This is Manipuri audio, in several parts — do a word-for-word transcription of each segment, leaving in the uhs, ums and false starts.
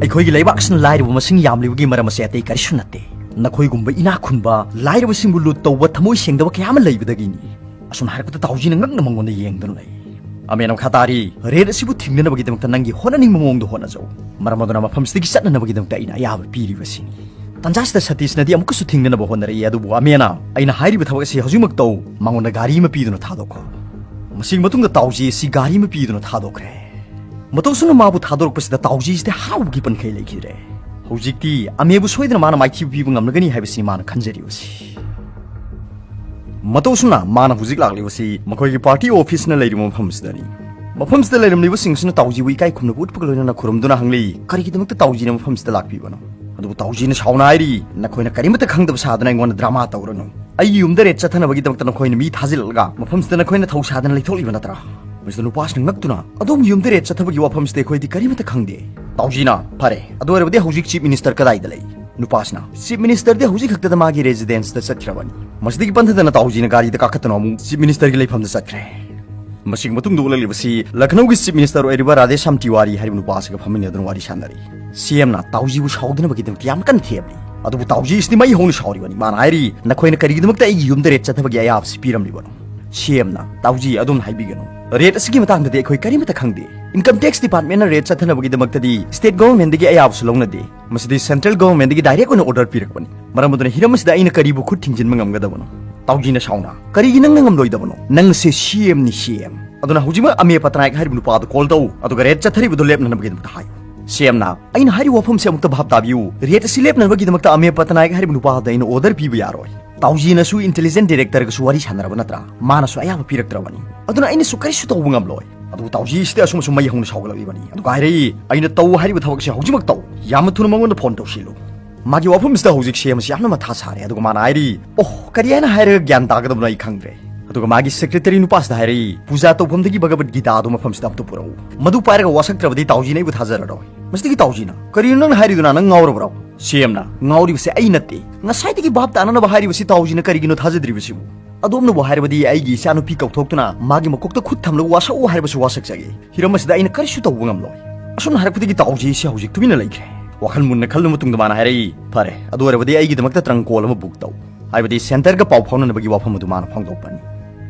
ꯑꯩꯈꯣꯏꯒꯤ ꯂꯩꯕꯥꯛꯁꯤꯅ ꯂꯥꯏꯔꯕ ꯃꯁꯤꯡ ꯌꯥꯝꯂꯤꯕꯒꯤ ꯃꯔꯝ ꯑꯁꯦ ꯑꯇꯩ ꯀꯔꯤꯁꯨ ꯅꯠꯇꯦ꯫ ꯅꯈꯣꯏꯒꯨꯝꯕ ꯏꯅꯥꯛ ꯈꯨꯟꯕ, ꯂꯥꯏꯔꯕꯁꯤꯡꯕꯨ ꯂꯨꯠ ꯇꯧꯕ, ꯊꯃꯣꯏ ꯁꯦꯡꯗꯕ ꯀꯌꯥ ꯑꯃ ꯂꯩꯕꯗꯒꯤꯅꯤ꯫ ꯑꯁꯨꯝ ꯍꯥꯏꯔꯛꯄꯗ ꯇꯥꯎꯖꯤꯅ ꯉꯛꯅ ꯃꯉꯣꯟꯗ ꯌꯦꯡꯗꯨꯅ ꯂꯩ꯫ ꯑꯃꯦꯅ ꯃꯈꯥ ꯇꯥꯔꯤ, "ꯔꯦꯗ ꯑꯁꯤꯕꯨ ꯊꯤꯡꯅꯅꯕꯒꯤꯗꯃꯛꯇ ꯅꯪꯒꯤ ꯍꯣꯠꯅꯅꯤꯡꯕ ꯃꯑꯣꯡꯗ ꯍꯣꯠꯅꯖꯧ꯫ ꯃꯔꯝ ꯑꯗꯨꯅ ꯃꯐꯝꯁꯤꯗꯒꯤ ꯆꯠꯅꯅꯕꯒꯤꯗꯃꯛꯇ ꯑꯩꯅ ꯑꯌꯥꯕ ꯄꯤꯔꯤꯕꯁꯤꯅꯤ꯫" ꯇꯟꯖꯥꯁꯤꯗ ꯁꯇꯤꯁꯅꯗꯤ ꯑꯃꯨꯛꯀꯁꯨ ꯊꯤꯡꯅꯅꯕ ꯍꯣꯠꯅꯔꯛꯏ, ꯑꯗꯨꯕꯨ ꯑꯃꯦꯅ, "ꯑꯩꯅ ꯍꯥꯏꯔꯤꯕ ꯊꯕꯛ ꯑꯁꯤ ꯍꯧꯖꯤꯛꯃꯛ ꯇꯧ, ꯃꯉꯣꯟꯗ ꯒꯥꯔꯤ ꯑꯃ ꯄꯤꯗꯨꯅ ꯊꯥꯗꯣꯛꯈꯣ꯫" ꯃꯁꯤꯒꯤ ꯃꯇꯨꯡꯗ ꯇꯥꯎꯖꯤ ꯑꯁꯤ ꯒꯥꯔꯤ ꯑꯃ ꯄꯤꯗꯨꯅ ꯊꯥꯗꯣꯛꯈ꯭ꯔꯦ꯫ ꯃꯇꯧꯁꯨꯅ ꯃꯥꯕꯨ ꯊꯥꯗꯣꯔꯛꯄꯁꯤꯗ ꯇꯥꯎꯖꯤꯁꯤꯗꯤ ꯍꯔꯥꯎꯕꯒꯤ ꯄꯟꯈꯩ ꯂꯩꯈꯤꯗ꯭ꯔꯦ꯫ ꯍꯧꯖꯤꯛꯇꯤ ꯑꯃꯦꯕꯨ ꯁꯣꯏꯗꯅ ꯃꯥꯅ ꯃꯥꯏꯊꯤꯕ ꯄꯤꯕ ꯉꯝꯂꯒꯅꯤ ꯍꯥꯏꯕꯁꯤꯅꯤ ꯃꯥꯅ ꯈꯟꯖꯔꯤꯕꯁꯤ꯫ ꯃꯇꯧꯁꯨꯅ ꯃꯥꯅ ꯍꯧꯖꯤꯛ ꯂꯥꯛꯂꯤꯕꯁꯤ ꯃꯈꯣꯏꯒꯤ ꯄꯥꯔꯇꯤ ꯑꯣꯐꯤꯁꯅ ꯂꯩꯔꯤꯕ ꯃꯐꯝꯁꯤꯗꯅꯤ꯫ ꯃꯐꯝꯁꯤꯗ ꯂꯩꯔꯝꯂꯤꯕꯁꯤꯡꯁꯤꯅ ꯇꯥꯎꯖꯤꯕꯨ ꯏꯀꯥꯏ ꯈꯨꯝꯅꯕ ꯎꯠꯄꯒ ꯂꯣꯏꯅꯅ ꯈꯨꯔꯨꯝꯗꯨꯅ ꯍꯪꯂꯤ, "ꯀꯔꯤꯒꯤꯗꯃꯛꯇ ꯇꯥꯎꯖꯤꯅ ꯃꯐꯝꯁꯤꯗ ꯂꯥꯛꯄꯤꯕꯅꯣ?" ꯑꯗꯨꯕꯨ ꯇꯥꯎꯖꯤꯅ ꯁꯥꯎꯅ ꯍꯥꯏꯔꯤ, "ꯅꯈꯣꯏꯅ ꯀꯔꯤꯃꯠꯇ ꯈꯪꯗꯕ ꯁꯥꯗꯅ ꯑꯩꯉꯣꯟꯗ ꯗ꯭ꯔꯃꯥ ꯇꯧꯔꯅꯨ꯫ ꯑꯩꯒꯤ ꯌꯨꯝꯗ ꯔꯦꯗ ꯆꯠꯊꯅꯕꯒꯤꯗꯃꯛꯇ ꯅꯈꯣꯏꯅ ꯃꯤ ꯊꯥꯖꯤꯜꯂꯛꯂꯒ ꯃꯐꯝꯁꯤꯗ ꯅꯈꯣꯏꯅ ꯊꯧ ꯁꯥꯗꯅ ꯂꯩꯊꯣꯛꯂꯤꯕ ꯅꯠꯇ꯭ꯔꯥ?" ꯃꯁꯤꯗ ꯅꯨꯄꯥꯁꯤꯅ ꯉꯛꯇꯨꯅ, "ꯑꯗꯣꯝꯒꯤ ꯌꯨꯝꯗ ꯔꯦꯗ ꯆꯠꯊꯕꯒꯤ ꯋꯥꯐꯝꯁꯤꯗꯤ ꯑꯩꯈꯣꯏꯗꯤ ꯀꯔꯤꯃꯠꯇ ꯈꯪꯗꯦ꯫" ꯇꯥꯎꯖꯤꯅ, "ꯐꯔꯦ, ꯑꯗꯨ ꯑꯣꯏꯔꯕꯗꯤ ꯍꯧꯖꯤꯛ ꯆꯤꯐ ꯃꯤꯅꯤꯁꯇꯔ ꯀꯗꯥꯏꯗ ꯂꯩ?" ꯅꯨꯄꯥꯁꯤꯅ, "ꯆꯤꯐ ꯃꯤꯅꯤꯁꯇꯔꯗꯤ ꯍꯧꯖꯤꯛ ꯈꯛꯇꯗ ꯃꯥꯒꯤ ꯔꯦꯁꯤꯗꯦꯟꯁꯇ ꯆꯠꯈ꯭ꯔꯕꯅꯤ꯫" ꯃꯁꯤꯗꯒꯤ ꯄꯟꯊꯗꯅ ꯇꯥꯎꯖꯤꯅ ꯒꯥꯔꯤꯗ ꯀꯥꯈꯠꯇꯨꯅ ꯑꯃꯨꯛ ꯆꯤꯐ ꯃꯤꯅꯤꯁꯇꯔꯒꯤ ꯂꯩꯐꯝꯗ ꯆꯠꯈ꯭ꯔꯦ꯫ ꯃꯁꯤꯒꯤ ꯃꯇꯨꯡꯗ ꯎꯠꯂꯛꯂꯤꯕꯁꯤ ꯂꯈꯅꯧꯒꯤ ꯆꯤꯐ ꯃꯤꯅꯤꯁꯇꯔ ꯑꯣꯏꯔꯤꯕ ꯔꯥꯙꯦꯁ꯭ꯌꯥꯝ ꯇꯤꯋꯥꯔꯤ ꯍꯥꯏꯔꯤꯕ ꯅꯨꯄꯥ ꯑꯁꯤꯒ ꯐꯝꯃꯤꯟꯅꯗꯨꯅ ꯋꯥꯔꯤ ꯁꯥꯟꯅꯔꯤ꯫ ꯁꯤ ꯑꯦꯝꯅ ꯇꯥꯎꯖꯤꯕꯨ ꯁꯥꯎꯗꯅꯕꯒꯤꯗꯃꯛꯇ ꯌꯥꯝ ꯀꯟꯅ ꯊꯦꯝꯂꯤ꯫ ꯑꯗꯨꯕꯨ ꯇꯥꯎꯖꯤ ꯑꯁꯤꯗꯤ ꯃꯩ ꯍꯧꯅ ꯁꯥꯎꯔꯤꯕꯅꯤ꯫ ꯃꯥꯅ ꯍꯥꯏꯔꯤ, "ꯅꯈꯣꯏꯅ ꯀꯔꯤꯒꯤꯗꯃꯛꯇ ꯑꯩꯒꯤ ꯌꯨꯝꯗ ꯔꯦꯗ ꯆꯠꯊꯕꯒꯤ ꯑꯌꯥꯕꯁꯤ ꯄꯤꯔꯝꯂꯤꯕꯅꯣ?" ꯁꯤ ꯑꯦꯝꯅ, "ꯇꯥꯎꯖꯤ, ꯑꯗꯣꯝꯅ ꯍꯥꯏꯕꯤꯒꯅꯨ꯫ ꯔꯦꯗ ꯑꯁꯤꯒꯤ ꯃꯇꯥꯡꯗꯗꯤ ꯑꯩꯈꯣꯏ ꯀꯔꯤꯃꯠꯇ ꯈꯪꯗꯦ꯫ ꯏꯟꯀꯝ ꯇꯦꯛꯁ ꯗꯤꯄꯥꯔꯠꯃꯦꯟꯅ ꯔꯦꯗ ꯆꯠꯊꯅꯕꯒꯤꯗꯃꯛꯇꯗꯤ ꯁ꯭ꯇꯦꯠ ꯒꯣꯚꯔꯟꯃꯦꯟꯠꯗꯒꯤ ꯑꯌꯥꯕꯁꯨ ꯂꯧꯅꯗꯦ꯫ ꯃꯁꯤꯗꯤ ꯁꯦꯟꯇ꯭ꯔꯦꯜ ꯒꯣꯚꯔꯟꯃꯦꯟꯠꯗꯒꯤ ꯗꯥꯏꯔꯦꯛ ꯑꯣꯏꯅ ꯑꯣꯔꯗꯔ ꯄꯤꯔꯛꯄꯅꯤ꯫ ꯃꯔꯝ ꯑꯗꯨꯅ ꯍꯤꯔꯝ ꯑꯁꯤꯗ ꯑꯩꯅ ꯀꯔꯤꯕꯨ ꯈꯨꯠ ꯊꯤꯡꯖꯤꯟꯕ ꯉꯝꯒꯗꯕꯅꯣ?" ꯇꯥꯎꯖꯤꯅ ꯁꯥꯎꯅ, "ꯀꯔꯤꯒꯤ ꯅꯪꯅ ꯉꯝꯂꯣꯏꯗꯕꯅꯣ? ꯅꯪ ꯑꯁꯦ ꯁꯤ ꯑꯦꯝꯅꯤ, ꯁꯤ ꯑꯦꯝ꯫ ꯑꯗꯨꯅ ꯍꯧꯖꯤꯛꯃꯛ ꯑꯃꯦ ꯄꯇꯅꯥꯌꯛ ꯍꯥꯏꯔꯤꯕ ꯅꯨꯄꯥꯗꯨ ꯀꯣꯜ ꯇꯧ, ꯑꯗꯨꯒ ꯔꯦꯗ ꯆꯠꯊꯔꯤꯕꯗꯨ ꯂꯦꯞꯅꯅꯕꯒꯤꯗꯃꯛꯇ ꯍꯥꯏꯌꯨ꯫" ꯁꯤ ꯑꯦꯝꯅ, "ꯑꯩꯅ ꯍꯥꯏꯔꯤꯕ ꯋꯥꯐꯝꯁꯦ ꯑꯃꯨꯛꯇ ꯚꯥꯞ ꯇꯥꯕꯤꯌꯨ꯫ ꯔꯦꯗ ꯑꯁꯤ ꯂꯦꯞꯅꯅꯕꯒꯤꯗꯃꯛꯇ ꯑꯃꯦ ꯄꯇꯅꯥꯌꯛ ꯍꯥꯏꯔꯤꯕ ꯅꯨꯄꯥꯗ ꯑꯩꯅ ꯑꯣꯔꯗꯔ ꯄꯤꯕ ꯌꯥꯔꯣꯏ꯫ ꯇꯥꯎꯖꯤꯅꯁꯨ ꯏꯟꯇꯦꯂꯤꯖꯦꯟꯁ ꯗꯥꯏꯔꯦꯛꯇꯔꯒꯁꯨ ꯋꯥꯔꯤ ꯁꯥꯟꯅꯔꯕ ꯅꯠꯇ꯭ꯔꯥ? ꯃꯥꯅꯁꯨ ꯑꯌꯥꯕ ꯄꯤꯔꯛꯇ꯭ꯔꯕꯅꯤ꯫ ꯑꯗꯨꯅ ꯑꯩꯅꯁꯨ ꯀꯔꯤꯁꯨ ꯇꯧꯕ ꯉꯝꯂꯣꯏ꯫" ꯑꯗꯨꯕꯨ ꯇꯥꯎꯖꯤꯁꯤꯗꯤ ꯑꯁꯨꯝ ꯑꯁꯨꯝ ꯃꯩ ꯍꯧꯅ ꯁꯥꯎꯒꯠꯂꯛꯂꯤꯕꯅꯤ꯫ ꯑꯗꯨꯒ ꯍꯥꯏꯔꯛꯏ, "ꯑꯩꯅ ꯇꯧ ꯍꯥꯏꯔꯤꯕ ꯊꯕꯛꯁꯦ ꯍꯧꯖꯤꯛꯃꯛ ꯇꯧ꯫ ꯌꯥꯝꯅ ꯊꯨꯅ ꯃꯉꯣꯟꯗ ꯐꯣꯟ ꯇꯧꯁꯤꯜꯂꯨ꯫" ꯃꯥꯒꯤ ꯋꯥꯐꯝꯁꯤꯗ ꯍꯧꯖꯤꯛ ꯁꯤ ꯑꯦꯝ ꯑꯁꯤ ꯌꯥꯝꯅ ꯃꯊꯥ ꯁꯥꯔꯦ꯫ ꯑꯗꯨꯒ ꯃꯥꯅ ꯍꯥꯏꯔꯤ, "ꯑꯣꯍ, ꯀꯔꯤ ꯍꯥꯏꯅ ꯍꯥꯏꯔꯒ ꯒ꯭ꯌꯥꯟ ꯇꯥꯒꯗꯕꯅꯣ ꯑꯩ ꯈꯪꯗ꯭ꯔꯦ꯫" ꯑꯗꯨꯒ ꯃꯥꯒꯤ ꯁꯦꯀ꯭ꯔꯦꯇꯔꯤ ꯅꯨꯄꯥꯁꯤꯗ ꯍꯥꯏꯔꯛꯏ, "ꯄꯨꯖꯥ ꯇꯧꯐꯝꯗꯒꯤ ꯚꯒꯕꯠ ꯒꯤꯇꯥ ꯑꯗꯨ ꯃꯐꯝꯁꯤꯗ ꯑꯝꯇ ꯄꯨꯔꯛꯎ꯫ ꯃꯗꯨ ꯄꯥꯏꯔꯒ ꯋꯥꯁꯛꯇ꯭ꯔꯕꯗꯤ ꯇꯥꯎꯖꯤꯅ ꯑꯩꯕꯨ ꯊꯥꯖꯔꯔꯣꯏ꯫" ꯃꯁꯤꯗꯒꯤ ꯇꯥꯎꯖꯤꯅ, "ꯀꯔꯤꯅꯣ ꯅꯪꯅ ꯍꯥꯏꯔꯤꯗꯨꯅ? ꯅꯪ ꯉꯥꯎꯔꯕ꯭ꯔꯣ?" ꯁꯤ ꯑꯦꯝꯅ, "ꯉꯥꯎꯔꯤꯕꯁꯦ ꯑꯩ ꯅꯠꯇꯦ꯫ ꯉꯁꯥꯏꯗꯒꯤ ꯚꯥꯞ ꯇꯥꯅꯅꯕ ꯍꯥꯏꯔꯤꯕꯁꯤ ꯇꯥꯎꯖꯤꯅ ꯀꯔꯤꯒꯤꯅꯣ ꯊꯥꯖꯗ꯭ꯔꯤꯕꯁꯤꯕꯨ? ꯑꯗꯣꯝꯅꯕꯨ ꯍꯥꯏꯔꯕꯗꯤ ꯑꯩꯒꯤ ꯏꯆꯥꯅꯨꯄꯤ ꯀꯧꯊꯣꯛꯇꯨꯅ ꯃꯥꯒꯤ ꯃꯀꯣꯛꯇ ꯈꯨꯠ ꯊꯝꯂꯒ ꯋꯥꯁꯛꯎ ꯍꯥꯏꯔꯕꯁꯨ ꯋꯥꯁꯛꯆꯒꯦ꯫ ꯍꯤꯔꯝ ꯑꯁꯤꯗ ꯑꯩꯅ ꯀꯔꯤꯁꯨ ꯇꯧꯕ ꯉꯝꯂꯣꯏ꯫" ꯑꯁꯨꯝꯅ ꯍꯥꯏꯔꯛꯄꯗꯒꯤ ꯇꯥꯎꯖꯤꯁꯤ ꯍꯧꯖꯤꯛ ꯇꯨꯃꯤꯟꯅ ꯂꯩꯈ꯭ꯔꯦ꯫ ꯋꯥꯈꯜ ꯃꯨꯟꯅ ꯈꯜꯂꯕ ꯃꯇꯨꯡꯗ ꯃꯥꯅ ꯍꯥꯏꯔꯛꯏ, "ꯐꯔꯦ, ꯑꯗꯨ ꯑꯣꯏꯔꯕꯗꯤ ꯑꯩꯒꯤꯗꯃꯛꯇ ꯇ꯭ꯔꯪꯀꯣꯜ ꯑꯃ ꯕꯨꯛ ꯇꯧ"꯫ ꯍꯥꯏꯕꯗꯤ ꯁꯦꯟꯇꯔꯒ ꯄꯥꯎ ꯐꯥꯎꯅꯅꯕꯒꯤ ꯋꯥꯐꯝ ꯑꯗꯨ ꯃꯥꯅ ꯐꯣꯡꯗꯣꯛꯄꯅꯤ꯫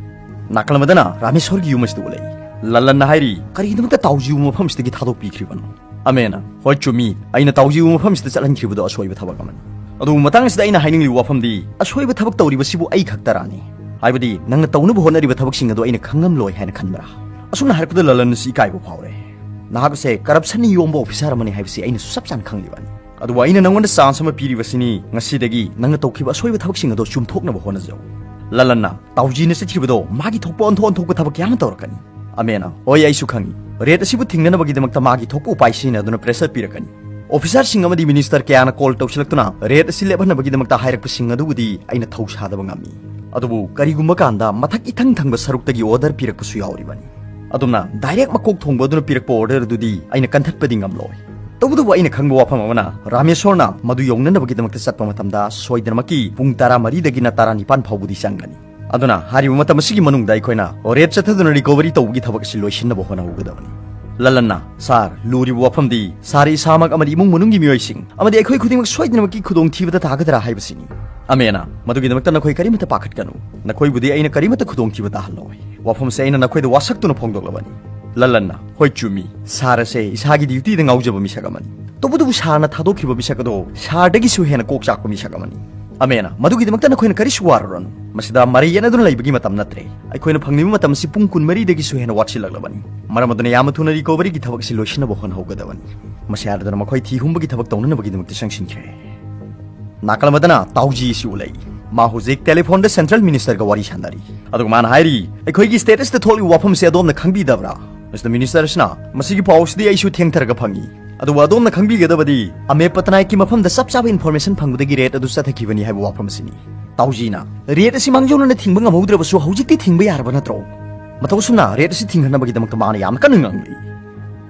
ꯅꯥꯀꯜ ꯑꯃꯗꯅ ꯔꯥꯃꯦꯁꯣꯔꯒꯤ ꯌꯨꯝ ꯑꯁꯤꯗ ꯎꯠꯂꯛꯏ꯫ ꯂꯂꯟꯅ ꯍꯥꯏꯔꯤ, "ꯀꯔꯤꯒꯤꯗꯃꯛꯇ ꯇꯥꯎꯖꯤꯕꯨ ꯃꯐꯝꯁꯤꯗꯒꯤ ꯊꯥꯗꯣꯛꯄꯤꯈ꯭ꯔꯤꯕꯅꯣ?" ꯑꯃꯦꯅ, "ꯍꯣꯏ, ꯆꯨꯝꯃꯤ, ꯑꯩꯅ ꯇꯥꯎꯖꯤꯕꯨ ꯃꯐꯝꯁꯤꯗ ꯆꯠꯍꯟꯈ꯭ꯔꯤꯕꯗꯣ ꯑꯁꯣꯏꯕ ꯊꯕꯛ ꯑꯃꯅꯤ꯫ ꯑꯗꯨꯕꯨ ꯃꯇꯥꯡ ꯑꯁꯤꯗ ꯑꯩꯅ ꯍꯥꯏꯅꯤꯡꯂꯤꯕ ꯋꯥꯐꯝꯗꯤ, ꯑꯁꯣꯏꯕ ꯊꯕꯛ ꯇꯧꯔꯤꯕꯁꯤꯕꯨ ꯑꯩ ꯈꯛꯇꯔꯥꯅꯤ? ꯍꯥꯏꯕꯗꯤ ꯅꯪꯅ ꯇꯧꯅꯕ ꯍꯣꯠꯅꯔꯤꯕ ꯊꯕꯛꯁꯤꯡ ꯑꯗꯨ ꯑꯩꯅ ꯈꯪꯉꯝꯂꯣꯏ ꯍꯥꯏꯅ ꯈꯟꯕ꯭ꯔꯥ?" ꯑꯁꯨꯝꯅ ꯍꯥꯏꯔꯛꯄꯗ ꯂꯂꯟ ꯑꯁꯤ ꯏꯀꯥꯏꯕ ꯐꯥꯎꯔꯦ꯫ "ꯅꯍꯥꯛ ꯑꯁꯦ ꯀꯔꯞꯁꯟꯅ ꯌꯣꯝꯕ ꯑꯣꯐꯤꯁꯥꯔ ꯑꯃꯅꯤ ꯍꯥꯏꯕꯁꯤ ꯑꯩꯅꯁꯨ ꯆꯞ ꯆꯥꯅ ꯈꯪꯂꯤꯕꯅꯤ꯫ ꯑꯗꯨꯕꯨ ꯑꯩꯅ ꯅꯪꯉꯣꯟꯗ ꯆꯥꯟꯁ ꯑꯃ ꯄꯤꯔꯤꯕꯁꯤꯅꯤ, ꯉꯁꯤꯗꯒꯤ ꯅꯪꯅ ꯇꯧꯈꯤꯕ ꯑꯁꯣꯏꯕ ꯊꯕꯛꯁꯤꯡ ꯑꯗꯨ ꯆꯨꯝꯊꯣꯛꯅꯕ ꯍꯣꯠꯅꯖꯧ"꯫ ꯂꯂꯟꯅ ꯇꯥꯎꯖꯤꯅ ꯆꯠꯈꯤꯕꯗꯣ ꯃꯥꯒꯤ ꯊꯣꯛꯄ ꯑꯣꯟꯊꯣꯛ ꯑꯣꯟꯊꯣꯛꯄ ꯊꯕꯛ ꯀꯌꯥ ꯑꯃ ꯇꯧꯔꯛꯀꯅꯤ꯫ ꯑꯃꯦꯅ, "ꯍꯣꯏ, ꯑꯩꯁꯨ ꯈꯪꯏ꯫ ꯔꯦꯠ ꯑꯁꯤꯕꯨ ꯊꯤꯡꯅꯅꯕꯒꯤꯗꯃꯛꯇ ꯃꯥꯒꯤ ꯊꯣꯛꯄ ꯎꯄꯥꯏ ꯁꯤꯖꯤꯟꯅꯗꯨꯅ ꯄ꯭ꯔꯦꯁꯔ ꯄꯤꯔꯛꯀꯅꯤ꯫ ꯑꯣꯐꯤꯁꯥꯔꯁꯤꯡ ꯑꯃꯗꯤ ꯃꯤꯅꯤꯁꯇꯔ ꯀꯌꯥꯅ ꯀꯣꯜ ꯇꯧꯁꯤꯜꯂꯛꯇꯨꯅ ꯔꯦꯠ ꯑꯁꯤ ꯂꯦꯞꯍꯟꯅꯕꯒꯤꯗꯃꯛꯇ ꯍꯥꯏꯔꯛꯄꯁꯤꯡ ꯑꯗꯨꯕꯨꯗꯤ ꯑꯩꯅ ꯊꯧꯁꯥꯗꯕ ꯉꯝꯃꯤ꯫ ꯑꯗꯨꯕꯨ ꯀꯔꯤꯒꯨꯝꯕ ꯀꯥꯟꯗ ꯃꯊꯛ ꯏꯊꯪ ꯊꯪꯕ ꯁꯔꯨꯛꯇꯒꯤ ꯑꯣꯔꯗꯔ ꯄꯤꯔꯛꯄꯁꯨ ꯌꯥꯎꯔꯤꯕꯅꯤ꯫ ꯑꯗꯨꯝꯅ ꯗꯥꯏꯔꯦꯛ ꯃꯀꯣꯛ ꯊꯣꯡꯕ ꯑꯗꯨꯅ ꯄꯤꯔꯛꯄ ꯑꯣꯔꯗꯔ ꯑꯗꯨꯗꯤ ꯑꯩꯅ ꯀꯟꯊꯠꯄꯗꯤ ꯉꯝꯂꯣꯏ꯫ ꯇꯧꯕꯇꯕꯨ ꯑꯩꯅ ꯈꯪꯕ ꯋꯥꯐꯝ ꯑꯃꯅ, ꯔꯥꯃꯦꯁꯣꯔꯅ ꯃꯗꯨ ꯌꯧꯅꯅꯕꯒꯤꯗꯃꯛꯇ ꯆꯠꯄ ꯃꯇꯝꯗ ꯁꯣꯏꯗꯅꯃꯛꯀꯤ ꯄꯨꯡ ꯇꯔꯥꯃꯔꯤꯗꯒꯤꯅ ꯇꯔꯥꯅꯤꯄꯥꯟ ꯐꯥꯎꯕꯗꯤ ꯆꯪꯒꯅꯤ꯫ ꯑꯗꯨꯅ ꯍꯥꯏꯔꯤꯕ ꯃꯇꯝ ꯑꯁꯤꯒꯤ ꯃꯅꯨꯡꯗ ꯑꯩꯈꯣꯏꯅ ꯔꯦꯠ ꯆꯠꯊꯗꯨꯅ ꯔꯤꯀꯣꯚꯔꯤ ꯇꯧꯕꯒꯤ ꯊꯕꯛ ꯑꯁꯤ ꯂꯣꯏꯁꯤꯟꯅꯕ ꯍꯣꯠꯅꯍꯧꯒꯗꯕꯅꯤ"꯫ ꯂꯂꯟꯅ, "ꯁꯥꯔ, ꯂꯨꯔꯤꯕ ꯋꯥꯐꯝꯗꯤ ꯁꯥꯔ ꯏꯁꯥꯃꯛ ꯑꯃꯗꯤ ꯏꯃꯨꯡ ꯃꯅꯨꯡꯒꯤ ꯃꯤꯑꯣꯏꯁꯤꯡ ꯑꯃꯗꯤ ꯑꯩꯈꯣꯏ ꯈꯨꯗꯤꯡꯃꯛ ꯁꯣꯏꯗꯅꯃꯛꯀꯤ ꯈꯨꯗꯣꯡꯊꯤꯕꯗ ꯇꯥꯒꯗ꯭ꯔꯥ ꯍꯥꯏꯕꯁꯤꯅꯤ"꯫ ꯑꯃꯦꯅ, "ꯃꯗꯨꯒꯤꯗꯃꯛꯇ ꯅꯈꯣꯏ ꯀꯔꯤꯃꯠꯇ ꯄꯥꯈꯠꯀꯅꯨ꯫ ꯅꯈꯣꯏꯕꯨꯗꯤ ꯑꯩꯅ ꯀꯔꯤꯃꯠꯇ ꯈꯨꯗꯣꯡꯊꯤꯕ ꯇꯥꯍꯜꯂꯣꯏ꯫ ꯋꯥꯐꯝꯁꯦ ꯑꯩꯅ ꯅꯈꯣꯏꯗ ꯋꯥꯁꯛꯇꯨꯅ ꯐꯣꯡꯗꯣꯛꯂꯕꯅꯤ"꯫ ꯂꯂꯟꯅ, "ꯍꯣꯏ, ꯆꯨꯝꯃꯤ꯫ ꯁꯥꯔ ꯑꯁꯦ ꯏꯁꯥꯒꯤ ꯗ꯭ꯌꯨꯇꯤꯗ ꯉꯥꯎꯖꯕ ꯃꯤꯁꯛ ꯑꯃꯅꯤ꯫ ꯇꯧꯕꯇꯕꯨ ꯁꯥꯔꯅ ꯊꯥꯗꯣꯛꯈꯤꯕ ꯃꯤꯁꯛ ꯑꯗꯣ ꯁꯥꯔꯗꯒꯤꯁꯨ ꯍꯦꯟꯅ ꯀꯣꯛ ꯆꯥꯛꯄ ꯃꯤꯁꯛ ꯑꯃꯅꯤ"꯫ ꯑꯃꯦꯅ, "ꯃꯗꯨꯒꯤꯗꯃꯛꯇ ꯅꯈꯣꯏꯅ ꯀꯔꯤꯁꯨ ꯋꯥꯔꯨꯔꯅꯨ꯫ ꯃꯁꯤꯗ ꯃꯔꯩ ꯌꯦꯠꯅꯗꯨꯅ ꯂꯩꯕꯒꯤ ꯃꯇꯝ ꯅꯠꯇ꯭ꯔꯦ꯫ ꯑꯩꯈꯣꯏꯅ ꯐꯪꯂꯤꯕ ꯃꯇꯝ ꯑꯁꯤ ꯄꯨꯡ ꯀꯨꯟꯃꯔꯤꯗꯒꯤꯁꯨ ꯍꯦꯟꯅ ꯋꯥꯠꯁꯤꯜꯂꯛꯂꯕꯅꯤ꯫ ꯃꯔꯝ ꯑꯗꯨꯅ ꯌꯥꯝꯅ ꯊꯨꯅ ꯔꯤꯀꯣꯚꯔꯤꯒꯤ ꯊꯕꯛ ꯑꯁꯤ ꯂꯣꯏꯁꯤꯟꯅꯕ ꯍꯣꯠꯅꯍꯧꯒꯗꯕꯅꯤ"꯫ ꯃꯁꯤ ꯍꯥꯏꯔꯗꯨꯅ ꯃꯈꯣꯏ ꯊꯤ ꯍꯨꯝꯕꯒꯤ ꯊꯕꯛ ꯇꯧꯅꯅꯕꯒꯤꯗꯃꯛꯇ ꯆꯪꯁꯤꯟꯈ꯭ꯔꯦ꯫ ꯅꯥꯀꯜ ꯑꯃꯗꯅ ꯇꯥꯎꯖꯤ ꯑꯁꯤ ꯎꯠꯂꯛꯏ꯫ ꯃꯥ ꯍꯧꯖꯤꯛ ꯇꯦꯂꯤꯐꯣꯟꯗ ꯁꯦꯟꯇ꯭ꯔꯦꯜ ꯃꯤꯅꯤꯁꯇꯔꯒ ꯋꯥꯔꯤ ꯁꯥꯟꯅꯔꯤ꯫ ꯑꯗꯨꯒ ꯃꯥꯅ ꯍꯥꯏꯔꯤ, "ꯑꯩꯈꯣꯏꯒꯤ ꯁ꯭ꯇꯦꯠ ꯑꯁꯤꯗ ꯊꯣꯛꯂꯤꯕ ꯋꯥꯐꯝꯁꯤ ꯑꯗꯣꯝꯅ ꯈꯪꯕꯤꯗꯕ꯭ꯔꯥ?" ꯃꯤꯁꯇꯔ ꯃꯤꯅꯤꯁꯇꯔ ꯑꯁꯤꯅ, "ꯃꯁꯤꯒꯤ ꯄꯥꯎ ꯑꯁꯤꯗꯤ ꯑꯩꯁꯨ ꯊꯦꯡꯊꯔꯒ ꯐꯪꯉꯤ꯫ ꯑꯗꯨꯕꯨ ꯑꯗꯣꯝꯅ ꯈꯪꯕꯤꯒꯗꯕꯗꯤ, ꯑꯃꯦ ꯄꯇꯅꯥꯏꯛꯀꯤ ꯃꯐꯝꯗ ꯆꯞ ꯆꯥꯕ ꯏꯟꯐꯣꯔꯃꯦꯁꯟ ꯐꯪꯕꯗꯒꯤ ꯔꯦꯠ ꯑꯗꯨ ꯆꯠꯊꯈꯤꯕꯅꯤ ꯍꯥꯏꯕ ꯋꯥꯐꯝ ꯑꯁꯤꯅꯤ"꯫ ꯇꯥꯎꯖꯤꯅ, "ꯔꯦꯠ ꯑꯁꯤ ꯃꯥꯡꯖꯧꯅꯅ ꯊꯤꯡꯕ ꯉꯝꯍꯧꯗ꯭ꯔꯕꯁꯨ ꯍꯧꯖꯤꯛꯇꯤ ꯊꯤꯡꯕ ꯌꯥꯔꯕ ꯅꯠꯇ꯭ꯔꯣ? ꯃꯇꯧ ꯑꯁꯨꯝꯅ ꯔꯦꯠ ꯑꯁꯤ ꯊꯤꯡꯍꯟꯅꯕꯒꯤꯗꯃꯛꯇ ꯃꯥꯅ ꯌꯥꯝꯅ ꯀꯟꯅ ꯉꯥꯡꯂꯤ"꯫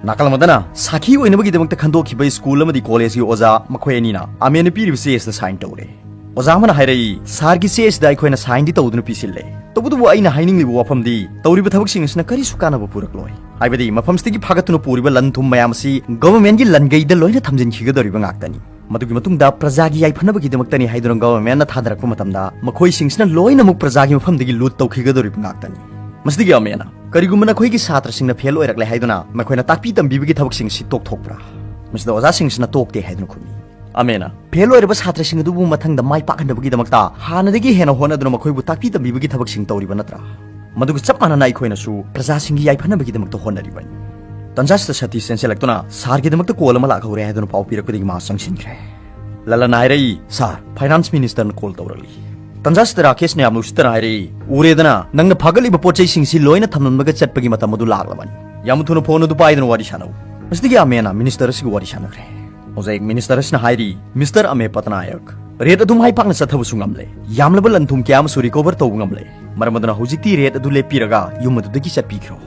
ꯅꯥꯀꯜ ꯑꯃꯗꯅ ꯁꯥꯈꯤ ꯑꯣꯏꯅꯕꯒꯤꯗꯃꯛꯇ ꯈꯟꯗꯣꯛꯈꯤꯕ ꯁ꯭ꯀꯨꯜ ꯑꯃꯗꯤ ꯀꯣꯂꯦꯖꯀꯤ ꯑꯣꯖꯥ ꯃꯈꯣꯏ ꯑꯅꯤꯅ ꯑꯃꯦꯅ ꯄꯤꯔꯤꯕ ꯆꯦ ꯑꯁꯤꯗ ꯁꯥꯏꯟ ꯇꯧꯔꯦ꯫ ꯑꯣꯖꯥ ꯑꯃꯅ ꯍꯥꯏꯔꯛꯏ, "ꯁꯥꯔꯒꯤ ꯆꯦ ꯑꯁꯤꯗ ꯑꯩꯈꯣꯏꯅ ꯁꯥꯏꯟꯗꯤ ꯇꯧꯗꯨꯅ ꯄꯤꯁꯤꯜꯂꯦ, ꯇꯧꯕꯇꯕꯨ ꯑꯩꯅ ꯍꯥꯏꯅꯤꯡꯂꯤꯕ ꯋꯥꯐꯝꯗꯤ ꯇꯧꯔꯤꯕ ꯊꯕꯛꯁꯤꯡ ꯑꯁꯤꯅ ꯀꯔꯤꯁꯨ ꯀꯥꯟꯅꯕ ꯄꯨꯔꯛꯂꯣꯏ꯫ ꯍꯥꯏꯕꯗꯤ ꯃꯐꯝꯁꯤꯗꯒꯤ ꯐꯥꯒꯠꯇꯨꯅ ꯄꯨꯔꯤꯕ ꯂꯟ ꯊꯨꯝ ꯃꯌꯥꯝ ꯑꯁꯤ ꯒꯚꯔꯟꯃꯦꯟꯠꯀꯤ ꯂꯟꯒꯩꯗ ꯂꯣꯏꯅ ꯊꯝꯖꯤꯟꯈꯤꯒꯗꯧꯔꯤꯕ ꯉꯥꯛꯇꯅꯤ꯫ ꯃꯗꯨꯒꯤ ꯃꯇꯨꯡꯗ ꯄ꯭ꯔꯖꯥꯒꯤ ꯌꯥꯏꯐꯅꯕꯒꯤꯗꯃꯛꯇꯅꯤ ꯍꯥꯏꯗꯨꯅ ꯒꯚꯔꯟꯃꯦꯟꯠꯅ ꯊꯥꯗꯔꯛꯄ ꯃꯇꯝꯗ ꯃꯈꯣꯏꯁꯤꯡꯁꯤꯅ ꯂꯣꯏꯅꯃꯛ ꯄ꯭ꯔꯖꯥꯒꯤ ꯃꯐꯝꯗꯒꯤ ꯂꯨꯠ ꯇꯧꯈꯤꯒꯗꯧꯔꯤꯕ ꯉꯥꯛꯇꯅꯤ꯫ ꯃꯁꯤꯗꯒꯤ ꯑꯃ ꯍꯦꯟꯅ, ꯀꯔꯤꯒꯨꯝꯕ ꯅꯈꯣꯏꯒꯤ ꯁꯥꯇ꯭ꯔꯁꯤꯡꯅ ꯐꯦꯜ ꯑꯣꯏꯔꯛꯂꯦ ꯍꯥꯏꯗꯨꯅ ꯅꯈꯣꯏꯅ ꯇꯥꯛꯄꯤ ꯇꯝꯕꯤꯕꯒꯤ ꯊꯕꯛꯁꯤꯡ ꯑꯁꯤ ꯇꯣꯛꯊꯣꯛꯄ꯭ꯔꯥ?" ꯃꯁꯤꯗ ꯑꯣꯖꯥꯁꯤꯡꯁꯤꯅ ꯇꯣꯛꯇꯦ ꯍꯥꯏꯗꯨꯅ ꯈꯨꯝꯃꯤ꯫ ꯑꯃ ꯍꯦꯟꯅ, "ꯐꯦꯜ ꯑꯣꯏꯔꯕ ꯁꯥꯇ꯭ꯔꯁꯤꯡ ꯑꯗꯨꯕꯨ ꯃꯊꯪꯗ ꯃꯥꯏ ꯄꯥꯛꯍꯟꯅꯕꯒꯤꯗꯃꯛꯇ ꯍꯥꯟꯅꯗꯒꯤ ꯍꯦꯟꯅ ꯍꯣꯠꯅꯗꯨꯅ ꯃꯈꯣꯏꯕꯨ ꯇꯥꯛꯄꯤ ꯇꯝꯕꯤꯕꯒꯤ ꯊꯕꯛꯁꯤꯡ ꯇꯧꯔꯤꯕ ꯅꯠꯇ꯭ꯔꯥ?" ꯃꯗꯨꯒ ꯆꯞ ꯃꯥꯟꯅꯅ ꯑꯩꯈꯣꯏꯅꯁꯨ ꯄ꯭ꯔꯖꯥꯁꯤꯡꯒꯤ ꯌꯥꯏꯐꯅꯕꯒꯤꯗꯃꯛꯇ ꯍꯣꯠꯅꯔꯤꯕꯅꯤ꯫ ꯇꯟꯖꯥꯁꯤꯗ ꯁꯇꯤꯁ ꯆꯦꯟꯁꯤꯜꯂꯛꯇꯨꯅ ꯁꯥꯔꯒꯤꯗꯃꯛꯇ ꯀꯣꯜ ꯑꯃ ꯂꯥꯛꯍꯧꯔꯦ ꯍꯥꯏꯗꯨꯅ ꯄꯥꯎ ꯄꯤꯔꯛꯄꯗꯒꯤ ꯃꯥ ꯆꯪꯁꯤꯟꯈ꯭ꯔꯦ꯫ ꯂꯂꯟꯅ ꯍꯥꯏꯔꯛꯏ, "ꯁꯥꯔ, ꯐꯥꯏꯅꯥꯟꯁ ꯃꯤꯅꯤꯁꯇꯔꯅ ꯀꯣꯜ ꯇꯧꯔꯛꯂꯤ꯫" ꯇꯟꯖꯥꯁꯤꯗ ꯔꯥꯀꯦꯁꯅ ꯌꯥꯝꯅ ꯎꯁꯤꯠꯇꯅ ꯍꯥꯏꯔꯛꯏ, "ꯎꯔꯦꯗꯅ, ꯅꯪꯅ ꯐꯥꯒꯠꯂꯤꯕ ꯄꯣꯠ ꯆꯩꯁꯤꯡꯁꯤ ꯂꯣꯏꯅ ꯊꯝꯂꯝꯂꯒ ꯆꯠꯄꯒꯤ ꯃꯇꯝ ꯑꯗꯨ ꯂꯥꯛꯂꯕꯅꯤ꯫ ꯌꯥꯝꯅ ꯊꯨꯅ ꯐꯣꯟ ꯑꯗꯨ ꯄꯥꯏꯗꯨꯅ ꯋꯥꯔꯤ ꯁꯥꯟꯅꯧ꯫" ꯃꯁꯤꯗꯒꯤ ꯑꯃꯦꯅ ꯃꯤꯅꯤꯁꯇꯔ ꯑꯁꯤꯒ ꯋꯥꯔꯤ ꯁꯥꯟꯅꯈ꯭ꯔꯦ꯫ ꯍꯧꯖꯤꯛ ꯃꯤꯅꯤꯁꯇꯔ ꯑꯁꯤꯅ ꯍꯥꯏꯔꯤ, "ꯃꯤꯁꯇꯔ ꯑꯃꯦ ꯄꯇꯅꯥꯌꯛ, ꯔꯦꯠ ꯑꯗꯨ ꯃꯥꯏ ꯄꯥꯛꯅ ꯆꯠꯊꯕꯁꯨ ꯉꯝꯂꯦ, ꯌꯥꯝꯂꯕ ꯂꯟ ꯊꯨꯝ ꯀꯌꯥ ꯑꯃꯁꯨ ꯔꯤꯀꯣꯚꯔ ꯇꯧꯕ ꯉꯝꯂꯦ꯫ ꯃꯔꯝ ꯑꯗꯨꯅ ꯍꯧꯖꯤꯛꯇꯤ ꯔꯦꯠ ꯑꯗꯨ ꯂꯦꯞꯄꯤꯔꯒ ꯌꯨꯝ ꯑꯗꯨꯗꯒꯤ ꯆꯠꯄꯤꯈ꯭ꯔꯣ꯫"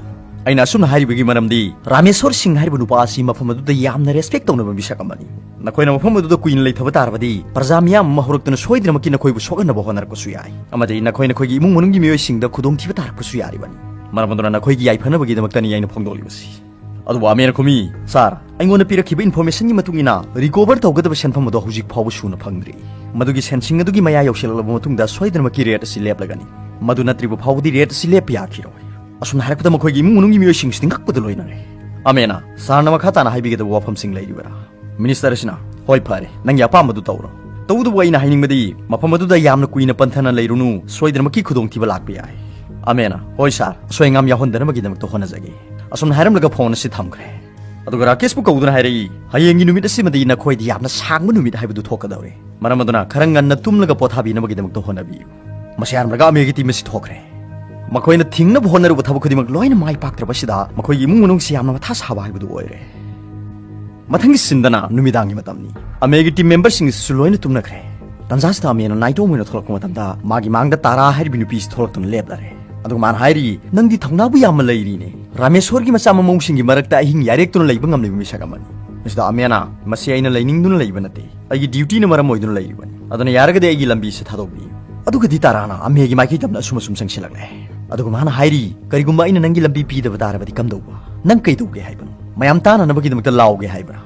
ꯑꯩꯅ ꯑꯁꯨꯝꯅ ꯍꯥꯏꯔꯤꯕꯒꯤ ꯃꯔꯝꯗꯤ ꯔꯥꯃꯦꯁꯣꯔ ꯁꯤꯡ ꯍꯥꯏꯔꯤꯕ ꯅꯨꯄꯥ ꯑꯁꯤ ꯃꯐꯝ ꯑꯗꯨꯗ ꯌꯥꯝꯅ ꯔꯦꯁꯄꯦꯛ ꯇꯧꯅꯕ ꯃꯤꯁꯛ ꯑꯃꯅꯤ꯫ ꯅꯈꯣꯏꯅ ꯃꯐꯝ ꯑꯗꯨꯗ ꯀꯨꯏꯅ ꯂꯩꯊꯕ ꯇꯥꯔꯕꯗꯤ ꯄ꯭ꯔꯖꯥ ꯃꯤꯌꯥꯝ ꯑꯃ ꯍꯧꯔꯛꯇꯨꯅ ꯁꯣꯏꯗꯅꯃꯛꯀꯤ ꯅꯈꯣꯏꯕꯨ ꯁꯣꯛꯍꯟꯅꯕ ꯍꯣꯠꯅꯔꯛꯄꯁꯨ ꯌꯥꯏ, ꯑꯃꯗꯤ ꯅꯈꯣꯏ ꯅꯈꯣꯏꯒꯤ ꯏꯃꯨꯡ ꯃꯅꯨꯡꯒꯤ ꯃꯤꯑꯣꯏꯁꯤꯡꯗ ꯈꯨꯗꯣꯡꯊꯤꯕ ꯇꯥꯔꯛꯄꯁꯨ ꯌꯥꯔꯤꯕꯅꯤ꯫ ꯃꯔꯝ ꯑꯗꯨꯅ ꯅꯈꯣꯏꯒꯤ ꯌꯥꯏꯐꯅꯕꯒꯤꯗꯃꯛꯇꯅꯤ ꯑꯩꯅ ꯐꯣꯡꯗꯣꯛꯂꯤꯕꯁꯤ꯫ ꯑꯗꯨꯕꯨ ꯑꯃꯦꯅ ꯈꯨꯝꯃꯤ, "ꯁꯥꯔ, ꯑꯩꯉꯣꯟꯗ ꯄꯤꯔꯛꯈꯤꯕ ꯏꯟꯐꯣꯔꯃꯦꯁꯟꯒꯤ ꯃꯇꯨꯡ ꯏꯟꯅ ꯔꯤꯀꯣꯚꯔ ꯇꯧꯒꯗꯕ ꯁꯦꯟꯐꯝ ꯑꯗꯨ ꯍꯧꯖꯤꯛ ꯐꯥꯎꯕ ꯁꯨꯅ ꯐꯪꯗ꯭ꯔꯤ꯫ ꯃꯗꯨꯒꯤ ꯁꯦꯟꯁꯤꯡ ꯑꯗꯨꯒꯤ ꯃꯌꯥ ꯌꯧꯁꯤꯜꯂꯛꯂꯕ ꯃꯇꯨꯡꯗ ꯁꯣꯏꯗꯅꯃꯛꯀꯤ ꯔꯦꯠ ꯑꯁꯤ ꯂꯦꯞꯂꯒꯅꯤ꯫ ꯃꯗꯨ ꯅꯠꯇ꯭ꯔꯤꯕ ꯐꯥꯎꯕꯗꯤ ꯔꯦꯠ ꯑꯁꯤ ꯂꯦꯞꯄ ꯌꯥꯈꯤꯔꯣꯏ꯫" ꯑꯁꯨꯝꯅ ꯍꯥꯏꯔꯛꯄꯗ ꯃꯈꯣꯏꯒꯤ ꯏꯃꯨꯡ ꯃꯅꯨꯡꯒꯤ ꯃꯤꯑꯣꯏꯁꯤꯡꯁꯤꯗꯤ ꯉꯛꯄꯗ ꯂꯣꯏꯅꯔꯦ꯫ ꯑꯃꯦꯅ, "ꯁꯥꯔꯅ ꯃꯈꯥ ꯇꯥꯅ ꯍꯥꯏꯕꯤꯒꯗꯕ ꯋꯥꯐꯝꯁꯤꯡ ꯂꯩꯔꯤꯕꯔꯥ?" ꯃꯤꯅꯤꯁꯇꯔ ꯑꯁꯤꯅ, "ꯍꯣꯏ, ꯐꯔꯦ, ꯅꯪꯒꯤ ꯑꯄꯥꯝꯕꯗꯨ ꯇꯧꯔꯣ꯫ ꯇꯧꯕꯇꯕꯨ ꯑꯩꯅ ꯍꯥꯏꯅꯤꯡꯕꯗꯤ ꯃꯐꯝ ꯑꯗꯨꯗ ꯌꯥꯝꯅ ꯀꯨꯏꯅ ꯄꯟꯊꯅ ꯂꯩꯔꯨꯅꯨ, ꯁꯣꯏꯗꯅꯃꯛꯀꯤ ꯈꯨꯗꯣꯡꯊꯤꯕ ꯂꯥꯛꯄ ꯌꯥꯏ꯫" ꯑꯃꯦꯅ, "ꯍꯣꯏ ꯁꯥꯔ, ꯑꯁꯣꯏ ꯑꯉꯥꯝ ꯌꯥꯎꯍꯟꯗꯅꯕꯒꯤꯗꯃꯛꯇ ꯍꯣꯠꯅꯖꯒꯦ꯫" ꯑꯁꯨꯝꯅ ꯍꯥꯏꯔꯝꯂꯒ ꯐꯣꯟ ꯑꯁꯤ ꯊꯝꯈ꯭ꯔꯦ꯫ ꯑꯗꯨꯒ ꯔꯥꯀꯦꯁꯄꯨ ꯀꯧꯗꯨꯅ ꯍꯥꯏꯔꯛꯏ, "ꯍꯌꯦꯡꯒꯤ ꯅꯨꯃꯤꯠ ꯑꯁꯤꯃꯗꯤ ꯅꯈꯣꯏꯗ ꯌꯥꯝꯅ ꯁꯥꯡꯕ ꯅꯨꯃꯤꯠ ꯍꯥꯏꯕꯗꯨ ꯊꯣꯛꯀꯗꯧꯔꯦ꯫ ꯃꯔꯝ ꯑꯗꯨꯅ ꯈꯔ ꯉꯟꯅ ꯇꯨꯝꯂꯒ ꯄꯣꯊꯥꯕꯤꯅꯕꯒꯤꯗꯃꯛꯇ ꯍꯣꯠꯅꯕꯤꯌꯨ꯫" ꯃꯁꯤ ꯍꯥꯏꯔꯝꯂꯒ ꯑꯃꯦꯒꯤ ꯇꯤꯝ ꯑꯁꯤ ꯊꯣꯛꯈ꯭ꯔꯦ꯫ ꯃꯈꯣꯏꯅ ꯊꯤꯡꯅꯕ ꯍꯣꯠꯅꯔꯨꯕ ꯊꯕꯛ ꯈꯨꯗꯤꯡꯃꯛ ꯂꯣꯏꯅ ꯃꯥꯏ ꯄꯥꯛꯇ꯭ꯔꯕꯁꯤꯗ ꯃꯈꯣꯏꯒꯤ ꯏꯃꯨꯡ ꯃꯅꯨꯡꯁꯤ ꯌꯥꯝꯅ ꯃꯊꯥ ꯁꯥꯕ ꯍꯥꯏꯕꯗꯨ ꯑꯣꯏꯔꯦ꯫ ꯃꯊꯪꯒꯤ ꯁꯤꯟꯗꯅ ꯅꯨꯃꯤꯗꯥꯡꯒꯤ ꯃꯇꯝꯅꯤ꯫ ꯑꯃꯦꯒꯤ ꯇꯤꯝ ꯃꯦꯝꯕꯔꯁꯤꯡ ꯑꯁꯤꯁꯨ ꯂꯣꯏꯅ ꯇꯨꯝꯅꯈ꯭ꯔꯦ꯫ ꯇꯟꯖꯥꯁꯤꯗ ꯑꯃꯦꯅ ꯅꯥꯏꯇꯣꯝ ꯑꯣꯏꯅ ꯊꯣꯛꯂꯛꯄ ꯃꯇꯝꯗ ꯃꯥꯒꯤ ꯃꯥꯡꯗ ꯇꯥꯔꯥ ꯍꯥꯏꯔꯤꯕ ꯅꯨꯄꯤꯁꯤ ꯊꯣꯛꯂꯛꯇꯨꯅ ꯂꯦꯞꯂꯔꯦ꯫ ꯑꯗꯨꯒ ꯃꯥꯅ ꯍꯥꯏꯔꯤ, "ꯅꯪꯗꯤ ꯊꯧꯅꯥꯕꯨ ꯌꯥꯝꯅ ꯂꯩꯔꯤꯅꯦ꯫ ꯔꯥꯃꯦꯁꯣꯔꯒꯤ ꯃꯆꯥ ꯃꯃꯧꯁꯤꯡꯒꯤ ꯃꯔꯛꯇ ꯑꯍꯤꯡ ꯌꯥꯔꯦꯛꯇꯨꯅ ꯂꯩꯕ ꯉꯝꯂꯤꯕ ꯃꯤꯁꯛ ꯑꯃꯅꯤ꯫ ꯃꯁꯤꯗ ꯑꯃꯦꯅ, "ꯃꯁꯤ ꯑꯩꯅ ꯂꯩꯅꯤꯡꯗꯨꯅ ꯂꯩꯕ ꯅꯠꯇꯦ, ꯑꯩꯒꯤ dutyꯅ ꯃꯔꯝ ꯑꯣꯏꯗꯨꯅ ꯂꯩꯔꯤꯕꯅꯤ, ꯑꯗꯨꯅ ꯌꯥꯔꯒꯗꯤ ꯑꯩꯒꯤ ꯂꯝꯕꯤꯁꯤ ꯊꯥꯗꯣꯛꯄꯤꯌꯨ"꯫ ꯑꯗꯨꯒꯗꯤ ꯇꯥꯔꯥꯅ ꯑꯃꯦꯒꯤ ꯃꯥꯏꯀꯩ ꯇꯝꯅ ꯑꯁꯨꯝ ꯑꯁꯨꯝ ꯆꯪꯁꯤꯜꯂꯛꯂꯦ꯫ ꯑꯗꯨꯒ ꯃꯥꯅ ꯍꯥꯏꯔꯤ, "ꯀꯔꯤꯒꯨꯝꯕ ꯑꯩꯅ ꯅꯪꯒꯤ ꯂꯝꯕꯤ ꯄꯤꯗꯕ ꯇꯥꯔꯕꯗꯤ ꯀꯝꯗꯧꯕ? ꯅꯪ ꯀꯩꯗꯧꯒꯦ ꯍꯥꯏꯕꯅꯣ? ꯃꯌꯥꯝ ꯇꯥꯅꯅꯕꯒꯤꯗꯃꯛꯇ ꯂꯥꯎꯒꯦ ꯍꯥꯏꯕ꯭ꯔꯥ?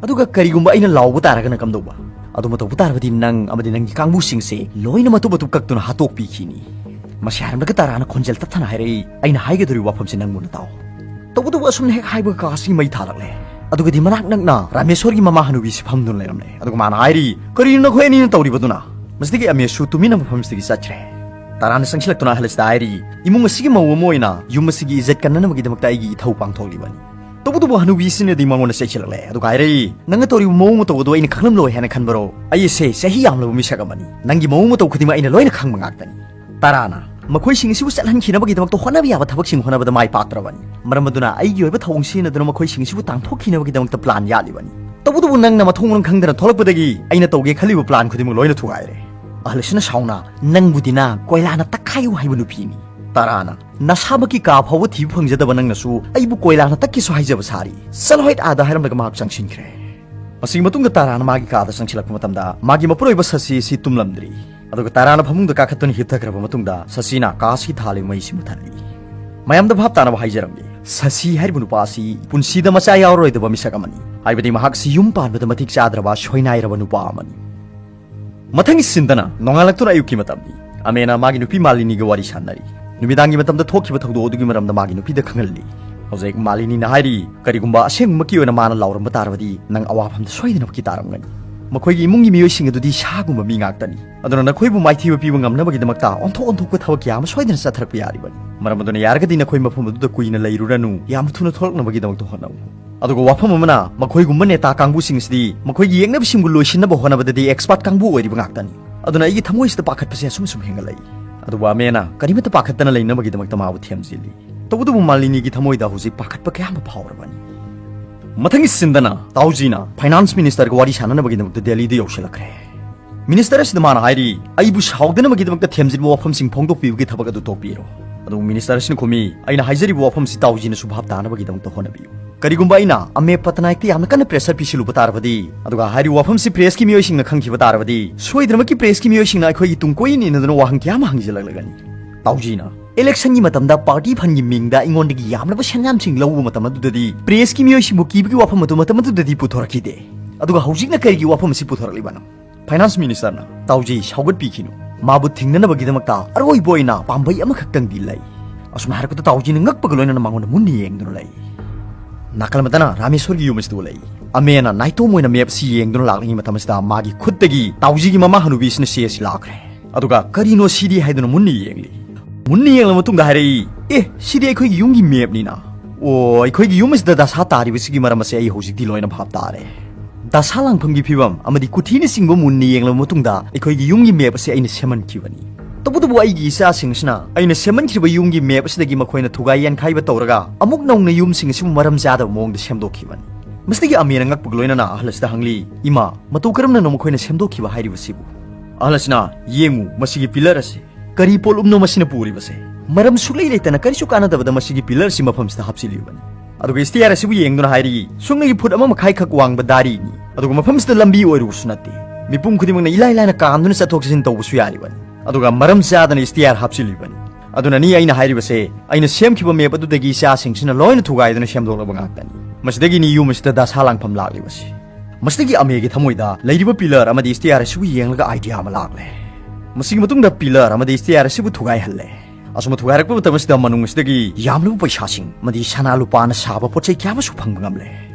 ꯑꯗꯨꯒ ꯀꯔꯤꯒꯨꯝꯕ ꯑꯩꯅ ꯂꯥꯎꯕ ꯇꯥꯔꯒꯅ ꯀꯝꯗꯧꯕ? ꯑꯗꯨ ꯃꯇꯧꯕ ꯇꯥꯔꯕꯗꯤ ꯅꯪ ꯑꯃꯗꯤ ꯅꯪꯒꯤ ꯀꯥꯡꯕꯨꯁꯤꯡꯁꯦ ꯂꯣꯏꯅ ꯃꯇꯨꯞ ꯃꯇꯨꯞ ꯀꯛꯇꯨꯅ ꯍꯥꯠꯇꯣꯛꯄꯤꯈꯤꯅꯤ"꯫ ꯃꯁꯤ ꯍꯥꯏꯔꯝꯂꯒ ꯇꯥꯔꯥꯅ ꯈꯣꯟꯖꯦꯜ ꯇꯞꯊꯅ ꯍꯥꯏꯔꯛꯏ, "ꯑꯩꯅ ꯍꯥꯏꯒꯗꯧꯔꯤꯕ ꯋꯥꯐꯝꯁꯤ ꯅꯪ ꯃꯨꯟꯅ ꯇꯥꯎ"꯫ ꯇꯧꯕꯇꯕꯨ ꯑꯁꯨꯝꯅ ꯍꯦꯛ ꯍꯥꯏꯕꯒ ꯀꯥ ꯑꯁꯤ ꯃꯩ ꯊꯥꯔꯛꯂꯦ꯫ ꯑꯗꯨꯒꯗꯤ ꯃꯅꯥꯛ ꯅꯛꯅ ꯔꯥꯃꯦꯁꯣꯔꯒꯤ ꯃꯃꯥ ꯍꯅꯨꯕꯤꯁꯤ ꯐꯝꯗꯨꯅ ꯂꯩꯔꯝꯂꯦ꯫ ꯑꯗꯨꯒ ꯃꯥꯅ ꯍꯥꯏꯔꯤ, "ꯀꯔꯤꯅꯣ ꯅꯈꯣꯏ ꯑꯅꯤꯅ ꯇꯧꯔꯤꯕꯗꯨꯅ?" ꯃꯁꯤꯗꯒꯤ ꯑꯃꯦꯁꯁꯨ ꯇꯨꯃꯤꯟꯅ ꯃꯐꯝꯁꯤꯗꯒꯤ ꯆꯠꯈ꯭ꯔꯦ꯫ ꯇꯥꯔꯥꯅ ꯆꯪꯁꯤꯜꯂꯛꯇꯨꯅ ꯑꯍꯜ ꯑꯁꯤꯗ ꯍꯥꯏꯔꯤ, "ꯏꯃꯨꯡ ꯑꯁꯤꯒꯤ ꯃꯧ ꯑꯃ ꯑꯣꯏꯅ ꯌꯨꯝ ꯑꯁꯤꯒꯤ ꯏꯖꯠ ꯀꯟꯅꯅꯕꯒꯤꯗꯃꯛꯇ ꯑꯩꯒꯤ ꯏꯊꯧ ꯄꯥꯡꯊꯣꯛꯂꯤꯕꯅꯤ"꯫ ꯇꯧꯕꯇꯕꯨ ꯍꯅꯨꯕꯤꯁꯤꯅꯗꯤ ꯃꯉꯣꯟꯗ ꯆꯩꯁꯤꯜꯂꯛꯂꯦ꯫ ꯑꯗꯨꯒ ꯍꯥꯏꯔꯛꯏ, "ꯅꯪꯅ ꯇꯧꯔꯤꯕ ꯃꯑꯣꯡ ꯃꯇꯧ ꯑꯗꯨ ꯑꯩꯅ ꯈꯪꯂꯝꯂꯣꯏ ꯍꯥꯏꯅ ꯈꯟꯕꯔꯣ? ꯑꯩ ꯑꯁꯦ ꯆꯍꯤ ꯌꯥꯝꯂꯕ ꯃꯤꯁꯛ ꯑꯃꯅꯤ꯫ ꯅꯪꯒꯤ ꯃꯑꯣꯡ ꯃꯇꯧ ꯈꯨꯗꯤꯡꯃꯛ ꯑꯩꯅ ꯂꯣꯏꯅ ꯈꯪꯕ ꯉꯥꯛꯇꯅꯤ"꯫ ꯇꯥꯔꯥꯅ ꯃꯈꯣꯏꯁꯤꯡ ꯑꯁꯤꯕꯨ ꯆꯠꯍꯟꯈꯤꯅꯕꯒꯤꯗꯃꯛꯇ ꯍꯣꯠꯅꯕ ꯌꯥꯕ ꯊꯕꯛꯁꯤꯡ ꯍꯣꯠꯅꯕꯗ ꯃꯥꯏ ꯄꯥꯛꯇ꯭ꯔꯕꯅꯤ꯫ ꯃꯔꯝ ꯑꯗꯨꯅ ꯑꯩꯒꯤ ꯑꯣꯏꯕ ꯊꯧꯑꯣꯡ ꯁꯤꯖꯤꯟꯅꯗꯨꯅ ꯃꯈꯣꯏꯁꯤꯡ ꯑꯁꯤꯕꯨ ꯇꯥꯟꯊꯣꯛꯈꯤꯅꯕꯒꯤꯗꯃꯛꯇ plan ꯌꯥꯠꯂꯤꯕꯅꯤ꯫ ꯇꯧꯕꯇꯕꯨ ꯅꯪꯅ ꯃꯊꯣꯡ ꯃꯔꯝ ꯈꯪꯗꯅ ꯊꯣꯛꯂꯛꯄꯗꯒꯤ ꯑꯩꯅ ꯇꯧꯒꯦ ꯈꯜꯂꯤꯕ plan ꯈꯨꯗꯤꯡꯃꯛ ꯂꯣꯏꯅ ꯊꯨꯒꯥꯏꯔꯦ꯫ ꯑꯍꯜ ꯑꯁꯤꯅ ꯁꯥꯎꯅ, "ꯅꯪꯕꯨꯗꯤꯅ ꯀꯣꯏꯂꯥꯅ ꯇꯛꯈꯥꯏꯌꯨ ꯍꯥꯏꯕ ꯅꯨꯄꯤꯅꯤ"꯫ ꯇꯥꯔꯥꯅ, "ꯅꯁꯥꯃꯛꯀꯤ ꯀꯥ ꯐꯥꯎꯕ ꯊꯤꯕ ꯐꯪꯖꯗꯕ ꯅꯪꯅꯁꯨ ꯑꯩꯕꯨ ꯀꯣꯏꯂꯥꯅ ꯇꯛꯀꯦꯁꯨ ꯍꯥꯏꯖꯕ ꯁꯥꯔꯤ꯫ ꯆꯠꯂꯣ ꯍꯣꯏꯠ ꯑꯥꯗ" ꯍꯥꯏꯔꯝꯂꯒ ꯃꯍꯥꯛ ꯆꯪꯁꯤꯟꯈ꯭ꯔꯦ꯫ ꯃꯁꯤꯒꯤ ꯃꯇꯨꯡꯗ ꯇꯥꯔꯥꯅ ꯃꯥꯒꯤ ꯀꯥꯗ ꯆꯪꯁꯤꯜꯂꯛꯄ ꯃꯇꯝꯗ ꯃꯥꯒꯤ ꯃꯄꯨꯔꯣꯏꯕ ꯁꯁꯤ ꯑꯁꯤ ꯇꯨꯝꯂꯝꯗ꯭ꯔꯤ꯫ ꯑꯗꯨꯒ ꯇꯥꯔꯥꯅ ꯐꯃꯨꯡꯗ ꯀꯥꯈꯠꯇꯨꯅ ꯍꯤꯞꯊꯈ꯭ꯔꯕ ꯃꯇꯨꯡꯗ ꯁꯁꯤꯅ ꯀꯥ ꯑꯁꯤ ꯊꯥꯜꯂꯤꯕ ꯃꯩꯁꯤ ꯃꯨꯊꯠꯂꯤ꯫ ꯃꯌꯥꯝꯗ ꯚꯥꯞ ꯇꯥꯅꯕ ꯍꯥꯏꯖꯔꯝꯒꯦ, ꯁꯁꯤ ꯍꯥꯏꯔꯤꯕ ꯅꯨꯄꯥ ꯑꯁꯤ ꯄꯨꯟꯁꯤꯗ ꯃꯆꯥ ꯌꯥꯎꯔꯔꯣꯏꯗꯕ ꯃꯤꯁꯛ ꯑꯃꯅꯤ꯫ ꯍꯥꯏꯕꯗꯤ ꯃꯍꯥꯛꯁꯤ ꯌꯨꯝ ꯄꯥꯟꯕꯗ ꯃꯇꯤꯛ ꯆꯥꯗ꯭ꯔꯕ ꯁꯣꯏꯅꯥꯏꯔꯕ ꯅꯨꯄꯥ ꯑꯃꯅꯤ꯫ ꯃꯊꯪꯒꯤ ꯁꯤꯟꯗꯅ ꯅꯣꯡꯉꯥꯜꯂꯛꯇꯨꯅ ꯑꯌꯨꯛꯀꯤ ꯃꯇꯝꯅꯤ꯫ ꯑꯃꯦꯅ ꯃꯥꯒꯤ ꯅꯨꯄꯤ ꯃꯥꯂꯤꯅꯤꯒ ꯋꯥꯔꯤ ꯁꯥꯟꯅꯔꯤ꯫ ꯅꯨꯃꯤꯗꯥꯡꯒꯤ ꯃꯇꯝꯗ ꯊꯣꯛꯈꯤꯕ ꯊꯧꯗꯣꯛ ꯑꯗꯨꯒꯤ ꯃꯔꯝꯗ ꯃꯥꯒꯤ ꯅꯨꯄꯤꯗ ꯈꯪꯍꯜꯂꯤ꯫ ꯍꯧꯖꯤꯛ ꯃꯥꯂꯤꯅꯤꯅ ꯍꯥꯏꯔꯤ, "ꯀꯔꯤꯒꯨꯝꯕ ꯑꯁꯦꯡꯕꯃꯛꯀꯤ ꯑꯣꯏꯅ ꯃꯥꯅ ꯂꯥꯎꯔꯝꯕ ꯇꯥꯔꯕꯗꯤ ꯅꯪ ꯑꯋꯥꯐꯝꯗ ꯁꯣꯏꯗꯅꯃꯛꯀꯤ ꯇꯥꯔꯝꯒꯅꯤ꯫ ꯃꯈꯣꯏꯒꯤ ꯏꯃꯨꯡꯒꯤ ꯃꯤꯑꯣꯏꯁꯤꯡ ꯑꯗꯨꯗꯤ ꯁꯥꯒꯨꯝꯕ ꯃꯤ ꯉꯥꯛꯇꯅꯤ꯫ ꯑꯗꯨꯅ ꯅꯈꯣꯏꯕꯨ ꯃꯥꯏꯊꯤꯕ ꯄꯤꯕ ꯉꯝꯅꯕꯒꯤꯗꯃꯛꯇ ꯑꯣꯟꯊꯣꯛ ꯑꯣꯟꯊꯣꯛꯄ ꯊꯕꯛ ꯀꯌꯥ ꯑꯃ ꯁꯣꯏꯗꯅ ꯆꯠꯊꯔꯛꯄ ꯌꯥꯔꯤꯕꯅꯤ꯫ ꯃꯔꯝ ꯑꯗꯨꯅ ꯌꯥꯔꯒꯗꯤ ꯅꯈꯣꯏ ꯃꯐꯝ ꯑꯗꯨꯗ ꯀꯨꯏꯅ ꯂꯩꯔꯨꯔꯅꯨ, ꯌꯥꯝ ꯊꯨꯅ ꯊꯣꯛꯂꯛꯅꯕꯒꯤꯗꯃꯛꯇ ꯍꯣꯠꯅꯧ"꯫ ꯑꯗꯨꯒ ꯋꯥꯐꯝ ꯑꯃꯅ, ꯃꯈꯣꯏꯒꯨꯝꯕ ꯅꯦꯇꯥ ꯀꯥꯡꯕꯨꯁꯤꯡꯁꯤꯗꯤ ꯃꯈꯣꯏꯒꯤ ꯌꯦꯛꯅꯕꯁꯤꯡꯕꯨ ꯂꯣꯏꯁꯤꯟꯅꯕ ꯍꯣꯠꯅꯕꯗꯗꯤ expert ꯀꯥꯡꯕꯨ ꯑꯣꯏꯔꯤꯕ ꯉꯥꯛꯇꯅꯤ꯫ ꯑꯗꯨꯅ ꯑꯩꯒꯤ ꯊꯃꯣꯏꯁꯤꯗ ꯄꯥꯈꯠꯄꯁꯦ ꯑꯁꯨꯝ ꯑꯁꯨꯝ ꯍꯦꯟꯒꯠꯂꯛꯏ꯫ ꯑꯗꯨꯕꯨ ꯑꯃꯦꯅ ꯀꯔꯤꯃꯠꯇ ꯄꯥꯈꯠꯇꯅ ꯂꯩꯅꯕꯒꯤꯗꯃꯛꯇ ꯃꯥꯕꯨ ꯊꯦꯝꯖꯤꯜꯂꯤ꯫ ꯇꯧꯕꯇꯕꯨ ꯃꯥꯂꯤꯅꯤꯒꯤ ꯊꯃꯣꯏꯗ ꯍꯧꯖꯤꯛ ꯄꯥꯈꯠꯄ ꯀꯌꯥ ꯑꯃ ꯐꯥꯎꯔꯕꯅꯤ꯫ ꯃꯊꯪꯒꯤ ꯁꯤꯟꯗꯅ ꯇꯥꯎꯖꯤꯅ finance ministerꯒ ꯋꯥꯔꯤ ꯁꯥꯟꯅꯅꯕꯒꯤꯗꯃꯛꯇ ꯗꯦꯜꯂꯤꯗ ꯌꯧꯁꯤꯜꯂꯛꯈ꯭ꯔꯦ꯫ Minister ꯑꯁꯤꯗ ꯃꯥꯅ ꯍꯥꯏꯔꯤ, "ꯑꯩꯕꯨ ꯁꯥꯎꯗꯅꯕꯒꯤꯗꯃꯛꯇ ꯊꯦꯝꯖꯤꯟꯕ ꯋꯥꯐꯝꯁꯤꯡ ꯐꯣꯡꯗꯣꯛꯄꯤꯕꯒꯤ ꯊꯕꯛ ꯑꯗꯨ ꯇꯣꯛꯄꯤꯔꯣ"꯫ ꯑꯗꯨꯕꯨ minister ꯑꯁꯤꯅ ꯈꯨꯝꯃꯤ, "ꯑꯩꯅ ꯍꯥꯏꯖꯔꯤꯕ ꯋꯥꯐꯝꯁꯤ ꯇꯥꯎꯖꯤꯅꯁꯨ ꯚꯥꯞ ꯇꯥꯅꯕꯒꯤꯗꯃꯛꯇ ꯍꯣꯠꯅꯕꯤꯌꯨ"꯫ ꯀꯔꯤꯒꯨꯝꯕ ꯑꯩꯅ ꯑꯃꯦ ꯄꯇꯅꯥꯏꯛꯇ ꯌꯥꯝꯅ ꯀꯟꯅ ꯄ꯭ꯔꯦꯁꯔ ꯄꯤꯁꯤꯜꯂꯨꯕ ꯇꯥꯔꯕꯗꯤ, ꯑꯗꯨꯒ ꯍꯥꯏꯔꯤꯕ ꯋꯥꯐꯝꯁꯤ ꯄ꯭ꯔꯦꯁꯀꯤ ꯃꯤꯑꯣꯏꯁꯤꯡꯅ ꯈꯪꯈꯤꯕ ꯇꯥꯔꯕꯗꯤ, ꯁꯣꯏꯗꯅꯃꯛꯀꯤ ꯄ꯭ꯔꯦꯁꯀꯤ ꯃꯤꯑꯣꯏꯁꯤꯡꯅ ꯑꯩꯈꯣꯏꯒꯤ ꯇꯨꯡ ꯀꯣꯏꯅ ꯏꯟꯅꯗꯨꯅ ꯋꯥꯍꯪ ꯀꯌꯥ ꯑꯃ ꯍꯪꯖꯤꯜꯂꯛꯂꯒꯅꯤ꯫ ꯇꯥꯎꯖꯤꯅ ꯏꯂꯦꯛꯁꯟꯒꯤ ꯃꯇꯝꯗ ꯄꯥꯔꯇꯤ ꯐꯟꯒꯤ ꯃꯤꯡꯗ ꯑꯩꯉꯣꯟꯗꯒꯤ ꯌꯥꯝꯂꯕ ꯁꯦꯟꯌꯥꯝꯁꯤꯡ ꯂꯧꯕ ꯃꯇꯝ ꯑꯗꯨꯗꯗꯤ ꯄ꯭ꯔꯦꯁꯀꯤ ꯃꯤꯑꯣꯏꯁꯤꯡꯕꯨ ꯀꯤꯕꯒꯤ ꯋꯥꯐꯝ ꯑꯗꯨ ꯃꯇꯝ ꯑꯗꯨꯗꯗꯤ ꯄꯨꯊꯣꯔꯛꯈꯤꯗꯦ꯫ ꯑꯗꯨꯒ ꯍꯧꯖꯤꯛꯅ ꯀꯔꯤꯒꯤ ꯋꯥꯐꯝ ꯑꯁꯤ ꯄꯨꯊꯣꯔꯛꯂꯤꯕꯅꯣ? ꯐꯥꯏꯅꯥꯟꯁ ꯃꯤꯅꯤꯁꯇꯔꯅ ꯇꯥꯎꯖꯤ ꯁꯥꯎꯒꯠꯄꯤꯈꯤꯅꯨ꯫ ꯃꯥꯕꯨ ꯊꯤꯡꯅꯅꯕꯒꯤꯗꯃꯛꯇ ꯑꯔꯣꯏꯕ ꯑꯣꯏꯅ ꯄꯥꯝꯕꯩ ꯑꯃꯈꯛꯇꯪꯗꯤ ꯂꯩ꯫ ꯑꯁꯨꯝꯅ ꯍꯥꯏꯔꯛꯄꯗ ꯇꯥꯎꯖꯤꯅ ꯉꯛꯄꯒ ꯂꯣꯏꯅꯅ ꯃꯉꯣꯟꯗ ꯃꯨꯟꯅ ꯌꯦꯡꯗꯨꯅ ꯂꯩ꯫ ꯅꯥꯀꯜ ꯑꯃꯗꯅ ꯔꯥꯃꯦꯁꯣꯔꯒꯤ ꯌꯨꯝ ꯑꯁꯤꯗ ꯂꯩ꯫ ꯑꯃꯦꯅ ꯅꯥꯏꯇꯣꯝ ꯑꯣꯏꯅ ꯃꯦꯞ ꯑꯁꯤ ꯌꯦꯡꯗꯨꯅ ꯂꯥꯛꯂꯤꯉꯩ ꯃꯇꯝ ꯑꯁꯤꯗ ꯃꯥꯒꯤ ꯈꯨꯠꯇꯒꯤ ꯇꯥꯎꯖꯤꯒꯤ ꯃꯃꯥ ꯍꯅꯨꯕꯤ ꯑꯁꯤꯅ ꯆꯦ ꯑꯁꯤ ꯂꯥꯛꯈ꯭ꯔꯦ꯫ ꯑꯗꯨꯒ "ꯀꯔꯤꯅꯣ ꯁꯤꯗꯤ?" ꯍꯥꯏꯗꯨꯅ ꯃꯨꯟꯅ ꯌꯦꯡꯂꯤ꯫ ꯃꯨꯟꯅ ꯌꯦꯡꯂꯕ ꯃꯇꯨꯡꯗ ꯍꯥꯏꯔꯛꯏ, "ꯑꯦ, ꯁꯤꯗꯤ ꯑꯩꯈꯣꯏꯒꯤ ꯌꯨꯝꯒꯤ ꯃꯦꯞꯅꯤꯅ꯫ ꯑꯣ, ꯑꯩꯈꯣꯏꯒꯤ ꯌꯨꯝ ꯑꯁꯤꯗ ꯗꯁꯥ ꯇꯥꯔꯤꯕꯁꯤꯒꯤ ꯃꯔꯝ ꯑꯁꯦ ꯑꯩ ꯍꯧꯖꯤꯛꯇꯤ ꯂꯣꯏꯅ ꯚꯥꯞ ꯇꯥꯔꯦ꯫ ꯗꯁꯥ ꯂꯥꯡꯐꯝꯒꯤ ꯐꯤꯕꯝ ꯑꯃꯗꯤ ꯀꯨꯊꯤꯅꯆꯤꯡꯕ ꯃꯨꯟꯅ ꯌꯦꯡꯂꯕ ꯃꯇꯨꯡꯗ ꯑꯩꯈꯣꯏꯒꯤ ꯌꯨꯝꯒꯤ ꯃꯦꯞ ꯑꯁꯤ ꯑꯩꯅ ꯁꯦꯝꯍꯟꯈꯤꯕꯅꯤ꯫ ꯇꯧꯕꯇꯕꯨ ꯑꯩꯒꯤ ꯏꯆꯥꯁꯤꯡ ꯑꯁꯤꯅ ꯑꯩꯅ ꯁꯦꯝꯍꯟꯈꯤꯕ ꯌꯨꯝꯒꯤ ꯃꯦꯞ ꯑꯁꯤꯗꯒꯤ ꯃꯈꯣꯏꯅ ꯊꯨꯒꯥꯏ ꯌꯥꯟꯈꯥꯏꯕ ꯇꯧꯔꯒ ꯑꯃꯨꯛ ꯅꯧꯅ ꯌꯨꯝꯁꯤꯡ ꯑꯁꯤꯕꯨ ꯃꯔꯝ ꯆꯥꯗꯕ ꯃꯑꯣꯡꯗ ꯁꯦꯝꯗꯣꯛꯈꯤꯕꯅꯤ꯫" ꯃꯁꯤꯗꯒꯤ ꯑꯃꯦꯅ ꯉꯛꯄꯒ ꯂꯣꯏꯅꯅ ꯑꯍꯜ ꯑꯁꯤꯗ ꯍꯪꯂꯤ, "ꯏꯃꯥ, ꯃꯇꯧ ꯀꯔꯝꯅꯅꯣ ꯃꯈꯣꯏꯅ ꯁꯦꯝꯗꯣꯛꯈꯤꯕ ꯍꯥꯏꯔꯤꯕꯁꯤꯕꯨ?" ꯑꯍꯜ ꯑꯁꯤꯅ, "ꯌꯦꯡꯉꯨ, ꯃꯁꯤꯒꯤ ꯄꯤꯂꯔ ꯑꯁꯤ ꯀꯔꯤ ꯄꯣꯠꯂꯨꯝꯅꯣ ꯃꯁꯤꯅ ꯄꯨꯔꯤꯕꯁꯦ? ꯃꯔꯝ ꯁꯨꯛꯂꯩ ꯂꯩꯇꯅ ꯀꯔꯤꯁꯨ ꯀꯥꯟꯅꯗꯕꯗ ꯃꯁꯤꯒꯤ ꯄꯤꯂꯔ ꯑꯁꯤ ꯃꯐꯝꯁꯤꯗ ꯍꯥꯞꯆꯤꯜꯂꯤꯕꯅꯤ꯫" ꯑꯗꯨꯒ ꯏꯁꯇꯤꯌꯥꯔ ꯑꯁꯤꯕꯨ ꯌꯦꯡꯗꯨꯅ ꯍꯥꯏꯔꯤ, "ꯁꯨꯞꯅꯒꯤ ꯐꯨꯠ ꯑꯃ ꯃꯈꯥꯏꯈꯛ ꯋꯥꯡꯕ ꯗꯥꯔꯤꯅꯤ, ꯑꯗꯨꯒ ꯃꯐꯝꯁꯤꯗ ꯂꯝꯕꯤ ꯑꯣꯏꯔꯨꯕꯁꯨ ꯅꯠꯇꯦ꯫ ꯃꯤꯄꯨꯝ ꯈꯨꯗꯤꯡꯃꯛꯅ ꯏꯂꯥꯏ ꯂꯥꯏꯅ ꯀꯥꯟꯗꯨꯅ ꯆꯠꯊꯣꯛ ꯆꯠꯁꯤꯟ ꯇꯧꯕꯁꯨ ꯌꯥꯔꯤꯕꯅꯤ꯫ ꯑꯗꯨꯒ ꯃꯔꯝ ꯆꯥꯗꯅ ꯏꯁꯇꯤꯌꯥꯔ ꯍꯥꯞꯆꯤꯜꯂꯤꯕꯅꯤ꯫ ꯑꯗꯨꯅꯅꯤ ꯑꯩꯅ ꯍꯥꯏꯔꯤꯕꯁꯦ, ꯑꯩꯅ ꯁꯦꯝꯈꯤꯕ ꯃꯦꯞ ꯑꯗꯨꯗꯒꯤ ꯏꯆꯥꯁꯤꯡꯁꯤꯅ ꯂꯣꯏꯅ ꯊꯨꯒꯥꯏꯗꯨꯅ ꯁꯦꯝꯗꯣꯛꯂꯕ ꯉꯥꯛꯇꯅꯤ꯫ ꯃꯁꯤꯗꯒꯤꯅꯤ ꯌꯨꯝ ꯑꯁꯤꯗ ꯗꯁꯥ ꯂꯥꯡꯐꯝ ꯂꯥꯛꯂꯤꯕꯁꯤ꯫" ꯃꯁꯤꯗꯒꯤ ꯑꯃꯦꯒꯤ ꯊꯃꯣꯏꯗ ꯂꯩꯔꯤꯕ ꯄꯤꯂꯔ ꯑꯃꯗꯤ ꯏꯁꯇꯤꯌꯥꯔ ꯑꯁꯤꯕꯨ ꯌꯦꯡꯂꯒ ꯑꯥꯏꯗꯤꯌꯥ ꯑꯃ ꯂꯥꯛꯂꯦ꯫ ꯃꯁꯤꯒꯤ ꯃꯇꯨꯡꯗ ꯄꯤꯂꯔ ꯑꯃꯗꯤ ꯏꯁꯇꯤꯌꯥꯔ ꯑꯁꯤꯕꯨ ꯊꯨꯒꯥꯏꯍꯜꯂꯦ꯫ ꯑꯁꯨꯝꯅ ꯊꯨꯒꯥꯏꯔꯛꯄ ꯃꯇꯝ ꯑꯁꯤꯗ ꯃꯅꯨꯡ ꯑꯁꯤꯗꯒꯤ ꯌꯥꯝꯂꯕ ꯄꯩꯁꯥꯁꯤꯡ ꯑꯃꯗꯤ ꯁꯅꯥ ꯂꯨꯄꯥꯅ ꯁꯥꯕ ꯄꯣꯠ ꯆꯩ ꯀꯌꯥ ꯑꯃꯁꯨ ꯐꯪꯕ ꯉꯝꯂꯦ꯫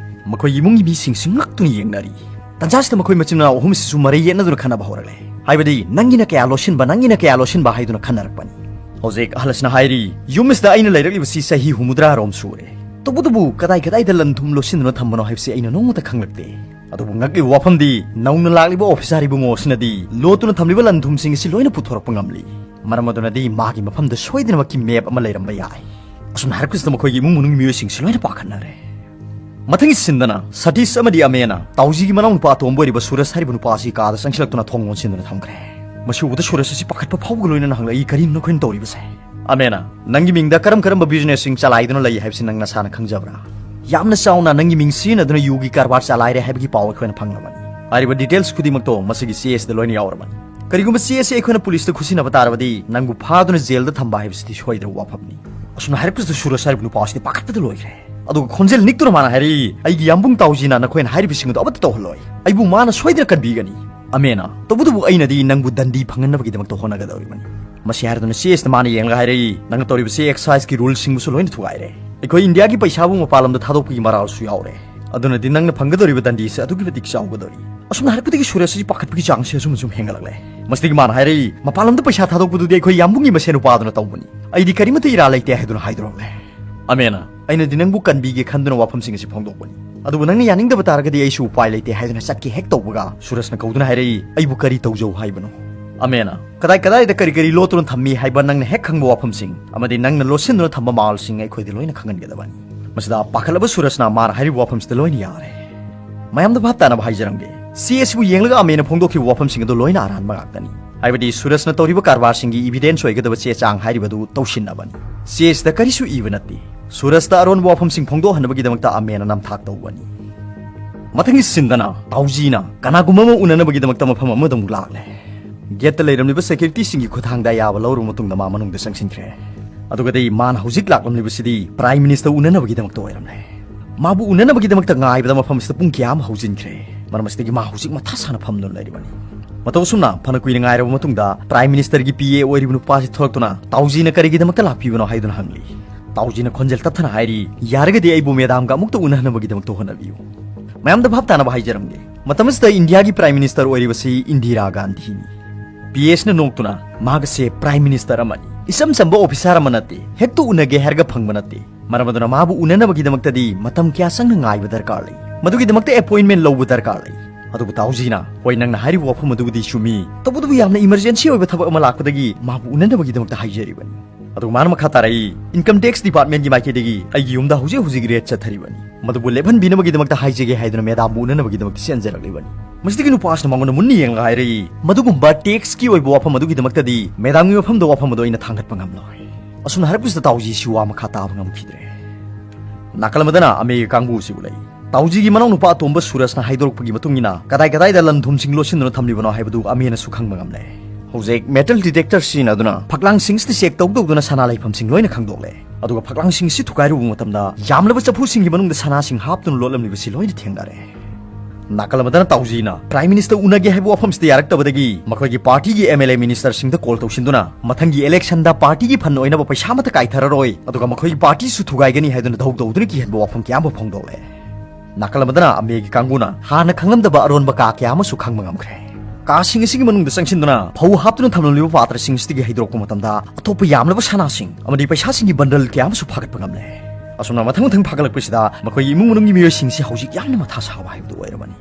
ꯃꯈꯣꯏꯒꯤ ꯏꯃꯨꯡꯒꯤ ꯃꯤꯁꯤꯡꯁꯤ ꯉꯛꯇꯨꯅ ꯌꯦꯡꯅꯔꯤ꯫ ꯇꯟꯖꯥꯁꯤꯗ ꯃꯈꯣꯏ ꯃꯆꯤꯟ ꯃꯅꯥꯎ ꯑꯍꯨꯝ ꯑꯁꯤꯁꯨ ꯃꯔꯩ ꯌꯦꯠꯅꯗꯨꯅ ꯈꯟꯅꯕ ꯍꯧꯔꯛꯂꯦ꯫ ꯍꯥꯏꯕꯗꯤ, "ꯅꯪꯒꯤꯅ ꯀꯌꯥ ꯂꯣꯠꯁꯤꯟꯕ, ꯅꯪꯒꯤꯅ ꯀꯌꯥ ꯂꯣꯠꯁꯤꯟꯕ" ꯍꯥꯏꯗꯨꯅ ꯈꯟꯅꯔꯛꯄꯅꯤ꯫ ꯍꯧꯖꯤꯛ ꯑꯍꯜ ꯑꯁꯤꯅ ꯍꯥꯏꯔꯤ, "ꯌꯨꯝ ꯑꯁꯤꯗ ꯑꯩꯅ ꯂꯩꯔꯛꯂꯤꯕꯁꯤ ꯆꯍꯤ ꯍꯨꯝꯐꯨꯇꯔꯥ ꯔꯣꯝ ꯁꯨꯔꯦ꯫ ꯇꯧꯕꯇꯕꯨ ꯀꯗꯥꯏ ꯀꯗꯥꯏꯗ ꯂꯟ ꯊꯨꯝ ꯂꯣꯠꯁꯤꯟꯗꯨꯅ ꯊꯝꯕꯅꯣ ꯍꯥꯏꯕꯁꯤ ꯑꯩꯅ ꯅꯣꯡꯃꯇ ꯈꯪꯂꯛꯇꯦ꯫" ꯑꯗꯨꯕꯨ ꯉꯛꯂꯤꯕ ꯋꯥꯐꯝꯗꯤ, ꯅꯧꯅ ꯂꯥꯛꯂꯤꯕ ꯑꯣꯐꯤꯁꯥꯔ ꯏꯕꯨꯡꯉꯣ ꯑꯁꯤꯅꯗꯤ ꯂꯣꯠꯇꯨꯅ ꯊꯝꯂꯤꯕ ꯂꯟ ꯊꯨꯝꯁꯤꯡ ꯑꯁꯤ ꯂꯣꯏꯅ ꯄꯨꯊꯣꯔꯛꯄ ꯉꯝꯂꯤ꯫ ꯃꯔꯝ ꯑꯗꯨꯅꯗꯤ ꯃꯥꯒꯤ ꯃꯐꯝꯗ ꯁꯣꯏꯗꯅꯃꯛꯀꯤ ꯃꯦꯞ ꯑꯃ ꯂꯩꯔꯝꯕ ꯌꯥꯏ꯫ ꯑꯁꯨꯝꯅ ꯍꯥꯏꯔꯛꯄꯁꯤꯗ ꯃꯈꯣꯏꯒꯤ ꯏꯃꯨꯡ ꯃꯅꯨꯡꯒꯤ ꯃꯤꯑꯣꯏꯁꯤꯡꯁꯤ ꯂꯣꯏꯅ ꯄꯥꯈꯠꯅꯔꯦ꯫ ꯃꯊꯪꯒꯤ ꯁꯤꯟꯗꯅ ꯁꯇꯤꯁ ꯑꯃꯗꯤ ꯑꯃꯦꯅ ꯇꯥꯎꯖꯤꯒꯤ ꯃꯅꯥꯎꯅꯨꯄꯥ ꯑꯇꯣꯝꯕ ꯑꯣꯏꯔꯤꯕ ꯁꯨꯔꯁ ꯍꯥꯏꯔꯤꯕ ꯅꯨꯄꯥ ꯑꯁꯤ ꯀꯥꯗ ꯆꯪꯁꯤꯜꯂꯛꯇꯨꯅ ꯊꯣꯡ ꯂꯣꯟꯁꯤꯟꯗꯨꯅ ꯊꯝꯈ꯭ꯔꯦ꯫ ꯃꯁꯤ ꯎꯕꯗ ꯁꯨꯔꯁ ꯑꯁꯤ ꯄꯥꯈꯠꯄ ꯐꯥꯎꯕꯒ ꯂꯣꯏꯅꯅ ꯍꯪꯂꯛꯏ, "ꯀꯔꯤꯅꯣ ꯅꯈꯣꯏꯅ ꯇꯧꯔꯤꯕꯁꯦ?" ꯑꯃꯦꯅ, "ꯅꯪꯒꯤ ꯃꯤꯡꯗ ꯀꯔꯝ ꯀꯔꯝꯕ ꯕꯤꯖꯤꯅꯦꯁꯁꯤꯡ ꯆꯂꯥꯏꯗꯨꯅ ꯂꯩ ꯍꯥꯏꯕꯁꯤ ꯅꯪ ꯅꯁꯥꯅ ꯈꯪꯖꯕ꯭ꯔꯥ?" ꯌꯥꯝꯅ ꯆꯥꯎꯅ ꯅꯪꯒꯤ ꯃꯤꯡ ꯁꯤꯖꯤꯟꯅꯗꯨꯅ ꯌꯨꯒꯤ ꯀꯔꯕꯥꯔ ꯆꯂꯥꯏꯔꯦ ꯍꯥꯏꯕꯒꯤ ꯄꯥꯎ ꯑꯩꯈꯣꯏꯅ ꯐꯪꯂꯕꯅꯤ꯫ ꯍꯥꯏꯔꯤꯕ ꯗꯤꯇꯦꯜꯁ ꯈꯨꯗꯤꯡꯃꯛꯇꯣ ꯃꯁꯤꯒꯤ ꯆꯦ ꯑꯁꯤꯗ ꯂꯣꯏꯅ ꯌꯥꯎꯔꯕꯅꯤ꯫ ꯀꯔꯤꯒꯨꯝꯕ ꯆꯦ ꯑꯁꯤ ꯑꯩꯈꯣꯏꯅ ꯄꯨꯂꯤꯁꯇ ꯈꯨꯠꯁꯤꯟꯅꯕ ꯇꯥꯔꯕꯗꯤ ꯅꯪꯕꯨ ꯐꯥꯗꯨꯅ ꯖꯦꯜꯗ ꯊꯝꯕ ꯍꯥꯏꯕꯁꯤꯗꯤ ꯁꯣꯏꯗ꯭ꯔꯕ ꯋꯥꯐꯝꯅꯤ꯫ ꯑꯁꯨꯝꯅ ꯍꯥꯏꯔꯛꯄꯁꯤꯗ ꯁꯨꯔꯖ ꯍꯥꯏꯔꯤꯕ ꯅꯨꯄꯥ ꯑꯁꯤꯗꯤ ꯄꯥꯈꯠꯄꯗ ꯂꯣꯏꯈ꯭ꯔꯦ꯫ ꯑꯗꯨꯒ ꯈꯣꯟꯖꯦꯜ ꯅꯤꯛꯇꯨꯅ ꯃꯥꯅ ꯍꯥꯏꯔꯛꯏ, "ꯑꯩꯒꯤ ꯌꯥꯝꯕꯨꯡ ꯇꯥꯎꯖꯤꯅ ꯅꯈꯣꯏꯅ ꯍꯥꯏꯔꯤꯕꯁꯤꯡ ꯑꯗꯨ ꯑꯃꯠꯇ ꯇꯧꯍꯜꯂꯣꯏ꯫ ꯑꯩꯕꯨ ꯃꯥꯅ ꯁꯣꯏꯗꯅ ꯀꯟꯕꯤꯒꯅꯤ꯫ ꯑꯃꯦꯅ, ꯇꯧꯕꯇꯕꯨ ꯑꯩꯅꯗꯤ ꯅꯪꯕꯨ ꯗꯟꯗꯤ ꯐꯪꯍꯟꯅꯕꯒꯤꯗꯃꯛꯇ ꯍꯣꯠꯅꯒꯗꯧꯔꯤꯕꯅꯤ"꯫ ꯃꯁꯤ ꯍꯥꯏꯔꯗꯨꯅ ꯆꯦ ꯑꯁꯤꯗ ꯃꯥꯅ ꯌꯦꯡꯂꯒ ꯍꯥꯏꯔꯛꯏ, "ꯅꯪꯅ ꯇꯧꯔꯤꯕꯁꯤ ꯑꯦꯛꯁꯥꯏꯖꯀꯤ ꯔꯨꯜꯁꯤꯡꯕꯨꯁꯨ ꯂꯣꯏꯅ ꯊꯨꯒꯥꯏꯔꯦ꯫ ꯑꯩꯈꯣꯏ ꯏꯟꯗꯤꯌꯥꯒꯤ ꯄꯩꯁꯥꯕꯨ ꯃꯄꯥꯟ ꯂꯝꯗ ꯊꯥꯗꯣꯛꯄꯒꯤ ꯃꯔꯥꯜꯁꯨ ꯌꯥꯎꯔꯦ꯫ ꯑꯗꯨꯅꯗꯤ ꯅꯪꯅ ꯐꯪꯒꯗꯧꯔꯤꯕ ꯗꯟꯗꯤꯁꯦ ꯑꯗꯨꯛꯀꯤ ꯃꯇꯤꯛ ꯆꯥꯎꯒꯗꯧꯔꯤ"꯫ ꯑꯁꯨꯝꯅ ꯍꯥꯏꯔꯛꯄꯗꯒꯤ ꯁꯨꯔꯖ ꯑꯁꯤ ꯄꯥꯈꯠꯄꯒꯤ ꯆꯥꯡꯁꯦ ꯑꯁꯨꯝ ꯑꯁꯨꯝ ꯍꯦꯟꯒꯠꯂꯛꯂꯦ꯫ ꯃꯁꯤꯗꯒꯤ ꯃꯥꯅ ꯍꯥꯏꯔꯛꯏ, "ꯃꯄꯥꯟ ꯂꯝꯗ ꯄꯩꯁꯥ ꯊꯥꯗꯣꯛꯄꯗꯨꯗꯤ ꯑꯩꯈꯣꯏ ꯌꯥꯝꯕꯨꯡꯒꯤ ꯃꯁꯦꯟ ꯅꯨꯄꯥꯗꯨꯅ ꯇꯧꯕꯅꯤ꯫ ꯑꯩꯗꯤ ꯀꯔꯤꯃꯠꯇ ꯏꯔꯥ ꯂꯩꯇꯦ" ꯍꯥꯏꯗꯨꯅ ꯍꯥꯏꯗꯣꯔꯛꯂꯦ꯫ ꯑꯃꯦꯅ, "ꯑꯩꯅꯗꯤ ꯅꯪꯕꯨ ꯀꯟꯕꯤꯒꯦ ꯈꯟꯗꯨꯅ ꯋꯥꯐꯝꯁꯤꯡ ꯑꯁꯤ ꯐꯣꯡꯗꯣꯛꯄꯅꯤ꯫ ꯑꯗꯨꯕꯨ ꯅꯪꯅ ꯌꯥꯅꯤꯡꯗꯕ ꯇꯥꯔꯒꯗꯤ ꯑꯩꯁꯨ ꯎꯄꯥꯏ ꯂꯩꯇꯦ" ꯍꯥꯏꯗꯨꯅ ꯆꯠꯀꯦ ꯍꯦꯛ ꯇꯧꯕꯒ ꯁꯨꯔꯖꯅ ꯀꯧꯗꯨꯅ ꯍꯥꯏꯔꯛꯏ, "ꯑꯩꯕꯨ ꯀꯔꯤ ꯇꯧꯖꯧ ꯍꯥꯏꯕꯅꯣ?" ꯑꯃꯦꯅ, "ꯀꯗꯥꯏ ꯀꯗꯥꯏꯗ ꯀꯔꯤ ꯀꯔꯤ ꯂꯣꯠꯇꯨꯅ ꯊꯝꯃꯤ ꯍꯥꯏꯕ ꯅꯪꯅ ꯍꯦꯛ ꯈꯪꯕ ꯋꯥꯐꯝꯁꯤꯡ ꯑꯃꯗꯤ ꯅꯪꯅ ꯂꯣꯠꯁꯤꯟꯗꯨꯅ ꯊꯝꯕ ꯃꯥꯜꯁꯤꯡ ꯑꯩꯈꯣꯏꯗ ꯂꯣꯏꯅ ꯈꯪꯍꯟꯒꯗꯕꯅꯤ"꯫ ꯃꯁꯤꯗ ꯄꯥꯈꯠꯂꯕ ꯁꯨꯔꯖꯅ ꯃꯥꯅ ꯍꯥꯏꯔꯤꯕ ꯋꯥꯐꯝꯁꯤꯗ ꯂꯣꯏꯅ ꯌꯥꯔꯦ꯫ ꯃꯌꯥꯝꯗ ꯚꯥꯞ ꯇꯥꯅꯕ ꯍꯥꯏꯖꯔꯝꯒꯦ, ꯆꯦ ꯑꯁꯤꯕꯨ ꯌꯦꯡꯂꯒ ꯑꯃꯦꯅ ꯐꯣꯡꯗꯣꯛꯈꯤꯕ ꯋꯥꯐꯝꯁꯤꯡ ꯑꯗꯨ ꯂꯣꯏꯅ ꯑꯔꯥꯟꯕ ꯉꯥꯛꯇꯅꯤ꯫ ꯍꯥꯏꯕꯗꯤ ꯁꯨꯔꯖꯅ ꯇꯧꯔꯤꯕ ꯀꯔꯕꯥꯔꯁꯤꯡꯒꯤ ꯏꯕꯤꯗꯦꯟꯁ ꯑꯣꯏꯒꯗꯕ ꯆꯦ ꯆꯥꯡ ꯍꯥꯏꯔꯤꯕꯗꯨ ꯇꯧꯁꯤꯟꯅꯕꯅꯤ꯫ ꯆꯦ ꯑꯁꯤꯗ ꯀꯔꯤꯁꯨ ꯏꯕ ꯅꯠꯇꯦ꯫ ꯁꯨꯔꯖꯇ ꯑꯔꯣꯟꯕ ꯋꯥꯐꯝꯁꯤꯡ ꯐꯣꯡꯗꯣꯛꯍꯟꯅꯕꯒꯤꯗꯃꯛꯇ ꯑꯃꯦꯅ ꯅꯝꯊꯥꯛ ꯇꯧꯕꯅꯤ꯫ ꯃꯊꯪꯒꯤ ꯁꯤꯟꯗꯅ ꯇꯥꯎꯖꯤꯅ ꯀꯅꯥꯒꯨꯝꯕ ꯑꯃ ꯎꯅꯅꯕꯒꯤꯗꯃꯛꯇ ꯃꯐꯝ ꯑꯃꯗ ꯑꯃꯨꯛ ꯂꯥꯛꯂꯦ꯫ ꯒꯦꯠꯇ ꯂꯩꯔꯝꯂꯤꯕ ꯁꯦꯀ꯭ꯌꯨꯔꯤꯇꯤꯁꯤꯡꯒꯤ ꯈꯨꯠꯊꯥꯡꯗ ꯑꯌꯥꯕ ꯂꯧꯔꯕ ꯃꯇꯨꯡꯗ ꯃꯥ ꯃꯅꯨꯡꯗ ꯆꯪꯁꯤꯟꯈ꯭ꯔꯦ꯫ ꯑꯗꯨꯒꯗꯤ ꯃꯥꯅ ꯍꯧꯖꯤꯛ ꯂꯥꯛꯂꯝꯂꯤꯕꯁꯤꯗꯤ ꯄ꯭ꯔꯥꯏꯝ ꯃꯤꯅꯤꯁꯇꯔ ꯎꯅꯅꯕꯒꯤꯗꯃꯛꯇ ꯑꯣꯏꯔꯝꯂꯦ꯫ ꯃꯥꯕꯨ ꯎꯅꯅꯕꯒꯤꯗꯃꯛꯇ ꯉꯥꯏꯕꯗ ꯃꯐꯝ ꯑꯁꯤꯗ ꯄꯨꯡ ꯀꯌꯥ ꯑꯃ ꯍꯧꯖꯤꯟꯈ꯭ꯔꯦ꯫ ꯃꯔꯝ ꯑꯁꯤꯗꯒꯤ ꯃꯥ ꯍꯧꯖꯤꯛ ꯃꯊꯥ ꯁꯥꯅ ꯐꯝꯗꯨꯅ ꯂꯩꯔꯤꯕꯅꯤ꯫ ꯃꯇꯧ ꯑꯁꯨꯝꯅ ꯐꯅ ꯀꯨꯏꯅ ꯉꯥꯏꯔꯕ ꯃꯇꯨꯡꯗ ꯄ꯭ꯔꯥꯏꯝ ꯃꯤꯅꯤꯁꯇꯔꯒꯤ ꯄꯤ ꯑꯦ ꯑꯣꯏꯔꯤꯕ ꯅꯨꯄꯥꯁꯤ ꯊꯣꯛꯂꯛꯇꯨꯅ ꯇꯥꯎꯖꯤꯅ ꯀꯔꯤꯒꯤꯗꯃꯛꯇ ꯂꯥꯛꯄꯤꯕꯅꯣ ꯍꯥꯏꯗꯨꯅ ꯍꯪꯂꯤ꯫ ꯇꯥꯎꯖꯤꯅ ꯈꯣꯟꯖꯦꯜ ꯇꯞꯊꯅ ꯍꯥꯏꯔꯤ, "ꯌꯥꯔꯒꯗꯤ ꯑꯩꯕꯨ ꯃꯦꯗꯥꯝꯒ ꯑꯃꯨꯛꯇ ꯎꯅꯍꯟꯅꯕꯒꯤꯗꯃꯛꯇ ꯍꯣꯠꯅꯕꯤꯌꯨ"꯫ ꯃꯌꯥꯝꯗ ꯚꯥꯞ ꯇꯥꯅꯕ ꯍꯥꯏꯖꯔꯝꯒꯦ, ꯃꯇꯝ ꯑꯁꯤꯗ ꯏꯟꯗꯤꯌꯥꯒꯤ ꯄ꯭ꯔꯥꯏꯝ ꯃꯤꯅꯤꯁꯇꯔ ꯑꯣꯏꯔꯤꯕꯁꯤ ꯏꯟꯗꯤꯔꯥ ꯒꯥꯟꯙꯤꯅꯤ꯫ ꯄꯤ ꯑꯦꯁꯅ ꯅꯣꯛꯇꯨꯅ, "ꯃꯍꯥꯛ ꯑꯁꯦ ꯄ꯭ꯔꯥꯏꯝ ꯃꯤꯅꯤꯁꯇꯔ ꯑꯃꯅꯤ, ꯏꯆꯝ ꯆꯝꯕ ꯑꯣꯐꯤꯁꯥꯔ ꯑꯃ ꯅꯠꯇꯦ, ꯍꯦꯛꯇ ꯎꯅꯒꯦ ꯍꯥꯏꯔꯒ ꯐꯪꯕ ꯅꯠꯇꯦ꯫ ꯃꯔꯝ ꯑꯗꯨꯅ ꯃꯥꯕꯨ ꯎꯅꯅꯕꯒꯤꯗꯃꯛꯇꯗꯤ ꯃꯇꯝ ꯀꯌꯥ ꯆꯪꯅ ꯉꯥꯏꯕ ꯗꯔꯀꯥꯔ ꯂꯩ, ꯃꯗꯨꯒꯤꯗꯃꯛꯇ ꯑꯦꯄꯣꯏꯟꯃꯦꯟ ꯂꯧꯕ ꯗꯔꯀꯥꯔ ꯂꯩ"꯫ ꯑꯗꯨꯕꯨ ꯇꯥꯎꯖꯤꯅ, "ꯍꯣꯏ, ꯅꯪꯅ ꯍꯥꯏꯔꯤꯕ ꯋꯥꯐꯝ ꯑꯗꯨꯕꯨꯗꯤ ꯆꯨꯝꯃꯤ, ꯇꯧꯕꯇꯕꯨ ꯌꯥꯝꯅ ꯏꯃꯔꯖꯦꯟꯁꯤ ꯑꯣꯏꯕ ꯊꯕꯛ ꯑꯃ ꯂꯥꯛꯄꯗꯒꯤ ꯃꯥꯕꯨ ꯎꯅꯅꯕꯒꯤꯗꯃꯛꯇ ꯍꯥꯏꯖꯔꯤꯕꯅꯤ"꯫ ꯑꯗꯨꯒ ꯃꯥꯅ ꯃꯈꯥ ꯇꯥꯔꯛꯏ, "ꯏꯟꯀꯝ ꯇꯦꯛꯁ ꯗꯤꯄꯥꯔꯠꯃꯦꯟꯒꯤ ꯃꯥꯏꯀꯩꯗꯒꯤ ꯑꯩꯒꯤ ꯌꯨꯝꯗ ꯍꯧꯖꯤꯛ ꯍꯧꯖꯤꯛ ꯔꯦꯗ ꯆꯠꯊꯔꯤꯕꯅꯤ꯫ ꯃꯗꯨꯕꯨ ꯂꯦꯞꯍꯟꯕꯤꯅꯕꯒꯤꯗꯃꯛꯇ ꯍꯥꯏꯖꯒꯦ ꯍꯥꯏꯗꯨꯅ ꯃꯦꯗꯥꯝꯕꯨ ꯎꯅꯅꯕꯒꯤꯗꯃꯛꯇ ꯆꯦꯟꯖꯔꯛꯂꯤꯕꯅꯤ"꯫ ꯃꯁꯤꯗꯒꯤ ꯅꯨꯄꯥ ꯑꯁꯤꯅ ꯃꯉꯣꯟꯗ ꯃꯨꯟꯅ ꯌꯦꯡꯂꯒ ꯍꯥꯏꯔꯛꯏ, "ꯃꯗꯨꯒꯨꯝꯕ ꯇꯦꯛꯁꯀꯤ ꯑꯣꯏꯕ ꯋꯥꯐꯝ ꯑꯗꯨꯒꯤꯗꯃꯛꯇꯗꯤ ꯃꯦꯗꯥꯝꯒꯤ ꯃꯐꯝꯗ ꯋꯥꯐꯝ ꯑꯗꯨ ꯑꯩꯅ ꯊꯥꯡꯒꯠꯄ ꯉꯝꯂꯣꯏ"꯫ ꯑꯁꯨꯝꯅ ꯍꯥꯏꯔꯛꯄꯁꯤꯗ ꯇꯥꯎꯖꯤꯁꯤ ꯋꯥ ꯃꯈꯥ ꯇꯥꯕ ꯉꯝꯈꯤꯗ꯭ꯔꯦ꯫ ꯅꯥꯀꯜ ꯑꯃꯗꯅ ꯑꯃꯦꯒꯤ ꯀꯥꯡꯕꯨꯁꯤꯕꯨ ꯂꯩ꯫ ꯇꯥꯎꯖꯤꯒꯤ ꯃꯅꯥꯎꯅꯨꯄꯥ ꯑꯇꯣꯝꯕ ꯁꯨꯔꯖꯅ ꯍꯥꯏꯗꯣꯔꯛꯄꯒꯤ ꯃꯇꯨꯡ ꯏꯟꯅ ꯀꯗꯥꯏ ꯀꯗꯥꯏꯗ ꯂꯟ ꯊꯨꯝꯁꯤꯡ ꯂꯣꯠꯁꯤꯟꯗꯨꯅ ꯊꯝꯂꯤꯕꯅꯣ ꯍꯥꯏꯕꯗꯨ ꯑꯃꯦꯅꯁꯨ ꯈꯪꯕ ꯉꯝꯂꯦ꯫ ꯍꯧꯖꯤꯛ metal detector ꯁꯤꯖꯤꯟꯅꯗꯨꯅ ꯐꯛꯂꯥꯡꯁꯤꯡꯁꯤꯗ check ꯇꯧ ꯇꯧꯗꯨꯅ ꯁꯅꯥ ꯂꯩꯐꯝꯁꯤꯡ ꯂꯣꯏꯅ ꯈꯪꯗꯣꯛꯂꯦ꯫ ꯑꯗꯨꯒ ꯐꯛꯂꯥꯡꯁꯤꯡꯁꯤ ꯊꯨꯒꯥꯏꯔꯨꯕ ꯃꯇꯝꯗ ꯌꯥꯝꯂꯕ ꯆꯐꯨꯁꯤꯡꯒꯤ ꯃꯅꯨꯡꯗ ꯁꯅꯥꯁꯤꯡ ꯍꯥꯞꯇꯨꯅ ꯂꯣꯠꯂꯝꯂꯤꯕꯁꯤ ꯂꯣꯏꯅ ꯊꯦꯡꯅꯔꯦ꯫ ꯅꯥꯀꯜ ꯑꯃꯗꯅ ꯇꯥꯎꯖꯤꯅ Prime Minister ꯎꯅꯒꯦ ꯍꯥꯏꯕ ꯋꯥꯐꯝꯁꯤꯗ ꯌꯥꯔꯛꯇꯕꯗꯒꯤ ꯃꯈꯣꯏꯒꯤ partyꯒꯤ MLA ministerꯁꯤꯡꯗ call ꯇꯧꯁꯤꯟꯗꯨꯅ ꯃꯊꯪꯒꯤ electionꯗ partyꯒꯤ fund ꯑꯣꯏꯅꯕ ꯄꯩꯁꯥ ꯑꯃꯠꯇ ꯀꯥꯏꯊꯔꯔꯣꯏ, ꯑꯗꯨꯒ ꯃꯈꯣꯏꯒꯤ partyꯁꯨ ꯊꯨꯒꯥꯏꯒꯅꯤ ꯍꯥꯏꯗꯨꯅ ꯙꯧ ꯙꯧꯗꯨꯅ ꯀꯤꯍꯟꯕ ꯋꯥꯐꯝ ꯀꯌꯥ ꯑꯃ ꯐꯣꯡꯗꯣꯛꯂꯦ꯫ ꯅꯥꯀꯜ ꯑꯃꯗꯅ ꯑꯃꯦꯒꯤ ꯀꯥꯡꯕꯨꯅ ꯍꯥꯟꯅ ꯈꯪꯂꯝꯗꯕ ꯑꯔꯣꯟꯕ ꯀꯥ ꯀꯌꯥ ꯑꯃꯁꯨ ꯈꯪꯕ ꯉꯝꯈ꯭ꯔꯦ꯫ ꯀꯥꯁꯤꯡ ꯑꯁꯤꯒꯤ ꯃꯅꯨꯡꯗ ꯆꯪꯁꯤꯟꯗꯨꯅ ꯐꯧ ꯍꯥꯞꯇꯨꯅ ꯊꯝꯂꯝꯂꯤꯕ ꯄꯥꯇ꯭ꯔꯁꯤꯡꯁꯤꯗꯒꯤ ꯍꯩꯗꯣꯔꯛꯄ ꯃꯇꯝꯗ ꯑꯇꯣꯞꯄ ꯌꯥꯝꯂꯕ ꯁꯅꯥꯁꯤꯡ ꯑꯃꯗꯤ ꯄꯩꯁꯥꯁꯤꯡꯒꯤ bundle ꯀꯌꯥ ꯑꯃꯁꯨ ꯐꯥꯒꯠꯄ ꯉꯝꯂꯦ꯫ ꯑꯁꯨꯝꯅ ꯃꯊꯪ ꯃꯊꯪ ꯐꯥꯒꯠꯂꯛꯄꯁꯤꯗ ꯃꯈꯣꯏꯒꯤ ꯏꯃꯨꯡ ꯃꯅꯨꯡꯒꯤ ꯃꯤꯑꯣꯏꯁꯤꯡꯁꯤ ꯍꯧꯖꯤꯛ ꯌꯥꯝꯅ ꯃꯊꯥ ꯁꯥꯕ ꯍꯥꯏꯕꯗꯨ ꯑꯣꯏꯔꯕꯅꯤ꯫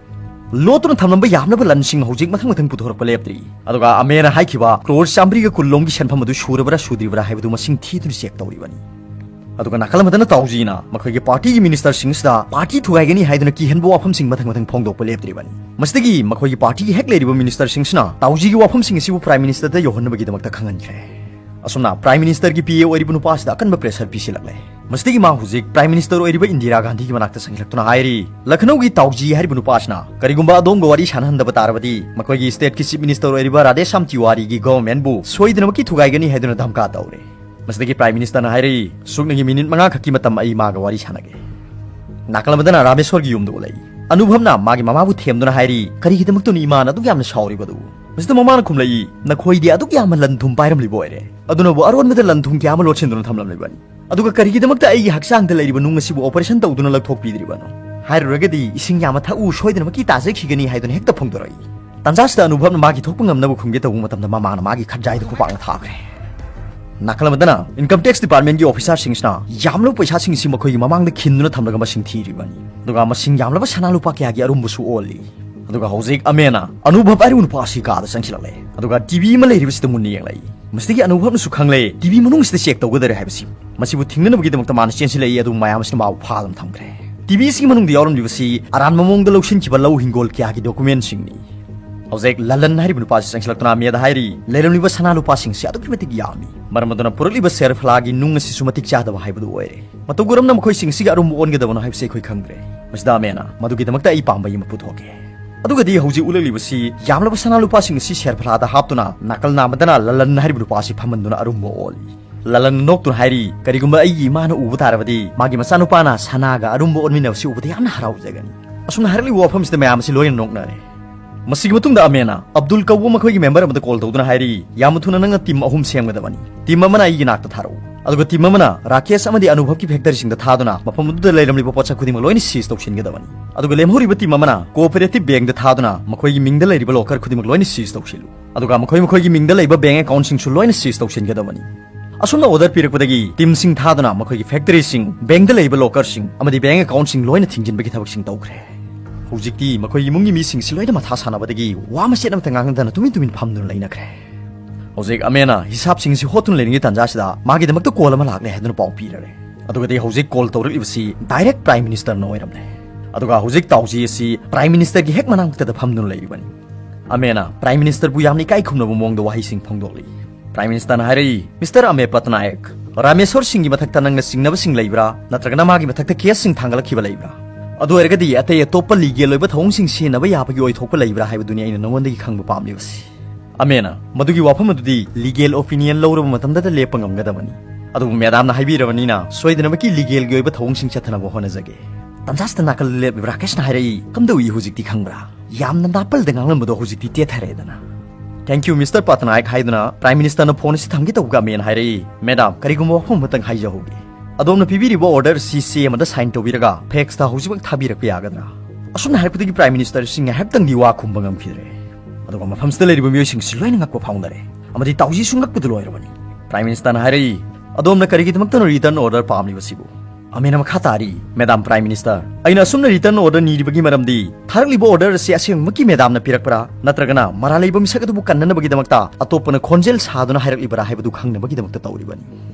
ꯂꯣꯠꯇꯨꯅ ꯊꯝꯂꯝꯕ ꯌꯥꯝꯂꯕ ꯂꯟꯁꯤꯡ ꯍꯧꯖꯤꯛ ꯃꯊꯪ ꯃꯊꯪ ꯄꯨꯊꯣꯔꯛꯄ ꯂꯦꯞꯇ꯭ꯔꯤ꯫ ꯑꯗꯨꯒ ꯑꯃꯦꯅ ꯍꯥꯏꯈꯤꯕ crore ꯆꯥꯃꯔꯤꯒ ꯀꯨꯟ ꯂꯣꯝꯒꯤ ꯁꯦꯟꯐꯝ ꯑꯗꯨ ꯁꯨꯔꯕ꯭ꯔꯥ ꯁꯨꯗ꯭ꯔꯤꯕ꯭ꯔꯥ ꯍꯥꯏꯕꯗꯨ ꯃꯁꯤꯡ ꯊꯤꯗꯨꯅ check ꯇꯧꯔꯤꯕꯅꯤ꯫ ꯑꯗꯨꯒ ꯅꯥꯀꯜ ꯑꯃꯗꯅ ꯇꯥꯎꯖꯤꯅ ꯃꯈꯣꯏꯒꯤ partyꯒꯤ ministerꯁꯤꯡꯁꯤꯗ party ꯊꯨꯒꯥꯏꯒꯅꯤ ꯍꯥꯏꯗꯨꯅ ꯀꯤꯍꯟꯕ ꯋꯥꯐꯝꯁꯤꯡ ꯃꯊꯪ ꯃꯊꯪ ꯐꯣꯡꯗꯣꯛꯄ ꯂꯦꯞꯇ꯭ꯔꯤꯕꯅꯤ꯫ ꯃꯁꯤꯗꯒꯤ ꯃꯈꯣꯏꯒꯤ partyꯒꯤ ꯍꯦꯛ ꯂꯩꯔꯤꯕ ministerꯁꯤꯡꯁꯤꯅ ꯇꯥꯎꯖꯤꯒꯤ ꯋꯥꯐꯝꯁꯤꯡ ꯑꯁꯤꯕꯨ Prime Ministerꯗ ꯌꯧꯍꯟꯅꯕꯒꯤꯗꯃꯛꯇ ꯈꯪꯍꯟꯈ꯭ꯔꯦ꯫ ꯑꯁꯨꯝꯅ Prime Ministerꯒꯤ PA ꯑꯣꯏꯔꯤꯕ ꯅꯨꯄꯥꯁꯤꯗ ꯑꯀꯟꯕ pressure ꯄꯤꯁꯤꯜꯂꯛꯂꯦ꯫ ꯃꯁꯤꯗꯒꯤ ꯃꯥ ꯍꯧꯖꯤꯛ Prime Minister ꯑꯣꯏꯔꯤꯕ ꯏꯟꯗꯤꯔꯥ ꯒꯥꯟꯙꯤꯒꯤ ꯃꯅꯥꯛꯇ ꯆꯪꯁꯤꯜꯂꯛꯇꯨꯅ ꯍꯥꯏꯔꯤ, ꯂꯈꯅꯧꯒꯤ ꯇꯥꯎꯖꯤ ꯍꯥꯏꯔꯤꯕ ꯅꯨꯄꯥꯁꯤꯅ ꯀꯔꯤꯒꯨꯝꯕ ꯑꯗꯣꯝꯒ ꯋꯥꯔꯤ ꯁꯥꯟꯅꯍꯟꯗꯕ ꯇꯥꯔꯕꯗꯤ ꯃꯈꯣꯏꯒꯤ stateꯀꯤ Chief Minister ꯑꯣꯏꯔꯤꯕ ꯔꯥꯙꯦꯁ꯭ꯌꯥꯝ ꯇꯤꯋꯥꯔꯤꯒꯤ governmentꯕꯨ ꯁꯣꯏꯗꯅꯃꯛꯀꯤ ꯊꯨꯒꯥꯏꯒꯅꯤ ꯍꯥꯏꯗꯨꯅ ꯙꯝꯀꯥ ꯇꯧꯔꯦ꯫ ꯃꯁꯤꯗꯒꯤ Prime Ministerꯅ ꯍꯥꯏꯔꯛꯏ, ꯁꯨꯞꯅꯒꯤ minute ꯃꯉꯥ ꯈꯛꯀꯤ ꯃꯇꯝ ꯑꯩ ꯃꯥꯒ ꯋꯥꯔꯤ ꯁꯥꯟꯅꯒꯦ꯫ ꯅꯥꯀꯜ ꯑꯃꯗꯅ ꯔꯥꯃꯦꯁ꯭ꯋꯔꯒꯤ ꯌꯨꯝꯗ ꯎꯠꯂꯛꯏ꯫ ꯑꯅꯨꯚꯕꯅ ꯃꯥꯒꯤ ꯃꯃꯥꯕꯨ ꯊꯦꯝꯗꯨꯅ ꯍꯥꯏꯔꯤ, ꯀꯔꯤꯒꯤꯗꯃꯛꯇꯅꯣ ꯏꯃꯥꯅ ꯑꯗꯨꯛ ꯌꯥꯝꯅ ꯁꯥꯎꯔꯤꯕꯗꯨ? ꯃꯁꯤꯗ ꯃꯃꯥꯅ ꯈꯨꯝꯂꯛꯏ, ꯅꯈꯣꯏꯗꯤ ꯑꯗꯨꯛ ꯌꯥꯝꯅ ꯂꯟ ꯊꯨꯝ ꯄꯥꯏꯔꯝꯂꯤꯕ ꯑꯣꯏꯔꯦ, ꯑꯗꯨꯅꯕꯨ ꯑꯔꯣꯟꯕꯗ ꯂꯟ ꯊꯨꯝ ꯀꯌꯥ ꯑꯃ ꯂꯣꯠꯁꯤꯟꯗꯨꯅ ꯊꯝꯂꯝꯂꯤꯕꯅꯤ꯫ ꯑꯗꯨꯒ ꯀꯔꯤꯒꯤꯗꯃꯛꯇ ꯑꯩꯒꯤ ꯍꯛꯆꯥꯡꯗ ꯂꯩꯔꯤꯕ ꯅꯨꯡ ꯑꯁꯤꯕꯨ operation ꯇꯧꯗꯨꯅ ꯂꯧꯊꯣꯛꯄꯤꯗ꯭ꯔꯤꯕꯅꯣ? ꯍꯥꯏꯔꯨꯔꯒꯗꯤ ꯏꯁꯤꯡ ꯌꯥꯝꯅ ꯊꯛꯎ, ꯁꯣꯏꯗꯅꯃꯛꯀꯤ ꯇꯥꯖꯈꯤꯒꯅꯤ ꯍꯥꯏꯗꯨꯅ ꯍꯦꯛꯇ ꯐꯣꯡꯗꯣꯔꯛꯏ꯫ ꯇꯥꯟꯖꯥꯁꯤꯗ ꯑꯅꯨꯚꯕꯅ ꯃꯥꯒꯤ ꯊꯣꯛꯄ ꯉꯝꯅꯕ ꯈꯨꯝꯒꯦ ꯇꯧꯕ ꯃꯇꯝꯗ ꯃꯃꯥꯅ ꯃꯥꯒꯤ ꯈꯠꯖꯥꯏꯗ ꯈꯨꯄꯥꯛꯅ ꯊꯥꯈ꯭ꯔꯦ꯫ ꯅꯥꯀꯜ ꯑꯃꯗꯅ Income Tax Departmentꯀꯤ officerꯁꯤꯡꯁꯤꯅ ꯌꯥꯝꯂꯕ ꯄꯩꯁꯥꯁꯤꯡ ꯑꯁꯤ ꯃꯈꯣꯏꯒꯤ ꯃꯃꯥꯡꯗ ꯈꯤꯟꯗꯨꯅ ꯊꯝꯂꯒ ꯃꯁꯤꯡ ꯊꯤꯔꯤꯕꯅꯤ꯫ ꯑꯗꯨꯒ ꯃꯁꯤꯡ ꯌꯥꯝꯂꯕ ꯁꯅꯥ ꯂꯨꯄꯥ ꯀꯌꯥꯒꯤ ꯑꯔꯨꯝꯕꯁꯨ ꯑꯣꯜꯂꯤ꯫ ꯑꯗꯨꯒ ꯍꯧꯖꯤꯛ ꯑꯃꯦꯅ ꯑꯅꯨꯚꯕ ꯍꯥꯏꯔꯤꯕ ꯅꯨꯄꯥ ꯑꯁꯤ ꯀꯥꯗ ꯆꯪꯁꯤꯜꯂꯛꯂꯦ꯫ ꯑꯗꯨꯒ TV ꯑꯃ ꯂꯩꯔꯤꯕꯁꯤꯗ ꯃꯨꯟꯅ ꯌꯦꯡꯂꯛꯏ꯫ ꯃꯁꯤꯗꯒꯤ ꯑꯅꯨꯚꯕꯅꯁꯨ ꯈꯪꯂꯦ, TV ꯃꯅꯨꯡꯁꯤꯗ check ꯇꯧꯒꯗꯔꯦ ꯍꯥꯏꯕꯁꯤ꯫ ꯃꯁꯤꯕꯨ ꯊꯤꯡꯅꯅꯕꯒꯤꯗꯃꯛꯇ ꯃꯥꯅ ꯆꯦꯟꯁꯤꯜꯂꯛꯏ, ꯑꯗꯨꯕꯨ ꯃꯌꯥꯝ ꯑꯁꯤꯅ ꯃꯥꯕꯨ ꯐꯥꯗꯨꯅ ꯊꯝꯈ꯭ꯔꯦ꯫ TV ꯑꯁꯤꯒꯤ ꯃꯅꯨꯡꯗ ꯌꯥꯎꯔꯝꯂꯤꯕꯁꯤ ꯑꯔꯥꯟꯕ ꯃꯑꯣꯡꯗ ꯂꯧꯁꯤꯟꯈꯤꯕ ꯂꯧ ꯍꯤꯡꯒꯣꯜ ꯀꯌꯥꯒꯤ documentꯁꯤꯡꯅꯤ꯫ ꯍꯧꯖꯤꯛ ꯂꯂꯟ ꯍꯥꯏꯔꯤꯕ ꯅꯨꯄꯥꯁꯤ ꯆꯪꯁꯤꯜꯂꯛꯇꯨꯅ ꯑꯃꯦꯗ ꯍꯥꯏꯔꯤ, ꯂꯩꯔꯝꯂꯤꯕ ꯁꯅꯥ ꯂꯨꯄꯥꯁꯤꯡꯁꯤ ꯑꯗꯨꯛꯀꯤ ꯃꯇꯤꯛ ꯌꯥꯝꯃꯤ, ꯃꯔꯝ ꯑꯗꯨꯅ ꯄꯨꯔꯛꯂꯤꯕ ꯁꯦꯔꯐꯂꯥꯒꯤ ꯅꯨꯡ ꯑꯁꯤꯁꯨ ꯃꯇꯤꯛ ꯆꯥꯗꯕ ꯍꯥꯏꯕꯗꯨ ꯑꯣꯏꯔꯦ꯫ ꯃꯇꯧ ꯀꯔꯝꯅ ꯃꯈꯣꯏꯁꯤꯡꯁꯤꯒꯤ ꯑꯔꯨꯝꯕ ꯑꯣꯟꯒꯗꯕꯅꯣ ꯍꯥꯏꯕꯁꯤ ꯑꯩꯈꯣꯏ ꯈꯪꯗ꯭ꯔꯦ꯫ ꯃꯁꯤꯗ ꯑꯃꯦꯅ, "ꯃꯗꯨꯒꯤꯗꯃꯛꯇ ꯑꯩ ꯄꯥꯝꯕꯩ ꯑꯃ ꯄꯨꯊꯣꯛꯀꯦ"꯫ ꯑꯗꯨꯒꯗꯤ ꯍꯧꯖꯤꯛ ꯎꯠꯂꯛꯂꯤꯕꯁꯤ ꯌꯥꯝꯂꯕ ꯁꯅꯥ ꯂꯨꯄꯥꯁꯤꯡ ꯑꯁꯤ ꯁꯦꯔꯐꯂꯥꯗ ꯍꯥꯞꯇꯨꯅ ꯅꯥꯀꯜ ꯅꯥꯝꯃꯗꯅ ꯂꯂꯟ ꯍꯥꯏꯔꯤꯕ ꯅꯨꯄꯥ ꯑꯁꯤ ꯐꯝꯍꯟꯗꯨꯅ ꯑꯔꯨꯝꯕ ꯑꯣꯜꯂꯤ꯫ ꯂꯂꯟ ꯅꯣꯛꯇꯨꯅ ꯍꯥꯏꯔꯤ, "ꯀꯔꯤꯒꯨꯝꯕ ꯑꯩꯒꯤ ꯏꯃꯥꯅ ꯎꯕ ꯇꯥꯔꯕꯗꯤ ꯃꯥꯒꯤ ꯃꯆꯥꯅꯨꯄꯥꯅ ꯁꯅꯥꯒ ꯑꯔꯨꯝꯕ ꯑꯣꯟꯃꯤꯟꯅꯕꯁꯤ ꯎꯕꯗ ꯌꯥꯝꯅ ꯍꯔꯥꯎꯖꯒꯅꯤ"꯫ ꯑꯁꯨꯝꯅ ꯍꯥꯏꯔꯛꯂꯤꯕ ꯋꯥꯐꯝꯁꯤꯗ ꯃꯌꯥꯝ ꯑꯁꯤ ꯂꯣꯏꯅ ꯅꯣꯛꯅꯔꯦ꯫ ꯃꯁꯤꯒꯤ ꯃꯇꯨꯡꯗ ꯑꯃꯦꯅ ꯑꯕꯗꯨꯜ ꯀꯧꯕ ꯃꯈꯣꯏꯒꯤ ꯃꯦꯝꯕꯔ ꯑꯃꯗ ꯀꯣꯜ ꯇꯧꯗꯨꯅ ꯍꯥꯏꯔꯤ, "ꯌꯥꯝꯅ ꯊꯨꯅ ꯅꯪꯅ ꯇꯤꯝ ꯑꯍꯨꯝ ꯁꯦꯝꯒꯗꯕꯅꯤ꯫ ꯇꯤꯝ ꯑꯃꯅ ꯑꯩꯒꯤ ꯅꯥꯛꯇ ꯊꯥꯔꯛꯎ, ꯑꯗꯨꯒ ꯇꯤꯝ ꯑꯃꯅ ꯔꯥꯀꯦꯁ ꯑꯃꯗꯤ ꯑꯅꯨꯚꯕꯀꯤ ꯐꯦꯛꯇꯔꯤꯁꯤꯡꯗ ꯊꯥꯗꯨꯅ ꯃꯐꯝ ꯑꯗꯨꯗ ꯂꯩꯔꯝꯂꯤꯕ ꯄꯣꯠꯁꯛ ꯈꯨꯗꯤꯡꯃꯛ ꯂꯣꯏꯅ ꯁꯤꯖ ꯇꯧꯁꯤꯟꯒꯗꯕꯅꯤ꯫ ꯑꯗꯨꯒ ꯂꯦꯝꯍꯧꯔꯤꯕ ꯇꯤꯝ ꯑꯃꯅ ꯀꯣꯑꯣꯄꯔꯦꯇꯤꯚ ꯕꯦꯡꯗ ꯊꯥꯗꯨꯅ ꯃꯈꯣꯏꯒꯤ ꯃꯤꯡꯗ ꯂꯩꯔꯤꯕ ꯂꯣꯀꯔ ꯈꯨꯗꯤꯡꯃꯛ ꯂꯣꯏꯅ ꯁꯤꯖ ꯇꯧꯁꯤꯜꯂꯨ, ꯑꯗꯨꯒ ꯃꯈꯣꯏ ꯃꯈꯣꯏꯒꯤ ꯃꯤꯡꯗ ꯂꯩꯕ ꯕꯦꯡ ꯑꯦꯀꯥꯎꯟꯠꯁꯤꯡꯁꯨ ꯂꯣꯏꯅ ꯁꯤꯖ ꯇꯧꯁꯤꯟꯒꯗꯕꯅꯤ"꯫ ꯑꯁꯨꯝꯅ ꯑꯣꯔꯗꯔ ꯄꯤꯔꯛꯄꯗꯒꯤ ꯇꯤꯝꯁꯤꯡ ꯊꯥꯗꯨꯅ ꯃꯈꯣꯏꯒꯤ ꯐꯦꯛꯇꯔꯤꯁꯤꯡ, ꯕꯦꯡꯗ ꯂꯩꯕ ꯂꯣꯀꯔꯁꯤꯡ ꯑꯃꯗꯤ ꯕꯦꯡ ꯑꯦꯀꯥꯎꯟꯠꯁꯤꯡ ꯂꯣꯏꯅ ꯊꯤꯡꯖꯤꯟꯕꯒꯤ ꯊꯕꯛꯁꯤꯡ ꯇꯧꯈ꯭ꯔꯦ꯫ ꯍꯧꯖꯤꯛꯇꯤ ꯃꯈꯣꯏꯒꯤ ꯏꯃꯨꯡꯒꯤ ꯃꯤꯁꯤꯡꯁꯤ ꯂꯣꯏꯅ ꯃꯊꯥ ꯁꯥꯟꯅꯕꯗꯒꯤ ꯋꯥ ꯃꯆꯦꯠ ꯑꯃꯠꯇ ꯉꯥꯡꯅꯗꯅ ꯇꯨꯃꯤꯟ ꯇꯨꯃꯤꯟ ꯐꯝꯗꯨꯅ ꯂꯩꯅꯈ꯭ꯔꯦ꯫ ꯍꯧꯖꯤꯛ ꯑꯃꯦꯅ ꯍꯤꯁꯥꯞꯁꯤꯡ ꯑꯁꯤ ꯍꯣꯠꯇꯨꯅ ꯂꯩꯔꯤꯉꯩ ꯇꯥꯟꯖꯥꯁꯤꯗ ꯃꯥꯒꯤꯗꯃꯛꯇ ꯀꯣꯜ ꯑꯃ ꯂꯥꯛꯂꯦ ꯍꯥꯏꯗꯨꯅ ꯄꯥꯎ ꯄꯤꯔꯔꯦ꯫ ꯑꯗꯨꯒꯗꯤ ꯍꯧꯖꯤꯛ ꯀꯣꯜ ꯇꯧꯔꯛꯂꯤꯕꯁꯤ ꯗꯥꯏꯔꯦꯛ ꯄ꯭ꯔꯥꯏꯝ ꯃꯤꯅꯤꯁꯇꯔꯅ ꯑꯣꯏꯔꯝꯂꯦ꯫ ꯑꯗꯨꯒ ꯍꯧꯖꯤꯛ ꯇꯥꯎꯖꯤ ꯑꯁꯤ ꯄ꯭ꯔꯥꯏꯝ ꯃꯤꯅꯤꯁꯇꯔꯒꯤ ꯍꯦꯛ ꯃꯅꯥꯛꯇꯗ ꯐꯝꯗꯨꯅ ꯂꯩꯔꯤꯕꯅꯤ꯫ ꯑꯃꯦꯅ ꯄ꯭ꯔꯥꯏꯝ ꯃꯤꯅꯤꯁꯇꯔꯕꯨ ꯌꯥꯝꯅ ꯏꯀꯥꯏ ꯈꯨꯝꯅꯕ ꯃꯑꯣꯡꯗ ꯋꯥꯍꯩꯁꯤꯡ ꯐꯣꯡꯗꯣꯛꯂꯤ꯫ ꯄ꯭ꯔꯥꯏꯝ ꯃꯤꯅꯤꯁꯇꯔꯅ ꯍꯥꯏꯔꯛꯏ, "ꯃꯤꯁꯇꯔ ꯑꯃꯦ ꯄꯠꯅꯥꯌꯛ, ꯔꯥꯃꯦꯁꯣꯔ ꯁꯤꯡꯒꯤ ꯃꯊꯛꯇ ꯅꯪꯅ ꯆꯤꯡꯅꯕꯁꯤꯡ ꯂꯩꯕ꯭ꯔꯥ? ꯅꯠꯇ꯭ꯔꯒꯅ ꯃꯥꯒꯤ ꯃꯊꯛꯇ ꯀꯦꯁꯁꯤꯡ ꯊꯥꯡꯒꯠꯂꯛꯈꯤꯕ ꯂꯩꯕ꯭ꯔꯥ? ꯑꯗꯨ ꯑꯣꯏꯔꯒꯗꯤ ꯑꯇꯩ ꯑꯇꯣꯞꯄ ꯂꯤꯒꯦꯜ ꯑꯣꯏꯕ ꯊꯧꯑꯣꯡꯁꯤꯡ ꯁꯤꯖꯤꯟꯅꯕ ꯌꯥꯕꯒꯤ ꯑꯣꯏꯊꯣꯛꯄ ꯂꯩꯕ꯭ꯔꯥ ꯍꯥꯏꯕꯗꯨꯅꯤ ꯑꯩꯅ ꯅꯉꯣꯟꯗꯒꯤ ꯈꯪꯕ ꯄꯥꯝꯂꯤꯕꯁꯤ"꯫ ꯑꯃꯦꯅ, "ꯃꯗꯨꯒꯤ ꯋꯥꯐꯝ ꯑꯗꯨꯗꯤ ꯂꯤꯒꯦꯜ ꯑꯣꯄꯤꯅꯤꯌꯟ ꯂꯧꯔꯕ ꯃꯇꯝꯗꯗ ꯂꯦꯞꯄ ꯉꯝꯒꯗꯕꯅꯤ꯫ ꯑꯗꯨꯕꯨ ꯃꯦꯗꯥꯝꯅ ꯍꯥꯏꯕꯤꯔꯕꯅꯤꯅ ꯁꯣꯏꯗꯅꯃꯛꯀꯤ ꯂꯤꯒꯦꯜꯒꯤ ꯑꯣꯏꯕ ꯊꯧꯑꯣꯡꯁꯤꯡ ꯆꯠꯊꯅꯕ ꯍꯣꯠꯅꯖꯒꯦ"꯫ ꯇꯟꯖꯥꯁꯤꯗ ꯅꯥꯀꯜꯗ ꯂꯦꯞꯂꯤꯕ ꯔꯥꯀꯦꯁꯅ ꯍꯥꯏꯔꯛꯏ, "ꯀꯝꯗꯧꯏ ꯍꯧꯖꯤꯛꯇꯤ ꯈꯪꯕ꯭ꯔꯥ? ꯌꯥꯝꯅ ꯅꯥꯄꯜꯗ ꯉꯥꯡꯂꯝꯕꯗꯣ ꯍꯧꯖꯤꯛꯇꯤ ꯇꯦꯊꯔꯦꯗꯅ"꯫ "Thank you, ꯃꯤꯁꯇꯔ ꯄꯠꯅꯥꯌꯛ" ꯍꯥꯏꯗꯨꯅ ꯄ꯭ꯔꯥꯏꯝ ꯃꯤꯅꯤꯁꯇꯔꯅ ꯐꯣꯟ ꯑꯁꯤ ꯊꯝꯒꯦ ꯇꯧꯕꯒ ꯑꯃꯦꯅ ꯍꯥꯏꯔꯛꯏ, "ꯃꯦꯗꯥꯝ, ꯀꯔꯤꯒꯨꯝꯕ ꯋꯥꯐꯝ ꯑꯃꯇꯪ ꯍꯥꯏꯖꯍꯧꯒꯦ꯫ ꯑꯗꯣꯝꯅ ꯄꯤꯕꯤꯔꯤꯕ ꯑꯣꯔꯗꯔ ꯑꯁꯤ ꯆꯦ ꯑꯃꯗ ꯁꯥꯏꯟ ꯇꯧꯕꯤꯔꯒ ꯐꯦꯛꯁꯇ ꯍꯧꯖꯤꯛꯃꯛ ꯊꯥꯕꯤꯔꯛꯄ ꯌꯥꯒꯗ꯭ꯔꯥ?" ꯑꯁꯨꯝꯅ ꯍꯥꯏꯔꯛꯄꯗꯒꯤ ꯄ꯭ꯔꯥꯏꯝ ꯃꯤꯅꯤꯁꯇꯔ ꯑꯁꯤ ꯉꯥꯏꯍꯥꯛꯇꯪꯗꯤ ꯋꯥ ꯈꯨꯝꯕ ꯉꯝꯈꯤꯗ꯭ꯔꯦ꯫ ꯑꯗꯨꯒ ꯃꯐꯝꯁꯤꯗ ꯂꯩꯔꯤꯕ ꯃꯤꯑꯣꯏꯁꯤꯡꯁꯤ ꯂꯣꯏꯅ ꯉꯛꯄ ꯐꯥꯎꯅꯔꯦ ꯑꯃꯗꯤ ꯇꯥꯎꯖꯤꯁꯨ ꯉꯛꯄꯗ ꯂꯣꯏꯔꯕꯅꯤ꯫ ꯄ꯭ꯔꯥꯏꯝ ꯃꯤꯅꯤꯁꯇꯔꯅ ꯍꯥꯏꯔꯛꯏ, "ꯑꯗꯣꯝꯅ ꯀꯔꯤꯒꯤꯗꯃꯛꯇꯅꯣ ꯔꯤꯇꯔꯟ ꯑꯣꯔꯗꯔ ꯄꯥꯝꯂꯤꯕꯁꯤꯕꯨ?" ꯑꯃꯦꯅ ꯃꯈꯥ ꯇꯥꯔꯤ, "ꯃꯦꯗꯥꯝ ꯄ꯭ꯔꯥꯏꯝ ꯃꯤꯅꯤꯁꯇꯔ, ꯑꯩꯅ ꯑꯁꯨꯝꯅ ꯔꯤꯇꯔꯟ ꯑꯣꯔꯗꯔ ꯅꯤꯔꯤꯕꯒꯤ ꯃꯔꯝꯗꯤ ꯊꯥꯔꯛꯂꯤꯕ ꯑꯣꯔꯗꯔ ꯑꯁꯤ ꯑꯁꯦꯡꯕꯃꯛꯀꯤ ꯃꯦꯗꯥꯝꯅ ꯄꯤꯔꯛꯄ꯭ꯔꯥ, ꯅꯠꯇ꯭ꯔꯒꯅ ꯃꯔꯥꯜ ꯂꯩꯕ ꯃꯤꯁꯛ ꯑꯗꯨꯕꯨ ꯀꯟꯅꯅꯕꯒꯤꯗꯃꯛꯇ ꯑꯇꯣꯞꯄꯅ ꯈꯣꯟꯖꯦꯜ ꯁꯥꯗꯨꯅ ꯍꯥꯏꯔꯛꯂꯤꯕꯔꯥ ꯍꯥꯏꯕꯗꯨ ꯈꯪꯅꯕꯒꯤꯗꯃꯛꯇ ꯇꯧꯔꯤꯕꯅꯤ"꯫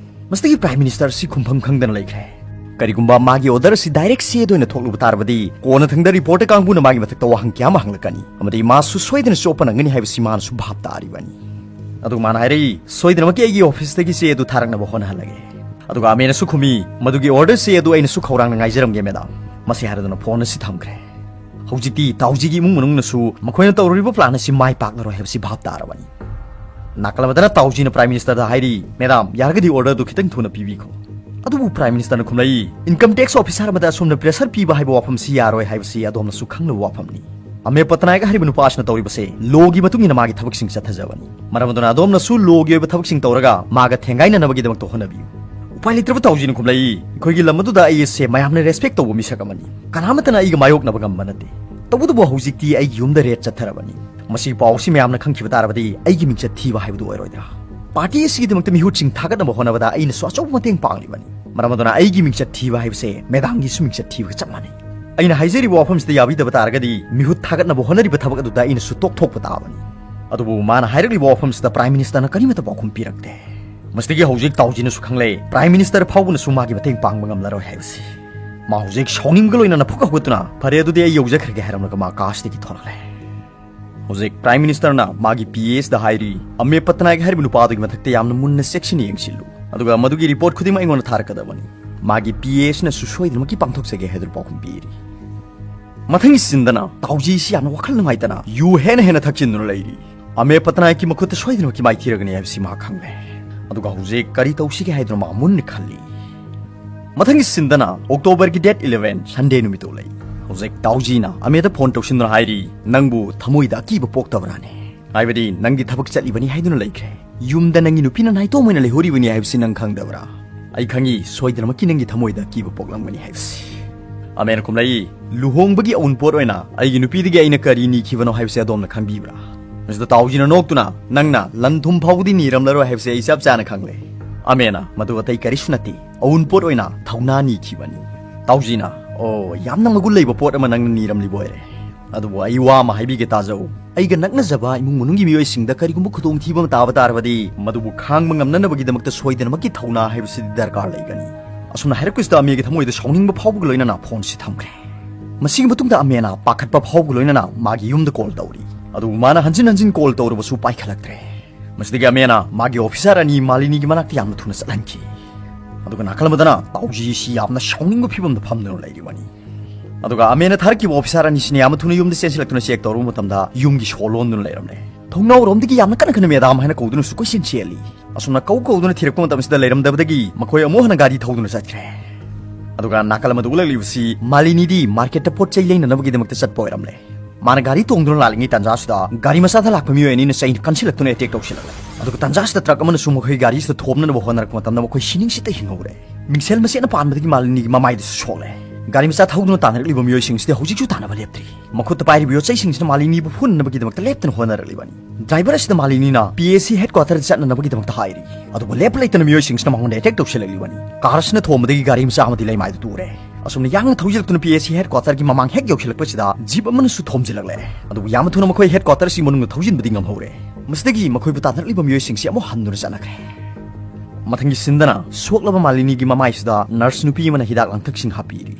ꯃꯁꯤꯗꯒꯤ ꯄ꯭ꯔꯥꯏꯝ ꯃꯤꯅꯤꯁꯇꯔ ꯑꯁꯤ ꯈꯨꯝꯐꯝ ꯈꯪꯗꯅ ꯂꯩꯈ꯭ꯔꯦ꯫ ꯀꯔꯤꯒꯨꯝꯕ ꯃꯥꯒꯤ order ꯑꯁꯤ direct ꯆꯦꯗ ꯑꯣꯏꯅ ꯊꯣꯛꯂꯨꯕ ꯇꯥꯔꯕꯗꯤ, ꯀꯣꯟꯅꯊꯪꯗ reporter ꯀꯥꯡꯕꯨꯅ ꯃꯥꯒꯤ ꯃꯊꯛꯇ ꯋꯥꯍꯪ ꯀꯌꯥ ꯑꯃ ꯍꯪꯂꯛꯀꯅꯤ, ꯑꯃꯗꯤ ꯃꯥꯁꯨ ꯁꯣꯏꯗꯅ ꯆꯣꯞꯄ ꯅꯪꯒꯅꯤ ꯍꯥꯏꯕꯁꯤ ꯃꯥꯅꯁꯨ ꯚꯥꯞ ꯇꯥꯔꯤꯕꯅꯤ꯫ ꯑꯗꯨꯒ ꯃꯥꯅ ꯍꯥꯏꯔꯛꯏ, "ꯁꯣꯏꯗꯅꯃꯛꯀꯤ ꯑꯩꯒꯤ officeꯇꯒꯤ ꯆꯦ ꯑꯗꯨ ꯊꯥꯔꯛꯅꯕ ꯍꯣꯠꯅꯍꯜꯂꯒꯦ"꯫ ꯑꯗꯨꯒ ꯑꯃꯦꯅꯁꯨ ꯈꯨꯝꯃꯤ, "ꯃꯗꯨꯒꯤ order ꯆꯦ ꯑꯗꯨ ꯑꯩꯅꯁꯨ ꯈꯧꯔꯥꯡꯅ ꯉꯥꯏꯖꯔꯝꯒꯦ, madam"꯫ ꯃꯁꯤ ꯍꯥꯏꯔꯗꯨꯅ phone ꯑꯁꯤ ꯊꯝꯈ꯭ꯔꯦ꯫ ꯍꯧꯖꯤꯛꯇꯤ ꯇꯥꯎꯖꯤꯒꯤ ꯏꯃꯨꯡ ꯃꯅꯨꯡꯅꯁꯨ ꯃꯈꯣꯏꯅ ꯇꯧꯔꯨꯔꯤꯕ plan ꯑꯁꯤ ꯃꯥꯏ ꯄꯥꯛꯂꯔꯣꯏ ꯍꯥꯏꯕꯁꯤ ꯚꯥꯞ ꯇꯥꯔꯕꯅꯤ꯫ ꯅꯥꯀꯜ ꯑꯃꯗꯅ ꯇꯥꯎꯖꯤꯅ Prime Ministerꯗ ꯍꯥꯏꯔꯤ, "Madam, ꯌꯥꯔꯒꯗꯤ order ꯑꯗꯨ ꯈꯤꯇꯪ ꯊꯨꯅ ꯄꯤꯕꯤꯈꯣ"꯫ ꯑꯗꯨꯕꯨ Prime Ministerꯅ ꯈꯨꯝꯂꯛꯏ, "Income tax officer ꯑꯃꯗ ꯑꯁꯨꯝꯅ pressure ꯄꯤꯕ ꯍꯥꯏꯕ ꯋꯥꯐꯝꯁꯤ ꯌꯥꯔꯣꯏ ꯍꯥꯏꯕꯁꯤ ꯑꯗꯣꯝꯅꯁꯨ ꯈꯪꯂꯕ ꯋꯥꯐꯝꯅꯤ꯫ ꯑꯃꯦ ꯄꯠꯅꯥꯌꯛ ꯍꯥꯏꯔꯤꯕ ꯅꯨꯄꯥ ꯑꯁꯤꯅ ꯇꯧꯔꯤꯕꯁꯦ lawꯒꯤ ꯃꯇꯨꯡ ꯏꯟꯅ ꯃꯥꯒꯤ ꯊꯕꯛꯁꯤꯡ ꯆꯠꯊꯖꯕꯅꯤ꯫ ꯃꯔꯝ ꯑꯗꯨꯅ ꯑꯗꯣꯝꯅꯁꯨ lawꯒꯤ ꯑꯣꯏꯕ ꯊꯕꯛꯁꯤꯡ ꯇꯧꯔꯒ ꯃꯥꯒ ꯊꯦꯡꯒꯥꯏꯅꯅꯕꯒꯤꯗꯃꯛꯇ ꯍꯣꯠꯅꯕꯤꯌꯨ"꯫ ꯎꯄꯥꯏ ꯂꯩꯇ꯭ꯔꯕ ꯇꯥꯎꯖꯤꯅ ꯈꯨꯝꯂꯛꯏ, "ꯑꯩꯈꯣꯏꯒꯤ ꯂꯝ ꯑꯗꯨꯗ ꯑꯩ ꯑꯁꯦ ꯃꯌꯥꯝꯅ respect ꯇꯧꯕ ꯃꯤꯁꯛ ꯑꯃꯅꯤ꯫ ꯀꯅꯥꯃꯠꯇꯅ ꯑꯩꯒ ꯃꯥꯌꯣꯛꯅꯕ ꯉꯝꯕ ꯅꯠꯇꯦ꯫ ꯇꯧꯕꯇꯕꯨ ꯍꯧꯖꯤꯛꯇꯤ ꯑꯩꯒꯤ ꯌꯨꯝꯗ raid ꯆꯠꯊꯔꯕꯅꯤ꯫ ꯃꯁꯤꯒꯤ ꯄꯥꯎ ꯑꯁꯤ ꯃꯌꯥꯝꯅ ꯈꯪꯈꯤꯕ ꯇꯥꯔꯕꯗꯤ ꯑꯩꯒꯤ ꯃꯤꯡꯆꯠ ꯊꯤꯕ ꯍꯥꯏꯕꯗꯨ ꯑꯣꯏꯔꯣꯏꯗ꯭ꯔꯥ? Party ꯑꯁꯤꯒꯤꯗꯃꯛꯇ ꯃꯤꯍꯨꯠꯁꯤꯡ ꯊꯥꯒꯠꯅꯕ ꯍꯣꯠꯅꯕꯗ ꯑꯩꯅꯁꯨ ꯑꯆꯧꯕ ꯃꯇꯦꯡ ꯄꯥꯡꯂꯤꯕꯅꯤ꯫ ꯃꯔꯝ ꯑꯗꯨꯅ ꯑꯩꯒꯤ ꯃꯤꯡꯆꯠ ꯊꯤꯕ ꯍꯥꯏꯕꯁꯦ madamꯒꯤꯁꯨ ꯃꯤꯡꯆꯠ ꯊꯤꯕꯒ ꯆꯞ ꯃꯥꯟꯅꯩ꯫ ꯑꯩꯅ ꯍꯥꯏꯖꯔꯤꯕ ꯋꯥꯐꯝꯁꯤꯗ ꯌꯥꯕꯤꯗꯕ ꯇꯥꯔꯒꯗꯤ ꯃꯤꯍꯨꯠ ꯊꯥꯒꯠꯅꯕ ꯍꯣꯠꯅꯔꯤꯕ ꯊꯕꯛ ꯑꯗꯨꯗ ꯑꯩꯅꯁꯨ ꯇꯣꯛꯊꯣꯛꯄ ꯇꯥꯕꯅꯤ"꯫ ꯑꯗꯨꯕꯨ ꯃꯥꯅ ꯍꯥꯏꯔꯛꯂꯤꯕ ꯋꯥꯐꯝꯁꯤꯗ Prime Ministerꯅ ꯀꯔꯤꯃꯠꯇ ꯄꯥꯎꯈꯨꯝ ꯄꯤꯔꯛꯇꯦ꯫ ꯃꯁꯤꯗꯒꯤ ꯍꯧꯖꯤꯛ ꯇꯥꯎꯖꯤꯅꯁꯨ ꯈꯪꯂꯦ, Prime Minister ꯐꯥꯎꯕꯅꯁꯨ ꯃꯥꯒꯤ ꯃꯇꯦꯡ ꯄꯥꯡꯕ ꯉꯝꯂꯔꯣꯏ ꯍꯥꯏꯕꯁꯤ꯫ ꯃꯥ ꯍꯧꯖꯤꯛ ꯁꯥꯎꯅꯤꯡꯕꯒ ꯂꯣꯏꯅꯅ ꯐꯨꯛ ꯍꯧꯒꯠꯇꯨꯅ, "ꯐꯔꯦ, ꯑꯗꯨꯗꯤ ꯑꯩ ꯌꯧꯖꯈ꯭ꯔꯒꯦ" ꯍꯥꯏꯔꯝꯂꯒ ꯃꯥ ꯀꯥꯁꯤꯗꯒꯤ ꯊꯣꯛꯂꯛꯂꯦ꯫ ꯍꯧꯖꯤꯛ Prime Ministerꯅ ꯃꯥꯒꯤ P Aꯁꯗ ꯍꯥꯏꯔꯤ, "ꯑꯃꯦ ꯄꯠꯅꯥꯌꯛ ꯍꯥꯏꯔꯤꯕ ꯅꯨꯄꯥ ꯑꯗꯨꯒꯤ ꯃꯊꯛꯇ ꯌꯥꯝꯅ ꯃꯨꯟꯅ ꯆꯦꯛꯁꯤꯟꯅ ꯌꯦꯡꯁꯤꯜꯂꯨ, ꯑꯗꯨꯒ ꯃꯗꯨꯒꯤ report ꯈꯨꯗꯤꯡꯃꯛ ꯑꯩꯉꯣꯟꯗ ꯊꯥꯔꯛꯀꯗꯕꯅꯤ"꯫ ꯃꯥꯒꯤ P Aꯁꯤꯅꯁꯨ ꯁꯣꯏꯗꯅꯃꯛꯀꯤ ꯄꯥꯡꯊꯣꯛꯆꯒꯦ ꯍꯥꯏꯗꯨꯅ ꯄꯥꯎꯈꯨꯝ ꯄꯤꯔꯤ꯫ ꯃꯊꯪꯒꯤ sceneꯗꯅ ꯇꯥꯎꯖꯤꯁꯤ ꯌꯥꯝꯅ ꯋꯥꯈꯜ ꯅꯨꯡꯉꯥꯏꯇꯅ ꯌꯨ ꯍꯦꯟꯅ ꯍꯦꯟꯅ ꯊꯛꯆꯤꯟꯗꯨꯅ ꯂꯩꯔꯤ꯫ ꯑꯃꯦ ꯄꯠꯅꯥꯌꯛꯀꯤ ꯃꯈꯨꯠꯇ ꯁꯣꯏꯗꯅꯃꯛꯀꯤ ꯃꯥꯏꯊꯤꯔꯒꯅꯤ ꯍꯥꯏꯕꯁꯤ ꯃꯥ ꯈꯪꯂꯦ꯫ ꯑꯗꯨꯒ ꯍꯧꯖꯤꯛ ꯀꯔꯤ ꯇꯧꯁꯤꯒꯦ ꯍꯥꯏꯗꯨꯅ ꯃꯥ ꯃꯨꯟꯅ ꯈꯜꯂꯤ꯫ ꯃꯊꯪꯒꯤ sceneꯗꯅ Octoberꯒꯤ date eleven Sunday ꯅꯨꯃꯤꯠꯇꯨ ꯂꯩ꯫ ꯍꯧꯖꯤꯛ ꯇꯥꯎꯖꯤꯅ ꯑꯃꯦꯗ phone ꯇꯧꯁꯤꯟꯗꯨꯅ ꯍꯥꯏꯔꯤ, "ꯅꯪꯕꯨ ꯊꯃꯣꯏꯗ ꯑꯀꯤꯕ ꯄꯣꯛꯇꯕ꯭ꯔꯥꯅꯦ? ꯍꯥꯏꯕꯗꯤ ꯅꯪꯒꯤ ꯊꯕꯛ ꯆꯠꯂꯤꯕꯅꯤ ꯍꯥꯏꯗꯨꯅ ꯂꯩꯈ꯭ꯔꯦ꯫ ꯌꯨꯝꯗ ꯅꯪꯒꯤ ꯅꯨꯄꯤꯅ ꯅꯥꯏꯇꯣꯝ ꯑꯣꯏꯅ ꯂꯩꯍꯧꯔꯤꯕꯅꯤ ꯍꯥꯏꯕꯁꯤ ꯅꯪ ꯈꯪꯗꯕ꯭ꯔꯥ? ꯑꯩ ꯈꯪꯉꯤ, ꯁꯣꯏꯗꯅꯃꯛꯀꯤ ꯅꯪꯒꯤ ꯊꯃꯣꯏꯗ ꯑꯀꯤꯕ ꯄꯣꯛꯂꯝꯒꯅꯤ ꯍꯥꯏꯕꯁꯤ"꯫ ꯑꯃꯦꯅ ꯈꯨꯝꯂꯛꯏ, "ꯂꯨꯍꯣꯡꯕꯒꯤ ꯑꯎꯟꯄꯣꯠ ꯑꯣꯏꯅ ꯑꯩꯒꯤ ꯅꯨꯄꯤꯗꯒꯤ ꯑꯩꯅ ꯀꯔꯤ ꯅꯤꯈꯤꯕꯅꯣ ꯍꯥꯏꯕꯁꯤ ꯑꯗꯣꯝꯅ ꯈꯪꯕꯤꯕ꯭ꯔꯥ?" ꯃꯁꯤꯗ ꯇꯥꯎꯖꯤꯅ ꯅꯣꯛꯇꯨꯅ, "ꯅꯪꯅ ꯂꯟ ꯊꯨꯝ ꯐꯥꯎꯕꯗꯤ ꯅꯤꯔꯝꯂꯔꯣꯏ ꯍꯥꯏꯕꯁꯤ ꯑꯩ ꯆꯞ ꯆꯥꯅ ꯈꯪꯂꯦ"꯫ ꯑꯃꯦꯅ, "ꯃꯗꯨ ꯑꯇꯩ ꯀꯔꯤꯁꯨ ꯅꯠꯇꯦ, ꯑꯎꯟꯄꯣꯠ ꯑꯣꯏꯅ ꯊꯧꯅꯥ ꯅꯤꯈꯤꯕꯅꯤ"꯫ ꯇꯥꯎꯖꯤꯅ, "ꯑꯣ, ꯌꯥꯝꯅ ꯃꯒꯨꯟ ꯂꯩꯕ ꯄꯣꯠ ꯑꯃ ꯅꯪꯅ ꯅꯤꯔꯝꯂꯤꯕ ꯑꯣꯏꯔꯦ꯫ ꯑꯗꯨꯕꯨ ꯑꯩ ꯋꯥ ꯑꯃ ꯍꯥꯏꯕꯤꯒꯦ, ꯇꯥꯖꯧ꯫ ꯑꯩꯒ ꯅꯛꯅꯖꯕ ꯏꯃꯨꯡ ꯃꯅꯨꯡꯒꯤ ꯃꯤꯑꯣꯏꯁꯤꯡꯗ ꯀꯔꯤꯒꯨꯝꯕ ꯈꯨꯗꯣꯡꯊꯤꯕ ꯑꯃ ꯇꯥꯕ ꯇꯥꯔꯕꯗꯤ, ꯃꯗꯨꯕꯨ ꯈꯥꯡꯕ ꯉꯝꯅꯅꯕꯒꯤꯗꯃꯛꯇ ꯁꯣꯏꯗꯅꯃꯛꯀꯤ ꯊꯧꯅꯥ ꯍꯥꯏꯕꯁꯤꯗꯤ ꯗꯔꯀꯥꯔ ꯂꯩꯒꯅꯤ꯫ ꯑꯁꯨꯝꯅ ꯍꯥꯏꯔꯛꯄꯁꯤꯗ ꯑꯃꯦꯒꯤ ꯊꯃꯣꯏꯗ ꯁꯥꯎꯅꯤꯡꯕ ꯐꯥꯎꯕꯒ ꯂꯣꯏꯅꯅ ꯐꯣꯟꯁꯤ ꯊꯝꯈ꯭ꯔꯦ꯫ ꯃꯁꯤꯒꯤ ꯃꯇꯨꯡꯗ ꯑꯃꯦꯅ ꯄꯥꯈꯠꯄ ꯐꯥꯎꯕꯒ ꯂꯣꯏꯅꯅ ꯃꯥꯒꯤ ꯌꯨꯝꯗ ꯀꯣꯜ ꯇꯧꯔꯤ꯫ ꯑꯗꯨꯕꯨ ꯃꯥꯅ ꯍꯟꯖꯤꯟ ꯍꯟꯖꯤꯟ ꯀꯣꯜ ꯇꯧꯔꯕꯁꯨ ꯄꯥꯏꯈꯠꯂꯛꯇ꯭ꯔꯦ꯫ ꯃꯁꯤꯗꯒꯤ ꯑꯃꯦꯅ ꯃꯥꯒꯤ ꯑꯣꯐꯤꯁꯥꯔ ꯑꯅꯤ ꯃꯥꯂꯤꯅꯤꯒꯤ ꯃꯅꯥꯛꯇ ꯌꯥꯝꯅ ꯊꯨꯅ ꯆꯠꯍꯟꯈꯤ꯫ ꯑꯗꯨꯒ ꯅꯥꯀꯜ ꯑꯃꯗꯅ ꯇꯥꯎꯖꯤꯁꯤ ꯌꯥꯝꯅ ꯁꯥꯎꯅꯤꯡꯕ ꯐꯤꯕꯝꯗ ꯐꯝꯗꯨꯅ ꯂꯩꯔꯤꯕꯅꯤ꯫ ꯑꯗꯨꯒ ꯑꯃꯦꯅ ꯊꯥꯔꯛꯈꯤꯕ ꯑꯣꯐꯤꯁꯥꯔ ꯑꯅꯤꯁꯤꯅ ꯌꯥꯝꯅ ꯊꯨꯅ ꯌꯨꯝꯗ ꯆꯦꯟꯁꯤꯜꯂꯛꯇꯨꯅ ꯆꯦꯛ ꯇꯧꯔꯨꯕ ꯃꯇꯝꯗ ꯌꯨꯝꯒꯤ ꯁꯣ ꯂꯣꯟꯗꯨꯅ ꯂꯩꯔꯝꯂꯦ꯫ ꯊꯣꯡꯅꯥꯎꯔꯣꯝꯗꯒꯤ ꯌꯥꯝꯅ ꯀꯟꯅ ꯀꯟꯅ "ꯃꯦꯗꯥꯝ" ꯍꯥꯏꯅ ꯀꯧꯗꯨꯅꯁꯨ ꯀꯣꯏꯆꯦꯟ ꯆꯦꯜꯂꯤ꯫ ꯑꯁꯨꯝꯅ ꯀꯧ ꯀꯧꯗꯨꯅ ꯊꯤꯔꯛꯄ ꯃꯇꯝꯁꯤꯗ ꯂꯩꯔꯝꯗꯕꯗꯒꯤ ꯃꯈꯣꯏ ꯑꯃꯨꯛ ꯍꯟꯅ ꯒꯥꯔꯤ ꯊꯧꯗꯨꯅ ꯆꯠꯈ꯭ꯔꯦ꯫ ꯑꯗꯨꯒ ꯅꯥꯀꯜ ꯑꯃꯗ ꯎꯠꯂꯛꯂꯤꯕꯁꯤ ꯃꯥꯂꯤꯅꯤꯗꯤ ꯃꯥꯔꯀꯦꯠꯇ ꯄꯣꯠ ꯆꯩ ꯂꯩꯅꯅꯕꯒꯤꯗꯃꯛꯇ ꯆꯠꯄ ꯑꯣꯏꯔꯝꯂꯦ꯫ ꯃꯥꯅ ꯒꯥꯔꯤ ꯇꯣꯡꯗꯨꯅ ꯂꯥꯛꯂꯤꯉꯩ ꯇꯥꯟꯖꯥꯁꯤꯗ ꯒꯥꯔꯤ ꯃꯆꯥꯗ ꯂꯥꯛꯄ ꯃꯤꯑꯣꯏ ꯑꯅꯤꯅ ꯆꯩꯅ ꯀꯟꯁꯤꯜꯂꯛꯇꯨꯅ ꯑꯦꯇꯦꯛ ꯇꯧꯁꯤꯜꯂꯛꯂꯦ꯫ ꯑꯗꯨꯒ ꯇꯥꯟꯖꯥꯁꯤꯗ ꯇ꯭ꯔꯛ ꯑꯃꯅꯁꯨ ꯃꯈꯣꯏ ꯒꯥꯔꯤꯁꯤꯗ ꯊꯣꯝꯅꯅꯕ ꯍꯣꯠꯅꯔꯛꯄ ꯃꯇꯝꯗ ꯃꯈꯣꯏ ꯁꯤꯅꯤꯡꯁꯤꯠꯇ ꯍꯤꯡꯍꯧꯔꯦ꯫ ꯃꯤꯡꯁꯦꯜ ꯃꯆꯦꯠꯅ ꯄꯥꯟꯕꯗꯒꯤ ꯃꯥꯂꯤꯅꯤꯒꯤ ꯃꯃꯥꯏꯗꯁꯨ ꯁꯣꯛꯂꯦ꯫ ꯒꯥꯔꯤ ꯃꯆꯥ ꯊꯧꯗꯨꯅ ꯇꯥꯟꯅꯔꯛꯂꯤꯕ ꯃꯤꯑꯣꯏꯁꯤꯡꯁꯤꯗꯤ ꯍꯧꯖꯤꯛꯁꯨ ꯇꯥꯟꯅꯕ ꯂꯦꯞꯇ꯭ꯔꯤ꯫ ꯃꯈꯨꯠꯇ ꯄꯥꯏꯔꯤꯕ ꯌꯣꯠꯆꯩꯁꯤꯡꯁꯤꯅ ꯃꯥꯂꯤꯅꯤꯕꯨ ꯍꯨꯟꯅꯅꯕꯒꯤꯗꯃꯛꯇ ꯂꯦꯞꯇꯅ ꯍꯣꯠꯅꯔꯛꯂꯤꯕꯅꯤ꯫ ꯗ꯭ꯔꯥꯏꯚꯔ ꯑꯁꯤꯗ ꯃꯥꯂꯤꯅꯤꯅ ꯄꯤ ꯑꯦ ꯁꯤ ꯍꯦꯗ ꯀ꯭ꯋꯥꯇꯔꯗ ꯆꯠꯅꯅꯕꯒꯤꯗꯃꯛꯇ ꯍꯥꯏꯔꯤ꯫ ꯑꯗꯨꯕꯨ ꯂꯦꯞꯄ ꯂꯩꯇꯅ ꯃꯤꯑꯣꯏꯁꯤꯡꯁꯤꯅ ꯃꯉꯣꯟꯗ ꯑꯦꯇꯦꯛ ꯇꯧꯁꯤꯜꯂꯛꯂꯤꯕꯅꯤ꯫ ꯀꯥꯔ ꯑꯁꯤꯅ ꯊꯣꯝꯕꯗꯒꯤ ꯒꯥꯔꯤ ꯃꯆꯥ ꯑꯃꯗꯤ ꯂꯩꯃꯥꯏꯗ ꯇꯨꯔꯦ꯫ ꯑꯁꯨꯝꯅ ꯌꯥꯡꯅ ꯊꯧꯖꯤꯜꯂꯛꯇꯨꯅ ꯄꯤ ꯑꯦ ꯁꯤ ꯍꯦꯗ ꯀ꯭ꯋꯥꯇꯔꯒꯤ ꯃꯃꯥꯡ ꯍꯦꯛ ꯌꯧꯁꯤꯜꯂꯛꯄꯁꯤꯗ ꯖꯤꯞ ꯑꯃꯅꯁꯨ ꯊꯣꯝꯖꯤꯜꯂꯛꯂꯦ꯫ ꯑꯗꯨꯕꯨ ꯌꯥꯝꯅ ꯊꯨꯅ ꯃꯈꯣꯏ ꯍꯦꯗ ꯀ꯭ꯋꯥꯇꯔ ꯑꯁꯤ ꯃꯅꯨꯡꯗ ꯊꯧꯖꯤꯟꯕꯗꯤ ꯉꯝꯍꯧꯔꯦ꯫ ꯃꯁꯤꯗꯒꯤ ꯃꯈꯣꯏꯕꯨ ꯇꯥꯟꯅꯔꯛꯂꯤꯕ ꯃꯤꯑꯣꯏꯁꯤꯡꯁꯤ ꯑꯃꯨꯛ ꯍꯟꯗꯨꯅ ꯆꯠꯅꯈ꯭ꯔꯦ꯫ ꯃꯊꯪꯒꯤ ꯁꯤꯟꯗꯅ ꯁꯣꯛꯂꯕ ꯃꯥꯂꯤꯅꯤꯒꯤ ꯃꯃꯥꯏꯁꯤꯗ ꯅꯔꯁ ꯅꯨꯄꯤ ꯑꯃꯅ ꯍꯤꯗꯥꯛ ꯂꯥꯡꯊꯛꯁꯤꯡ ꯍꯥꯞꯄꯤꯔꯤ꯫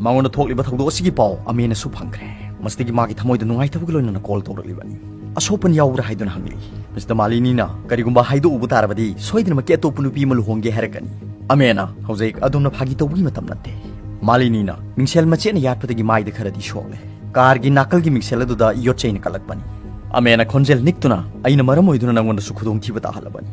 ꯃꯉꯣꯟꯗ ꯊꯣꯛꯂꯤꯕ ꯊꯧꯗꯣꯛ ꯑꯁꯤꯒꯤ ꯄꯥꯎ ꯑꯃꯦꯅꯁꯨ ꯐꯪꯈ꯭ꯔꯦ꯫ ꯃꯁꯤꯗꯒꯤ ꯃꯥꯒꯤ ꯊꯃꯣꯏꯗ ꯅꯨꯡꯉꯥꯏꯇꯕꯒ ꯂꯣꯏꯅꯅ ꯀꯣꯜ ꯇꯧꯔꯛꯂꯤꯕꯅꯤ꯫ "ꯑꯁꯣꯛꯄꯟ ꯌꯥꯎꯕ꯭ꯔꯥ?" ꯍꯥꯏꯗꯨꯅ ꯍꯪꯂꯤ꯫ ꯃꯁꯤꯗ ꯃꯥꯂꯤꯅꯤꯅ, "ꯀꯔꯤꯒꯨꯝꯕ ꯍꯥꯏꯗꯣꯛꯎꯕ ꯇꯥꯔꯕꯗꯤ ꯁꯣꯏꯗꯅꯃꯛꯀꯤ ꯑꯇꯣꯞꯄ ꯅꯨꯄꯤ ꯑꯃ ꯂꯨꯍꯣꯡꯒꯦ ꯍꯥꯏꯔꯛꯀꯅꯤ꯫ ꯑꯃꯦꯅ, ꯍꯧꯖꯤꯛ ꯑꯗꯣꯝꯅ ꯐꯥꯒꯤ ꯇꯧꯕꯒꯤ ꯃꯇꯝ ꯅꯠꯇꯦ꯫" ꯃꯥꯂꯤꯅꯤꯅ ꯃꯤꯡꯁꯦꯜ ꯃꯆꯦꯠꯅ ꯌꯥꯠꯄꯗꯒꯤ ꯃꯥꯏꯗ ꯈꯔꯗꯤ ꯁꯣꯛꯂꯦ꯫ ꯀꯥꯔꯒꯤ ꯅꯥꯀꯜꯒꯤ ꯃꯤꯡꯁꯦꯜ ꯑꯗꯨꯗ ꯌꯣꯠꯆꯩꯅ ꯀꯜꯂꯛꯄꯅꯤ꯫ ꯑꯃꯦꯅ ꯈꯣꯟꯖꯦꯜ ꯅꯤꯛꯇꯨꯅ, "ꯑꯩꯅ ꯃꯔꯝ ꯑꯣꯏꯗꯨꯅ ꯅꯪꯉꯣꯟꯗꯁꯨ ꯈꯨꯗꯣꯡꯊꯤꯕ ꯇꯥꯍꯜꯂꯕꯅꯤ꯫"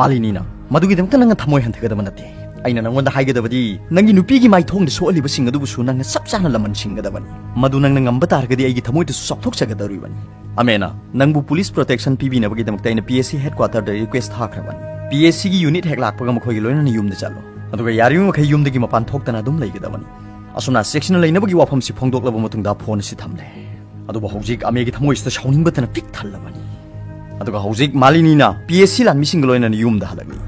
ꯃꯥꯂꯤꯅꯤꯅ, "ꯃꯗꯨꯒꯤꯗꯃꯛꯇ ꯅꯪꯅ ꯊꯃꯣꯏ ꯍꯟꯊꯒꯗꯕ ꯅꯠꯇꯦ꯫ ꯑꯩꯅ ꯅꯪꯉꯣꯟꯗ ꯍꯥꯏꯒꯗꯕꯗꯤ ꯅꯪꯒꯤ ꯅꯨꯄꯤꯒꯤ ꯃꯥꯏꯊꯣꯡꯗ ꯁꯣꯛꯍꯜꯂꯤꯕꯁꯤꯡ ꯑꯗꯨꯕꯨꯁꯨ ꯅꯪꯅ ꯆꯞ ꯆꯥꯅ ꯂꯃꯟ ꯁꯤꯡꯒꯗꯕꯅꯤ꯫ ꯃꯗꯨ ꯅꯪꯅ ꯉꯝꯕ ꯇꯥꯔꯒꯗꯤ ꯑꯩꯒꯤ ꯊꯃꯣꯏꯗꯁꯨ ꯆꯥꯎꯊꯣꯛꯆꯒꯗꯧꯔꯤꯕꯅꯤ꯫ ꯑꯃꯦꯅ, ꯅꯪꯕꯨ ꯄꯨꯂꯤꯁ ꯄ꯭ꯔꯣꯇꯦꯛꯁꯟ ꯄꯤꯕꯤꯅꯕꯒꯤꯗꯃꯛꯇ ꯑꯩꯅ P S C head ꯀ꯭ꯋꯥꯇꯔꯗ request ꯊꯥꯈ꯭ꯔꯕꯅꯤ꯫ P S ꯁꯤꯒꯤ ꯌꯨꯅꯤꯠ ꯍꯦꯛ ꯂꯥꯛꯄꯒ ꯃꯈꯣꯏꯒꯤ ꯂꯣꯏꯅꯅ ꯌꯨꯝꯗ ꯆꯠꯂꯣ꯫ ꯑꯗꯨꯒ ꯌꯥꯔꯤꯕ ꯃꯈꯩ ꯌꯨꯝꯗꯒꯤ ꯃꯄꯥꯟ ꯊꯣꯛꯇꯅ ꯑꯗꯨꯝ ꯂꯩꯒꯗꯕꯅꯤ꯫" ꯑꯁꯨꯝꯅ ꯆꯦꯛꯁꯤꯟꯅ ꯂꯩꯅꯕꯒꯤ ꯋꯥꯐꯝꯁꯤ ꯐꯣꯡꯗꯣꯛꯂꯕ ꯃꯇꯨꯡꯗ ꯐꯣꯟ ꯑꯁꯤ ꯊꯝꯂꯦ꯫ ꯑꯗꯨꯕꯨ ꯍꯧꯖꯤꯛ ꯑꯃꯦꯒꯤ ꯊꯃꯣꯏꯁꯤꯗ ꯁꯥꯎꯅꯤꯡꯕꯇꯅ ꯄꯤꯛ ꯊꯜꯂꯕꯅꯤ꯫ ꯑꯗꯨꯒ ꯍꯧꯖꯤꯛ ꯃꯥꯂꯤꯅꯤꯅ ꯄꯤ ꯑꯦꯁ ꯁꯤ ꯂꯥꯟꯃꯤꯁꯤꯡꯒ ꯂꯣꯏꯅꯅ ꯌꯨꯝꯗ ꯍꯜꯂꯛꯂꯤ꯫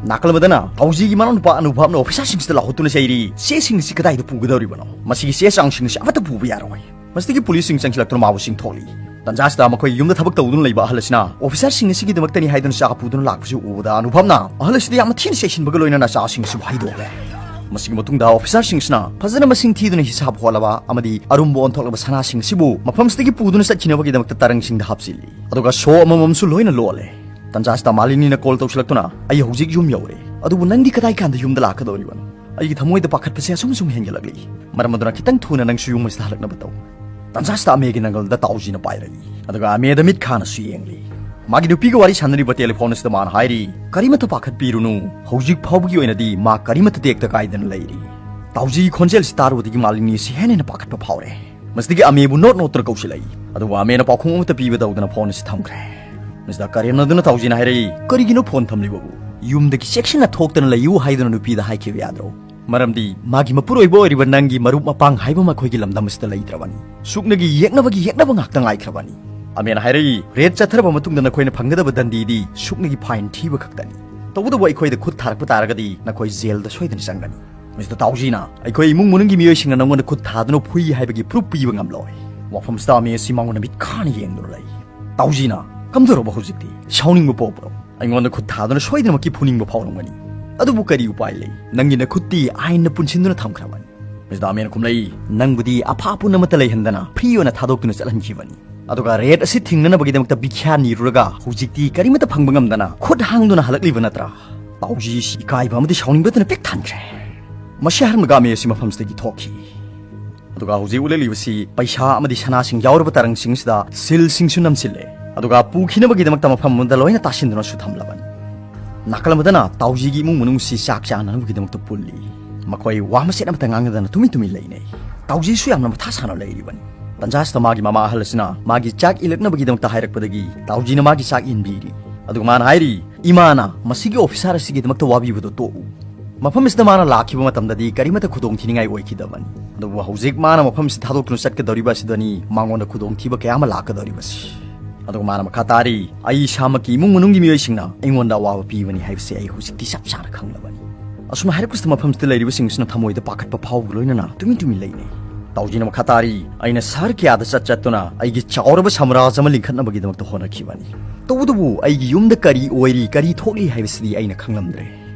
ꯅꯥꯀꯜ ꯑꯃꯗꯅ ꯇꯥꯎꯖꯤꯒꯤ ꯃꯅꯥꯎꯅꯨꯄꯥ ꯑꯅꯨꯚꯕꯅ ꯑꯣꯐꯤꯁꯥꯔꯁꯤꯡꯁꯤꯗ ꯂꯥꯎꯍꯧꯗꯨꯅ ꯆꯩꯔꯤ, "ꯆꯦꯁꯤꯡ ꯑꯁꯤ ꯀꯗꯥꯏꯗ ꯄꯨꯒꯗꯧꯔꯤꯕꯅꯣ? ꯃꯁꯤꯒꯤ ꯆꯦ ꯆꯥꯡꯁꯤꯡ ꯑꯁꯤ ꯑꯃꯠꯇ ꯄꯨꯕ ꯌꯥꯔꯣꯏ꯫" ꯃꯁꯤꯗꯒꯤ ꯄꯨꯂꯤꯁꯁꯤꯡ ꯆꯪꯁꯤꯜꯂꯛꯇꯨꯅ ꯃꯥꯕꯨ ꯆꯤꯡꯊꯣꯛꯂꯤ꯫ ꯇꯟꯖꯥꯁꯤꯗ ꯃꯈꯣꯏ ꯌꯨꯝꯗ ꯊꯕꯛ ꯇꯧꯗꯨꯅ ꯂꯩꯕ ꯑꯍꯜ ꯑꯁꯤꯅ ꯑꯣꯐꯤꯁꯥꯔꯁꯤꯡ ꯑꯁꯤꯒꯤꯗꯃꯛꯇꯅꯤ ꯍꯥꯏꯗꯨꯅ ꯆꯥ ꯄꯨꯗꯨꯅ ꯂꯥꯛꯄꯁꯤ ꯎꯕꯗ ꯑꯅꯨꯚꯕꯅ ꯑꯍꯜ ꯑꯁꯤꯗ ꯌꯥꯝꯅ ꯊꯤꯅ ꯆꯩꯁꯤꯟꯕꯒ ꯂꯣꯏꯅꯅ ꯆꯥꯁꯤꯡ ꯑꯁꯤꯕꯨ ꯍꯩꯗꯣꯛꯂꯦ꯫ ꯃꯁꯤꯒꯤ ꯃꯇꯨꯡꯗ ꯑꯣꯐꯤꯁꯥꯔꯁꯤꯡ ꯑꯁꯤꯅ ꯐꯖꯅ ꯃꯁꯤꯡ ꯊꯤꯗꯨꯅ ꯍꯤꯁꯥꯕ ꯍꯣꯠꯂꯕ ꯑꯃꯗꯤ ꯑꯔꯨꯝꯕ ꯑꯣꯟꯊꯣꯛꯂꯕ ꯁꯅꯥꯁꯤꯡ ꯑꯁꯤꯕꯨ ꯃꯐꯝꯁꯤꯗꯒꯤ ꯄꯨꯗꯨꯅ ꯆꯠꯈꯤꯅꯕꯒꯤꯗꯃꯛꯇ ꯇꯔꯪꯁꯤꯡꯗ ꯍꯥꯞꯆꯤꯜꯂꯤ꯫ ꯑꯗꯨꯒ ꯁꯣ ꯑꯃꯃꯝꯁꯨ ꯂꯣꯏꯅ ꯂꯣꯜꯂꯦ꯫ ꯇꯟꯖꯥꯁꯤꯗ ꯃꯥꯂꯤꯅꯤꯅ ꯀꯣꯜ ꯇꯧꯁꯤꯜꯂꯛꯇꯨꯅ, "ꯑꯩ ꯍꯧꯖꯤꯛ ꯌꯨꯝ ꯌꯧꯔꯦ, ꯑꯗꯨꯕꯨ ꯅꯪꯗꯤ ꯀꯗꯥꯏ ꯀꯥꯟꯗ ꯌꯨꯝꯗ ꯂꯥꯛꯀꯗꯧꯔꯤꯕꯅꯣ? ꯑꯩꯒꯤ ꯊꯃꯣꯏꯗ ꯄꯥꯈꯠꯄꯁꯦ ꯑꯁꯨꯝ ꯑꯁꯨꯝ ꯍꯦꯟꯒꯠꯂꯛꯂꯤ꯫ ꯃꯔꯝ ꯑꯗꯨꯅ ꯈꯤꯇꯪ ꯊꯨꯅ ꯅꯪꯁꯨ ꯌꯨꯝ ꯑꯁꯤꯗ ꯍꯜꯂꯛꯅꯕ ꯇꯧ꯫" ꯇꯟꯖꯥꯁꯤꯗ ꯑꯃꯦꯒꯤ ꯅꯪꯒꯜꯗ ꯇꯥꯎꯖꯤꯅ ꯄꯥꯏꯔꯛꯏ꯫ ꯑꯗꯨꯒ ꯑꯃꯦꯗ ꯃꯤꯠ ꯈꯥꯅꯁꯨ ꯌꯦꯡꯂꯤ꯫ ꯃꯥꯒꯤ ꯅꯨꯄꯤꯒ ꯋꯥꯔꯤ ꯁꯥꯟꯅꯔꯤꯕ ꯇꯦꯂꯤꯐꯣꯟ ꯑꯁꯤꯗ ꯃꯥꯅ ꯍꯥꯏꯔꯤ, "ꯀꯔꯤꯃꯠꯇ ꯄꯥꯈꯠꯄꯤꯔꯨꯅꯨ, ꯍꯧꯖꯤꯛ ꯐꯥꯎꯕꯒꯤ ꯑꯣꯏꯅꯗꯤ ꯃꯥ ꯀꯔꯤꯃꯠꯇ ꯇꯦꯛꯇ ꯀꯥꯏꯗꯅ ꯂꯩꯔꯤ꯫" ꯇꯥꯎꯖꯤꯒꯤ ꯈꯣꯟꯖꯦꯜꯁꯤ ꯇꯥꯔꯨꯕꯗꯒꯤ ꯃꯥꯂꯤꯅꯤ ꯑꯁꯤ ꯍꯦꯟꯅ ꯍꯦꯟꯅ ꯄꯥꯈꯠꯄ ꯐꯥꯎꯔꯦ꯫ ꯃꯁꯤꯗꯒꯤ ꯑꯃꯦꯕꯨ ꯅꯣꯠ ꯅꯣꯠꯇꯨꯅ ꯀꯧꯁꯤꯜꯂꯛꯏ꯫ ꯑꯗꯨꯕꯨ ꯑꯃꯦꯅ ꯄꯥꯎꯈꯨꯝ ꯑꯃꯠꯇ ꯄꯤꯕ ꯇꯧꯗꯅ ꯐꯣꯟ ꯑꯁꯤ ꯊꯝꯈ꯭ꯔꯦ꯫ ꯃꯁꯤꯗ ꯀꯔꯦꯝꯅꯗꯨꯅ ꯇꯥꯎꯖꯤꯅ ꯍꯥꯏꯔꯛꯏ, "ꯀꯔꯤꯒꯤꯅꯣ ꯐꯣꯟ ꯊꯝꯂꯤꯕꯕꯨ? ꯌꯨꯝꯗꯒꯤ ꯆꯦꯛꯁꯤꯟꯅ ꯊꯣꯛꯇꯅ ꯂꯩꯌꯨ ꯍꯥꯏꯗꯨꯅ ꯅꯨꯄꯤꯗ ꯍꯥꯏꯈꯤꯕ ꯌꯥꯗ꯭ꯔꯣ? ꯃꯔꯝꯗꯤ ꯃꯥꯒꯤ ꯃꯄꯨꯔꯣꯏꯕ ꯑꯣꯏꯔꯤꯕ ꯅꯪꯒꯤ ꯃꯔꯨꯞ ꯃꯄꯥꯡ ꯍꯥꯏꯕ ꯃꯈꯣꯏꯒꯤ ꯂꯝꯗꯝ ꯑꯁꯤꯗ ꯂꯩꯇ꯭ꯔꯕꯅꯤ꯫ ꯁꯨꯞꯅꯒꯤ ꯌꯦꯛꯅꯕꯒꯤ ꯌꯦꯛꯅꯕ ꯉꯥꯛꯇ ꯉꯥꯏꯈ꯭ꯔꯕꯅꯤ꯫" ꯑꯃꯦꯅ ꯍꯥꯏꯔꯛꯏ, "ꯔꯦꯗ ꯆꯠꯊꯔꯕ ꯃꯇꯨꯡꯗ ꯅꯈꯣꯏꯅ ꯐꯪꯒꯗꯕ ꯗꯟꯗꯤꯗꯤ ꯁꯨꯞꯅꯒꯤ ꯐꯥꯏꯟ ꯊꯤꯕ ꯈꯛꯇꯅꯤ꯫ ꯇꯧꯕꯇꯕꯨ ꯑꯩꯈꯣꯏꯗ ꯈꯨꯠ ꯊꯥꯔꯛꯄ ꯇꯥꯔꯒꯗꯤ ꯅꯈꯣꯏ ꯖꯦꯜꯗ ꯁꯣꯏꯗꯅ ꯆꯪꯒꯅꯤ꯫" ꯃꯤꯁꯇꯔ ꯇꯥꯎꯖꯤꯅ, "ꯑꯩꯈꯣꯏ ꯏꯃꯨꯡ ꯃꯅꯨꯡꯒꯤ ꯃꯤꯑꯣꯏꯁꯤꯡꯅ ꯅꯪꯉꯣꯟꯗ ꯈꯨꯠ ꯊꯥꯗꯨꯅ ꯐꯨꯏ ꯍꯥꯏꯕꯒꯤ ꯄ꯭ꯔꯨꯐ ꯄꯤꯕ ꯉꯝꯂꯣꯏ꯫" ꯋꯥꯐꯝꯁꯤꯗ ꯑꯃꯦ ꯑꯁꯤ ꯃꯉꯣꯟꯗ ꯃꯤꯠ ꯈꯥꯅ ꯌꯦꯡꯗꯨꯅ ꯂꯩ꯫ ꯇꯥꯎꯖꯤꯅ, "ꯀꯝꯗꯧꯔꯕ ꯍꯧꯖꯤꯛꯇꯤ? ꯁꯥꯎꯅꯤꯡꯕ ꯄꯣꯛꯄ꯭ꯔꯣ? ꯑꯩꯉꯣꯟꯗ ꯈꯨꯠ ꯊꯥꯗꯨꯅ ꯁꯣꯏꯗꯅꯃꯛꯀꯤ ꯐꯨꯅꯤꯡꯕ ꯐꯥꯎꯔꯝꯒꯅꯤ꯫ ꯑꯗꯨꯕꯨ ꯀꯔꯤ ꯎꯄꯥꯏ ꯂꯩ? ꯅꯪꯒꯤ ꯅꯈꯨꯠꯇꯤ ꯑꯥꯏꯟꯅ ꯄꯨꯟꯁꯤꯟꯗꯨꯅ ꯊꯝꯈ꯭ꯔꯕꯅꯤ꯫" ꯃꯤꯁꯇꯔ ꯑꯃꯦꯅ ꯈꯨꯝꯂꯛꯏ, "ꯅꯪꯕꯨꯗꯤ ꯑꯐꯥ ꯑꯄꯨꯟ ꯑꯃꯠꯇ ꯂꯩꯍꯟꯗꯅ ꯐ꯭ꯔꯤ ꯑꯣꯏꯅ ꯊꯥꯗꯣꯛꯇꯨꯅ ꯆꯠꯍꯟꯈꯤꯕꯅꯤ꯫ ꯑꯗꯨꯒ ꯔꯦꯗ ꯑꯁꯤ ꯊꯤꯡꯅꯅꯕꯒꯤꯗꯃꯛꯇ ꯚꯤꯈ꯭ꯌꯥ ꯅꯤꯔꯨꯔꯒ ꯍꯧꯖꯤꯛꯇꯤ ꯀꯔꯤꯃꯠꯇ ꯐꯪꯕ ꯉꯝꯗꯅ ꯈꯨꯠ ꯍꯥꯡꯗꯨꯅ ꯍꯜꯂꯛꯂꯤꯕ ꯅꯠꯇ꯭ꯔꯥ?" ꯇꯥꯎꯖꯤ ꯑꯁꯤ ꯏꯀꯥꯏꯕ ꯑꯃꯗꯤ ꯁꯥꯎꯅꯤꯡꯕꯇꯅ ꯄꯤꯛ ꯊꯟꯈ꯭ꯔꯦ꯫ ꯃꯁꯤ ꯍꯥꯏꯔꯝꯂꯒ ꯑꯃꯦ ꯑꯁꯤ ꯃꯐꯝꯁꯤꯗꯒꯤ ꯊꯣꯛꯈꯤ꯫ ꯑꯗꯨꯒ ꯍꯧꯖꯤꯛ ꯎꯠꯂꯛꯂꯤꯕꯁꯤ ꯄꯩꯁꯥ ꯑꯃꯗꯤ ꯁꯅꯥꯁꯤꯡ ꯌꯥꯎꯔꯕ ꯇꯔꯪꯁꯤꯡꯁꯤꯗ ꯁꯤꯜꯁꯤꯡꯁꯨ ꯅꯝꯁꯤꯜꯂꯦ꯫ ꯑꯗꯨꯒ ꯄꯨꯈꯤꯅꯕꯒꯤꯗꯃꯛꯇ ꯃꯐꯝ ꯑꯃꯗ ꯂꯣꯏꯅ ꯇꯥꯁꯤꯟꯗꯨꯅꯁꯨ ꯊꯝꯂꯕꯅꯤ꯫ ꯅꯥꯀꯜ ꯑꯃꯗꯅ ꯇꯥꯎꯖꯤꯒꯤ ꯏꯃꯨꯡ ꯃꯅꯨꯡꯁꯤ ꯆꯥꯛ ꯆꯥꯅꯅꯕꯒꯤꯗꯃꯛꯇ ꯄꯨꯜꯂꯤ꯫ ꯃꯈꯣꯏ ꯋꯥ ꯃꯆꯦꯠ ꯑꯃꯠꯇ ꯉꯥꯡꯅꯗꯅ ꯇꯨꯃꯤꯟ ꯇꯨꯃꯤꯟ ꯂꯩꯅꯩ꯫ ꯇꯥꯎꯖꯤꯁꯨ ꯌꯥꯝꯅ ꯃꯊꯥ ꯁꯥꯅ ꯂꯩꯔꯤꯕꯅꯤ꯫ ꯇꯟꯖꯥꯁꯤꯗ ꯃꯥꯒꯤ ꯃꯃꯥ ꯑꯍꯜ ꯑꯁꯤꯅ ꯃꯥꯒꯤ ꯆꯥꯛ ꯏꯜꯂꯛꯅꯕꯒꯤꯗꯃꯛꯇ ꯍꯥꯏꯔꯛꯄꯗꯒꯤ ꯇꯥꯎꯖꯤꯅ ꯃꯥꯒꯤ ꯆꯥꯛ ꯏꯟꯕꯤꯔꯤ꯫ ꯑꯗꯨꯒ ꯃꯥꯅ ꯍꯥꯏꯔꯤ, "ꯏꯃꯥꯅ ꯃꯁꯤꯒꯤ ꯑꯣꯐꯤꯁꯥꯔ ꯑꯁꯤꯒꯤꯗꯃꯛꯇ ꯋꯥꯕꯤꯕꯗꯨ ꯇꯣꯛꯎ꯫ ꯃꯐꯝ ꯑꯁꯤꯗ ꯃꯥꯅ ꯂꯥꯛꯈꯤꯕ ꯃꯇꯝꯗꯗꯤ ꯀꯔꯤꯃꯠꯇ ꯈꯨꯗꯣꯡꯊꯤꯅꯤꯡꯉꯥꯏ ꯑꯣꯏꯈꯤꯗꯕꯅꯤ꯫ ꯑꯗꯨꯕꯨ ꯍꯧꯖꯤꯛ ꯃꯥꯅ ꯃꯐꯝ ꯑꯁꯤ ꯊꯥꯗꯣꯛꯇꯨꯅ ꯆꯠꯀꯗꯧꯔꯤꯕ ꯑꯁꯤꯗꯅꯤ ꯃꯉꯣꯟꯗ ꯈꯨꯗꯣꯡꯊꯤꯕ ꯀꯌꯥ ꯑꯃ ꯂꯥꯛꯀꯗꯧꯔꯤꯕꯁꯤ꯫" ꯑꯗꯨꯒ ꯃꯥꯅ ꯃꯈꯥ ꯇꯥꯔꯤ, "ꯑꯩ ꯏꯁꯥꯃꯛꯀꯤ ꯏꯃꯨꯡ ꯃꯅꯨꯡꯒꯤ ꯃꯤꯑꯣꯏꯁꯤꯡꯅ ꯑꯩꯉꯣꯟꯗ ꯑꯋꯥꯕ ꯄꯤꯕꯅꯤ ꯍꯥꯏꯕꯁꯤ ꯑꯩ ꯍꯧꯖꯤꯛꯇꯤ ꯆꯞ ꯆꯥꯅ ꯈꯪꯂꯕꯅꯤ꯫" ꯑꯁꯨꯝꯅ ꯍꯥꯏꯔꯛꯄꯁꯤꯗ ꯃꯐꯝꯁꯤꯗ ꯂꯩꯔꯤꯕꯁꯤꯡꯁꯤꯅ ꯊꯃꯣꯏꯗ ꯄꯥꯈꯠꯄ ꯐꯥꯎꯕꯒ ꯂꯣꯏꯅꯅ ꯇꯨꯃꯤꯟ ꯇꯨꯃꯤꯟ ꯂꯩꯅꯩ꯫ ꯇꯥꯎꯖꯤꯅ ꯃꯈꯥ ꯇꯥꯔꯤ, "ꯑꯩꯅ ꯁꯍꯔ ꯀꯌꯥꯗ ꯆꯠ ꯆꯠꯇꯨꯅ ꯑꯩꯒꯤ ꯆꯥꯎꯔꯕ ꯁꯝꯔꯥꯖ ꯑꯃ ꯂꯤꯡꯈꯠꯅꯕꯒꯤꯗꯃꯛꯇ ꯍꯣꯠꯅꯈꯤꯕꯅꯤ꯫ ꯇꯧꯕꯇꯕꯨ ꯑꯩꯒꯤ ꯌꯨꯝꯗ ꯀꯔꯤ ꯑꯣꯏꯔꯤ, ꯀꯔꯤ ꯊꯣꯛꯂꯤ ꯍꯥꯏꯕꯁꯤꯗꯤ ꯑꯩꯅ ꯈꯪꯂꯝꯗ꯭ꯔꯦ꯫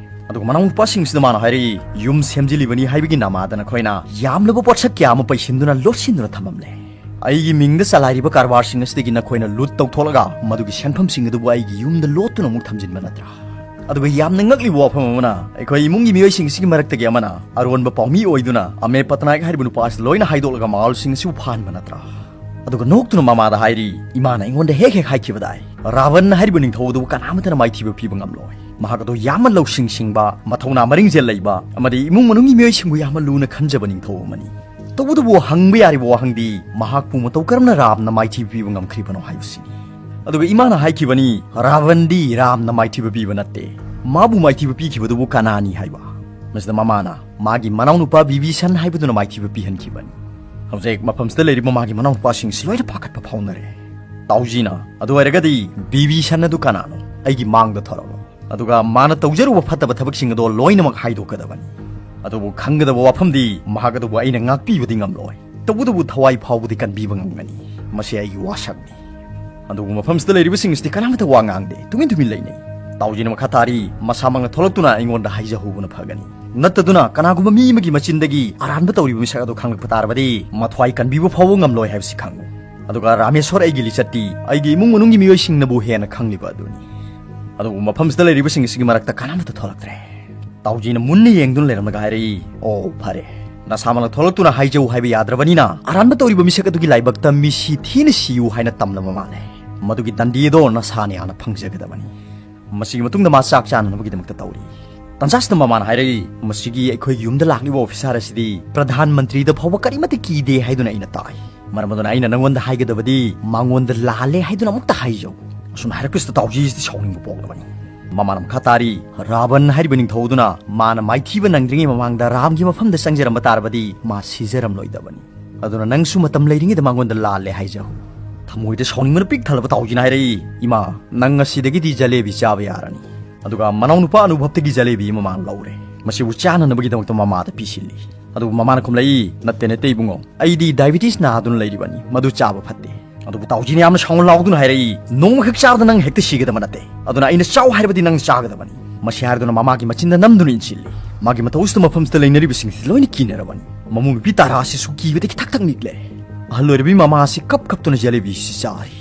ꯑꯗꯨꯒ ꯃꯅꯥꯎꯅꯨꯄꯥꯁꯤꯡꯁꯤꯗ ꯃꯥꯅ ꯍꯥꯏꯔꯛꯏ, ꯌꯨꯝ ꯁꯦꯝꯖꯤꯜꯂꯤꯕꯅꯤ ꯍꯥꯏꯕꯒꯤ ꯅꯃꯥꯗ ꯅꯈꯣꯏꯅ ꯌꯥꯝꯂꯕ ꯄꯣꯠꯁꯛ ꯀꯌꯥ ꯑꯃ ꯄꯩꯁꯤꯟꯗꯨꯅ ꯂꯣꯠꯁꯤꯟꯗꯨꯅ ꯊꯝꯂꯝꯂꯦ꯫ ꯑꯩꯒꯤ ꯃꯤꯡꯗ ꯆꯂꯥꯏꯔꯤꯕ ꯀꯔꯕꯥꯔꯁꯤꯡ ꯑꯁꯤꯗꯒꯤ ꯅꯈꯣꯏꯅ ꯂꯨꯠ ꯇꯧꯊꯣꯛꯂꯒ ꯃꯗꯨꯒꯤ ꯁꯦꯟꯐꯝꯁꯤꯡ ꯑꯗꯨꯕꯨ ꯑꯩꯒꯤ ꯌꯨꯝꯗ ꯂꯣꯠꯇꯨꯅ ꯑꯃꯨꯛ ꯊꯝꯖꯤꯟꯕ ꯅꯠꯇ꯭ꯔꯥ?" ꯑꯗꯨꯒ ꯌꯥꯝꯅ ꯉꯛꯂꯤꯕ ꯋꯥꯐꯝ ꯑꯃꯅ, ꯑꯩꯈꯣꯏ ꯏꯃꯨꯡꯒꯤ ꯃꯤꯑꯣꯏꯁꯤꯡ ꯑꯁꯤꯒꯤ ꯃꯔꯛꯇꯒꯤ ꯑꯃꯅ ꯑꯔꯣꯟꯕ ꯄꯥꯎꯃꯤ ꯑꯣꯏꯗꯨꯅ ꯑꯃꯦ ꯄꯇꯅꯥꯌꯛ ꯍꯥꯏꯔꯤꯕ ꯅꯨꯄꯥ ꯑꯁꯤ ꯂꯣꯏꯅ ꯍꯥꯏꯗꯣꯛꯂꯒ ꯃꯉꯥꯜꯁꯤꯡ ꯑꯁꯤꯕꯨ ꯐꯥꯍꯟꯕ ꯅꯠꯇ꯭ꯔꯥ? ꯑꯗꯨꯒ ꯅꯣꯛꯇꯨꯅ ꯃꯃꯥꯗ ꯍꯥꯏꯔꯤ, "ꯏꯃꯥꯅ ꯑꯩꯉꯣꯟꯗ ꯍꯦꯛ ꯍꯦꯛ ꯍꯥꯏꯈꯤꯕꯗꯥꯏ, ꯔꯥꯕꯟ ꯍꯥꯏꯔꯤꯕ ꯅꯤꯡꯊꯧ ꯑꯗꯨꯕꯨ ꯀꯅꯥꯃꯠꯇꯅ ꯃꯥꯏꯊꯤꯕ ꯄꯤꯕ ꯉꯝꯂꯣꯏ꯫ ꯃꯍꯥꯛ ꯑꯗꯨ ꯌꯥꯝꯅ ꯂꯧꯁꯤꯡ ꯁꯤꯡꯕ, ꯃꯊꯧꯅꯥ ꯃꯔꯤꯡꯖꯦꯜ ꯂꯩꯕ ꯑꯃꯗꯤ ꯏꯃꯨꯡ ꯃꯅꯨꯡꯒꯤ ꯃꯤꯑꯣꯏꯁꯤꯡꯕꯨ ꯌꯥꯝꯅ ꯂꯨꯅ ꯈꯟꯖꯕ ꯅꯤꯡꯊꯧ ꯑꯃꯅꯤ꯫ ꯇꯧꯕꯇꯕꯨ ꯍꯪꯕ ꯌꯥꯔꯤꯕ ꯋꯥꯍꯪꯗꯤ, ꯃꯍꯥꯛꯄꯨ ꯃꯇꯧ ꯀꯔꯝꯅ ꯔꯥꯝꯅ ꯃꯥꯏꯊꯤꯕ ꯄꯤꯕ ꯉꯝꯈ꯭ꯔꯤꯕꯅꯣ ꯍꯥꯏꯕꯁꯤꯅꯤ꯫ ꯑꯗꯨꯒ ꯏꯃꯥꯅ ꯍꯥꯏꯈꯤꯕꯅꯤ, ꯔꯥꯕꯟꯗꯤ ꯔꯥꯝꯅ ꯃꯥꯏꯊꯤꯕ ꯄꯤꯕ ꯅꯠꯇꯦ, ꯃꯥꯕꯨ ꯃꯥꯏꯊꯤꯕ ꯄꯤꯈꯤꯕꯗꯨꯕꯨ ꯀꯅꯥꯅꯤ ꯍꯥꯏꯕ?" ꯃꯁꯤꯗ ꯃꯃꯥꯅ, "ꯃꯥꯒꯤ ꯃꯅꯥꯎꯅꯨꯄꯥ ꯕꯤꯕꯤꯁꯟ ꯍꯥꯏꯕꯗꯨꯅ ꯃꯥꯏꯊꯤꯕ ꯄꯤꯍꯟꯈꯤꯕꯅꯤ꯫" ꯍꯧꯖꯤꯛ ꯃꯐꯝꯁꯤꯗ ꯂꯩꯔꯤꯕ ꯃꯥꯒꯤ ꯃꯅꯥꯎꯅꯨꯄꯥꯁꯤꯡꯁꯤ ꯂꯣꯏꯅ ꯄꯥꯈꯠꯄ ꯐꯥꯎꯅꯔꯦ꯫ ꯇꯥꯎꯖꯤꯅ, "ꯑꯗꯨ ꯑꯣꯏꯔꯒꯗꯤ ꯕꯤꯕꯤꯁꯟ ꯑꯗꯨ ꯀꯅꯥꯅꯣ? ꯑꯩꯒꯤ ꯃꯥꯡꯗ ꯊꯣꯔꯛꯂꯣ꯫ ꯑꯗꯨꯒ ꯃꯥꯅ ꯇꯧꯖꯔꯨꯕ ꯐꯠꯇꯕ ꯊꯕꯛꯁꯤꯡ ꯑꯗꯣ ꯂꯣꯏꯅꯃꯛ ꯍꯥꯏꯗꯣꯛꯀꯗꯕꯅꯤ꯫ ꯑꯗꯨꯕꯨ ꯈꯪꯒꯗꯕ ꯋꯥꯐꯝꯗꯤ, ꯃꯍꯥꯛ ꯑꯗꯨꯕꯨ ꯑꯩꯅ ꯉꯥꯛꯄꯤꯕꯗꯤ ꯉꯝꯂꯣꯏ꯫ ꯇꯧꯕꯇꯕꯨ ꯊꯋꯥꯏ ꯐꯥꯎꯕꯗꯤ ꯀꯟꯕꯤꯕ ꯉꯝꯒꯅꯤ꯫ ꯃꯁꯤ ꯑꯩꯒꯤ ꯋꯥꯁꯛꯅꯤ꯫" ꯑꯗꯨꯕꯨ ꯃꯐꯝꯁꯤꯗ ꯂꯩꯔꯤꯕꯁꯤꯡ ꯑꯁꯤꯗꯤ ꯀꯅꯥꯃꯠꯇ ꯋꯥ ꯉꯥꯡꯗꯦ, ꯇꯨꯃꯤꯟ ꯇꯨꯃꯤꯟ ꯂꯩꯅꯩ꯫ ꯇꯥꯎꯖꯤꯅ ꯃꯈꯥ ꯇꯥꯔꯤ, "ꯃꯁꯥꯃꯛꯅ ꯊꯣꯛꯂꯛꯇꯨꯅ ꯑꯩꯉꯣꯟꯗ ꯍꯥꯏꯖꯍꯧꯕꯅ ꯐꯒꯅꯤ꯫ ꯅꯠꯇꯗꯨꯅ ꯀꯅꯥꯒꯨꯝꯕ ꯃꯤ ꯑꯃꯒꯤ ꯃꯆꯤꯟꯗꯒꯤ ꯑꯔꯥꯟꯕ ꯇꯧꯔꯤꯕ ꯃꯤꯁꯛ ꯑꯗꯨ ꯈꯪꯂꯛꯄ ꯇꯥꯔꯕꯗꯤ ꯃꯊ꯭ꯋꯥꯏ ꯀꯟꯕꯤꯕ ꯐꯥꯎꯕ ꯉꯝꯂꯣꯏ ꯍꯥꯏꯕꯁꯤ ꯈꯪꯉꯨ꯫ ꯑꯗꯨꯒ ꯔꯥꯃꯦꯁꯣꯔ ꯑꯩꯒꯤ ꯂꯤꯆꯠꯇꯤ ꯑꯩꯒꯤ ꯏꯃꯨꯡ ꯃꯅꯨꯡꯒꯤ ꯃꯤꯑꯣꯏꯁꯤꯡꯅꯕꯨ ꯍꯦꯟꯅ ꯈꯪꯂꯤꯕ ꯑꯗꯨꯅꯤ꯫" ꯑꯗꯨꯕꯨ ꯃꯐꯝꯁꯤꯗ ꯂꯩꯔꯤꯕꯁꯤꯡ ꯑꯁꯤꯒꯤ ꯃꯔꯛꯇ ꯀꯅꯥꯃꯠꯇ ꯊꯣꯛꯂꯛꯇ꯭ꯔꯦ꯫ ꯇꯥꯎꯖꯤꯅ ꯃꯨꯟꯅ ꯌꯦꯡꯗꯨꯅ ꯂꯩꯔꯝꯂꯒ ꯍꯥꯏꯔꯛꯏ, "ꯑꯣ, ꯐꯔꯦ꯫ ꯅꯁꯥꯃꯛꯅ ꯊꯣꯛꯂꯛꯇꯨꯅ ꯍꯥꯏꯖꯧ ꯍꯥꯏꯕ ꯌꯥꯗ꯭ꯔꯕꯅꯤꯅ, ꯑꯔꯥꯟꯕ ꯇꯧꯔꯤꯕ ꯃꯤꯁꯛ ꯑꯗꯨꯒꯤ ꯂꯥꯏꯕꯛꯇ ꯃꯤꯁꯤ ꯊꯤꯅ ꯁꯤꯌꯨ ꯍꯥꯏꯅ ꯇꯝꯂꯕ ꯃꯥꯜꯂꯦ꯫ ꯃꯗꯨꯒꯤ ꯗꯟꯗꯤ ꯑꯗꯣ ꯅꯁꯥꯅ ꯌꯥꯅ ꯐꯪꯖꯒꯗꯕꯅꯤ꯫" ꯃꯁꯤꯒꯤ ꯃꯇꯨꯡꯗ ꯃꯥ ꯆꯥꯛ ꯆꯥꯅꯅꯕꯒꯤꯗꯃꯛꯇ ꯇꯧꯔꯤ꯫ ꯇꯟꯖꯥꯁꯤꯗ ꯃꯃꯥꯅ ꯍꯥꯏꯔꯛꯏ, "ꯃꯁꯤꯒꯤ ꯑꯩꯈꯣꯏꯒꯤ ꯌꯨꯝꯗ ꯂꯥꯛꯂꯤꯕ ꯑꯣꯐꯤꯁꯥꯔ ꯑꯁꯤꯗꯤ ꯄ꯭ꯔꯙꯥꯟ ꯃꯟꯇ꯭ꯔꯤꯗ ꯐꯥꯎꯕ ꯀꯔꯤꯃꯠꯇ ꯀꯤꯗꯦ ꯍꯥꯏꯗꯨꯅ ꯑꯩꯅ ꯇꯥꯏ꯫ ꯃꯔꯝ ꯑꯗꯨꯅ ꯑꯩꯅ ꯅꯉꯣꯟꯗ ꯍꯥꯏꯒꯗꯕꯗꯤ ꯃꯉꯣꯟꯗ ꯂꯥꯜꯂꯦ ꯍꯥꯏꯗꯨꯅ ꯑꯃꯨꯛꯇ ꯍꯥꯏꯖꯧ꯫" ꯑꯁꯨꯝꯅ ꯍꯥꯏꯔꯛꯄꯁꯤꯗ ꯇꯥꯎꯖꯤꯁꯤꯗꯤ ꯁꯥꯎꯅꯤꯡꯕ ꯄꯣꯛꯂꯕꯅꯤ꯫ ꯃꯃꯥꯅ ꯃꯈꯥ ꯇꯥꯔꯤ, "ꯔꯥꯕꯟ ꯍꯥꯏꯔꯤꯕ ꯅꯤꯡꯊꯧ ꯑꯗꯨꯅ ꯃꯥꯅ ꯃꯥꯏꯊꯤꯕ ꯅꯪꯗ꯭ꯔꯤꯉꯩ ꯃꯃꯥꯡꯗ ꯔꯥꯝꯒꯤ ꯃꯐꯝꯗ ꯆꯪꯖꯔꯝꯕ ꯇꯥꯔꯕꯗꯤ ꯃꯥ ꯁꯤꯖꯔꯝꯂꯣꯏꯗꯕꯅꯤ꯫ ꯑꯗꯨꯅ ꯅꯪꯁꯨ ꯃꯇꯝ ꯂꯩꯔꯤꯉꯩꯗ ꯃꯉꯣꯟꯗ ꯂꯥꯜꯂꯦ ꯍꯥꯏꯖꯍꯧ꯫" ꯊꯃꯣꯏꯗ ꯁꯥꯎꯅꯤꯡꯕꯅ ꯄꯤꯛ ꯊꯜꯂꯕ ꯇꯥꯎꯖꯤꯅ ꯍꯥꯏꯔꯛꯏ, "ꯏꯃꯥ, ꯅꯪ ꯉꯁꯤꯗꯒꯤꯗꯤ ꯖꯂꯦꯕꯤ ꯆꯥꯕ ꯌꯥꯔꯅꯤ꯫" ꯑꯗꯨꯒ ꯃꯅꯥꯎꯅꯨꯄꯥ ꯑꯅꯨꯚꯕꯇꯒꯤ ꯖꯂꯦꯕꯤ ꯑꯃ ꯃꯥꯅ ꯂꯧꯔꯦ꯫ ꯃꯁꯤꯕꯨ ꯆꯥꯅꯅꯕꯒꯤꯗꯃꯛꯇ ꯃꯃꯥꯗ ꯄꯤꯁꯤꯜꯂꯤ꯫ ꯑꯗꯨꯕꯨ ꯃꯃꯥꯅ ꯈꯨꯝꯂꯛꯏ, "ꯅꯠꯇꯦ, ꯅꯠꯇꯦ ꯏꯕꯨꯡꯉꯣ, ꯑꯩꯗꯤ diabetes ꯅꯥꯗꯨꯅ ꯂꯩꯔꯤꯕꯅꯤ, ꯃꯗꯨ ꯆꯥꯕ ꯐꯠꯇꯦ"꯫ ꯑꯗꯨꯕꯨ ꯇꯥꯎꯖꯤꯅ ꯌꯥꯝꯅ ꯁꯥꯎꯅ ꯂꯥꯎꯗꯨꯅ ꯍꯥꯏꯔꯛꯏ, "ꯅꯣꯡꯃꯈꯛ ꯆꯥꯕꯗ ꯅꯪ ꯍꯦꯛꯇ ꯁꯤꯒꯗꯕ ꯅꯠꯇꯦ, ꯑꯗꯨꯅ ꯑꯩꯅ ꯆꯥꯎ ꯍꯥꯏꯔꯕꯗꯤ ꯅꯪ ꯆꯥꯒꯗꯕꯅꯤ"꯫ ꯃꯁꯤ ꯍꯥꯏꯔꯗꯨꯅ ꯃꯃꯥꯒꯤ ꯃꯆꯤꯟꯗ ꯅꯝꯗꯨꯅ ꯏꯟꯁꯤꯜꯂꯤ꯫ ꯃꯥꯒꯤ ꯃꯇꯧ ꯑꯁꯤꯗ ꯃꯐꯝꯁꯤꯗ ꯂꯩꯅꯔꯤꯕꯁꯤꯡꯁꯤ ꯂꯣꯏꯅ ꯀꯤꯅꯔꯕꯅꯤ꯫ ꯃꯃꯧ ꯅꯨꯄꯤ ꯇꯥꯔꯥ ꯑꯁꯤꯁꯨ ꯀꯤꯕꯗꯒꯤ ꯊꯛ ꯊꯛ ꯅꯤꯛꯂꯦ꯫ ꯑꯍꯜ ꯑꯣꯏꯔꯕꯤ ꯃꯃꯥ ꯑꯁꯤ ꯀꯞ ꯀꯞꯇꯨꯅ ꯖꯦꯂꯦꯕꯤꯁꯤ ꯆꯥꯔꯤ꯫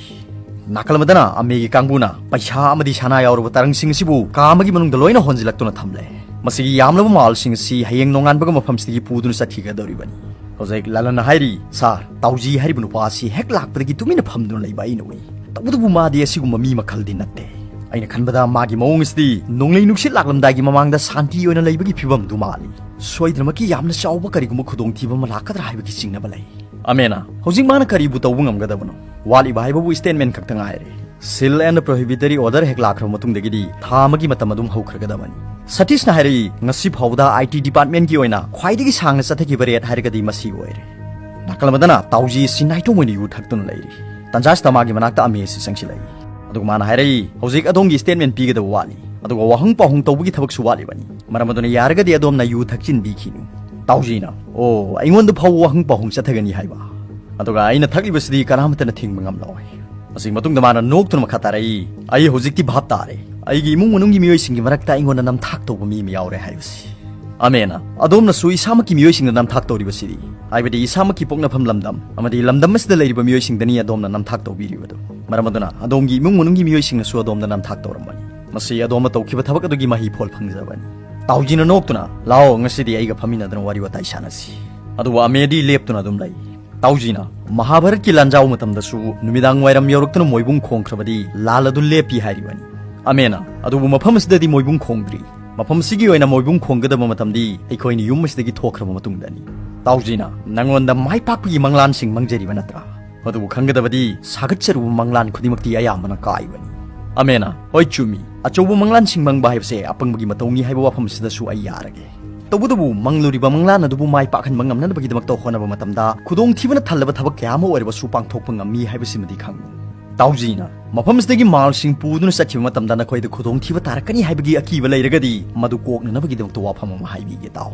ꯅꯥꯀꯜ ꯑꯃꯗꯅ ꯑꯃꯦꯒꯤ ꯀꯥꯡꯕꯨꯅ ꯄꯩꯁꯥ ꯑꯃꯗꯤ ꯁꯅꯥ ꯌꯥꯎꯔꯕ ꯇꯔꯪꯁꯤꯡ ꯑꯁꯤꯕꯨ ꯀꯥ ꯑꯃꯒꯤ ꯃꯅꯨꯡꯗ ꯂꯣꯏꯅ ꯍꯣꯟꯖꯤꯜꯂꯛꯇꯨꯅ ꯊꯝꯂꯦ꯫ ꯃꯁꯤꯒꯤ ꯌꯥꯝꯂꯕ ꯃꯥꯜꯁꯤꯡ ꯑꯁꯤ ꯍꯌꯦꯡ ꯅꯣꯡꯉꯥꯟꯕꯒ ꯃꯐꯝꯁꯤꯗꯒꯤ ꯄꯨꯗꯨꯅ ꯆꯠꯈꯤꯒꯗꯧꯔꯤꯕꯅꯤ꯫ ꯍꯧꯖꯤꯛ ꯂꯂꯟꯅ ꯍꯥꯏꯔꯤ, "ꯁꯥꯔ, ꯇꯥꯎꯖꯤ ꯍꯥꯏꯔꯤꯕ ꯅꯨꯄꯥ ꯑꯁꯤ ꯍꯦꯛ ꯂꯥꯛꯄꯗꯒꯤ ꯇꯨꯃꯤꯟꯅ ꯐꯝꯗꯨꯅ ꯂꯩꯕ ꯑꯩꯅ ꯎꯏ꯫ ꯇꯧꯕꯇꯕꯨ ꯃꯥꯗꯤ ꯑꯁꯤꯒꯨꯝꯕ ꯃꯤ ꯃꯈꯜꯗꯤ ꯅꯠꯇꯦ꯫ ꯑꯩꯅ ꯈꯟꯕꯗ ꯃꯥꯒꯤ ꯃꯑꯣꯡ ꯑꯁꯤꯗꯤ ꯅꯣꯡꯂꯩ ꯅꯨꯡꯁꯤꯠ ꯂꯥꯛꯂꯝꯗꯥꯏꯒꯤ ꯃꯃꯥꯡꯗ ꯁꯥꯟꯇꯤ ꯑꯣꯏꯅ ꯂꯩꯕꯒꯤ ꯐꯤꯕꯝꯗꯨ ꯃꯥꯜꯂꯤ꯫ ꯁꯣꯏꯗꯅꯃꯛꯀꯤ ꯌꯥꯝꯅ ꯆꯥꯎꯕ ꯀꯔꯤꯒꯨꯝꯕ ꯈꯨꯗꯣꯡꯊꯤꯕ ꯑꯃ ꯂꯥꯛꯀꯗ꯭ꯔꯥ ꯍꯥꯏꯕꯒꯤ ꯆꯤꯡꯅꯕ ꯂꯩ"꯫ ꯑꯃꯦꯅ, "ꯍꯧꯖꯤꯛ ꯃꯥꯅ ꯀꯔꯤꯕꯨ ꯇꯧꯕ ꯉꯝꯒꯗꯕꯅꯣ? ꯋꯥꯠꯂꯤꯕ ꯍꯥꯏꯕꯕꯨ statement ꯈꯛꯇ ꯉꯥꯏꯔꯦ꯫ Seal and prohibitory order ꯍꯦꯛ ꯂꯥꯛꯈ꯭ꯔꯕ ꯃꯇꯨꯡꯗꯒꯤꯗꯤ ꯊꯥ ꯑꯃꯒꯤ ꯃꯇꯝ ꯑꯗꯨꯝ ꯍꯧꯈ꯭ꯔꯒꯗꯕꯅꯤ"꯫ ꯁꯇꯤꯁꯅ ꯍꯥꯏꯔꯛꯏ, "ꯉꯁꯤ ꯐꯥꯎꯕꯗ I T departmentꯀꯤ ꯑꯣꯏꯅ ꯈ꯭ꯋꯥꯏꯗꯒꯤ ꯁꯥꯡꯅ ꯆꯠꯊꯈꯤꯕ raid ꯍꯥꯏꯔꯒꯗꯤ ꯃꯁꯤ ꯑꯣꯏꯔꯦ"꯫ ꯅꯥꯀꯜ ꯑꯃꯗꯅ ꯇꯥꯎꯖꯤ ꯑꯁꯤ ꯅꯥꯏꯇꯣꯝ ꯑꯣꯏꯅ ꯌꯨ ꯊꯛꯇꯨꯅ ꯂꯩꯔꯤ꯫ ꯇꯟꯖꯥꯁꯤꯗ ꯃꯥꯒꯤ ꯃꯅꯥꯛꯇ ꯑꯃꯦ ꯑꯁꯤ ꯆꯪꯁꯤꯜꯂꯛꯏ꯫ ꯑꯗꯨꯒ ꯃꯥꯅ ꯍꯥꯏꯔꯛꯏ, "ꯍꯧꯖꯤꯛ ꯑꯗꯣꯝꯒꯤ statement ꯄꯤꯒꯗꯕ ꯋꯥꯠꯂꯤ, ꯑꯗꯨꯒ ꯋꯥꯍꯪ ꯄꯥꯎꯍꯪ ꯇꯧꯕꯒꯤ ꯊꯕꯛꯁꯨ ꯋꯥꯠꯂꯤꯕꯅꯤ꯫ ꯃꯔꯝ ꯑꯗꯨꯅ ꯌꯥꯔꯒꯗꯤ ꯑꯗꯣꯝꯅ ꯌꯨ ꯊꯛꯆꯤꯟꯕꯤꯈꯤꯅꯨ"꯫ ꯇꯥꯎꯖꯤꯅ, "ꯑꯣ, ꯑꯩꯉꯣꯟꯗ ꯐꯥꯎꯕ ꯋꯥꯍꯪ ꯄꯥꯎꯍꯪ ꯆꯠꯊꯒꯅꯤ ꯍꯥꯏꯕ? ꯑꯗꯨꯒ ꯑꯩꯅ ꯊꯛꯂꯤꯕꯁꯤꯗꯤ ꯀꯅꯥꯃꯠꯇꯅ ꯊꯤꯡꯕ ꯉꯝꯂꯣꯏ"꯫ ꯃꯁꯤꯒꯤ ꯃꯇꯨꯡꯗ ꯃꯥꯅ ꯅꯣꯛꯇꯨꯅ ꯃꯈꯥ ꯇꯥꯔꯛꯏ, "ꯑꯩ ꯍꯧꯖꯤꯛꯇꯤ ꯚꯥꯞ ꯇꯥꯔꯦ, ꯑꯩꯒꯤ ꯏꯃꯨꯡ ꯃꯅꯨꯡꯒꯤ ꯃꯤꯑꯣꯏꯁꯤꯡꯒꯤ ꯃꯔꯛꯇ ꯑꯩꯉꯣꯟꯗ ꯅꯝꯊꯥꯛ ꯇꯧꯕ ꯃꯤ ꯑꯃ ꯌꯥꯎꯔꯦ ꯍꯥꯏꯕꯁꯤ"꯫ ꯑꯃꯦꯅ, "ꯑꯗꯣꯝꯅꯁꯨ ꯏꯁꯥꯃꯛꯀꯤ ꯃꯤꯑꯣꯏꯁꯤꯡꯗ ꯅꯝꯊꯥꯛ ꯇꯧꯔꯤꯕꯁꯤꯗꯤ, ꯍꯥꯏꯕꯗꯤ ꯏꯁꯥꯃꯛꯀꯤ ꯄꯣꯛꯅꯐꯝ ꯂꯝꯗꯝ ꯑꯃꯗꯤ ꯂꯝꯗꯝ ꯑꯁꯤꯗ ꯂꯩꯔꯤꯕ ꯃꯤꯑꯣꯏꯁꯤꯡꯗꯅꯤ ꯑꯗꯣꯝꯅ ꯅꯝꯊꯥꯛ ꯇꯧꯕꯤꯔꯤꯕꯗꯨ꯫ ꯃꯔꯝ ꯑꯗꯨꯅ ꯑꯗꯣꯝꯒꯤ ꯏꯃꯨꯡ ꯃꯅꯨꯡꯒꯤ ꯃꯤꯑꯣꯏꯁꯤꯡꯅꯁꯨ ꯑꯗꯣꯝꯗ ꯅꯝꯊꯥꯛ ꯇꯧꯔꯝꯕꯅꯤ꯫ ꯃꯁꯤ ꯑꯗꯣꯝꯅ ꯇꯧꯈꯤꯕ ꯊꯕꯛ ꯑꯗꯨꯒꯤ ꯃꯍꯩ ꯐꯣꯜ ꯐꯪꯖꯕꯅꯤ"꯫ ꯇꯥꯎꯖꯤꯅ ꯅꯣꯛꯇꯨꯅ, "ꯂꯥꯛꯑꯣ, ꯉꯁꯤꯗꯤ ꯑꯩꯒ ꯐꯝꯃꯤꯟꯅꯗꯨꯅ ꯋꯥꯔꯤ ꯋꯥꯇꯥꯏ ꯁꯥꯟꯅꯁꯤ"꯫ ꯑꯗꯨꯕꯨ ꯑꯃꯦꯗꯤ ꯂꯦꯞꯇꯨꯅ ꯑꯗꯨꯝ ꯂꯩ꯫ ꯇꯥꯎꯖꯤꯅ, "ꯃꯍꯥꯚꯥꯔꯠꯀꯤ ꯂꯥꯟꯖꯥꯎ ꯃꯇꯝꯗꯁꯨ ꯅꯨꯃꯤꯗꯥꯡ ꯋꯥꯏꯔꯝ ꯌꯧꯔꯛꯇꯨꯅ ꯃꯣꯏꯕꯨꯡ ꯈꯣꯡꯈ꯭ꯔꯕꯗꯤ ꯂꯥꯜ ꯑꯗꯨ ꯂꯦꯞꯄꯤ ꯍꯥꯏꯔꯤꯕꯅꯤ"꯫ ꯑꯃꯦꯅ, "ꯑꯗꯨꯕꯨ ꯃꯐꯝ ꯑꯁꯤꯗꯗꯤ ꯃꯣꯏꯕꯨꯡ ꯈꯣꯡꯗ꯭ꯔꯤ꯫ ꯃꯐꯝ ꯑꯁꯤꯒꯤ ꯑꯣꯏꯅ ꯃꯣꯏꯕꯨꯡ ꯈꯣꯡꯒꯗꯕ ꯃꯇꯝꯗꯤ ꯑꯩꯈꯣꯏꯅ ꯌꯨꯝ ꯑꯁꯤꯗꯒꯤ ꯊꯣꯛꯈ꯭ꯔꯕ ꯃꯇꯨꯡꯗꯅꯤ"꯫ ꯇꯥꯎꯖꯤꯅ, "ꯅꯉꯣꯟꯗ ꯃꯥꯏ ꯄꯥꯛꯄꯒꯤ ꯃꯪꯂꯥꯟꯁꯤꯡ ꯃꯪꯖꯔꯤꯕ ꯅꯠꯇ꯭ꯔꯥ? ꯑꯗꯨꯕꯨ ꯈꯪꯒꯗꯕꯗꯤ ꯁꯥꯒꯠꯆꯔꯨꯕ ꯃꯪꯂꯥꯟ ꯈꯨꯗꯤꯡꯃꯛꯇꯤ ꯑꯌꯥꯝꯕꯅ ꯀꯥꯏꯕꯅꯤ"꯫ ꯑꯃꯦꯅ, "ꯍꯣꯏ ꯆꯨꯝꯃꯤ, ꯑꯆꯧꯕ ꯃꯪꯂꯥꯟꯁꯤꯡ ꯃꯪꯕ ꯍꯥꯏꯕꯁꯦ ꯑꯄꯪꯕꯒꯤ ꯃꯇꯧꯅꯤ ꯍꯥꯏꯕ ꯋꯥꯐꯝ ꯑꯁꯤꯗꯁꯨ ꯑꯩ ꯌꯥꯔꯒꯦ꯫ ꯇꯧꯕꯇꯕꯨ ꯃꯪꯂꯨꯔꯤꯕ ꯃꯪꯂꯥꯟ ꯑꯗꯨꯕꯨ ꯃꯥꯏ ꯄꯥꯛꯍꯟꯕ ꯉꯝꯅꯅꯕꯒꯤꯗꯃꯛꯇ ꯍꯣꯠꯅꯕ ꯃꯇꯝꯗ ꯈꯨꯗꯣꯡꯊꯤꯕꯅ ꯊꯜꯂꯕ ꯊꯕꯛ ꯀꯌꯥ ꯑꯃ ꯑꯣꯏꯔꯕꯁꯨ ꯄꯥꯡꯊꯣꯛꯄ ꯉꯝꯃꯤ ꯍꯥꯏꯕꯁꯤꯃꯗꯤ ꯈꯪꯉꯨ"꯫ ꯇꯥꯎꯖꯤꯅ, "ꯃꯐꯝ ꯑꯁꯤꯗꯒꯤ ꯃꯥꯜꯁꯤꯡ ꯄꯨꯗꯨꯅ ꯆꯠꯈꯤꯕ ꯃꯇꯝꯗ ꯅꯈꯣꯏꯗ ꯈꯨꯗꯣꯡꯊꯤꯕ ꯇꯥꯔꯛꯀꯅꯤ ꯍꯥꯏꯕꯒꯤ ꯑꯀꯤꯕ ꯂꯩꯔꯒꯗꯤ ꯃꯗꯨ ꯀꯣꯛꯅꯅꯕꯒꯤꯗꯃꯛꯇ ꯋꯥꯐꯝ ꯑꯃ ꯍꯥꯏꯕꯤꯒꯦ ꯇꯥꯎ"꯫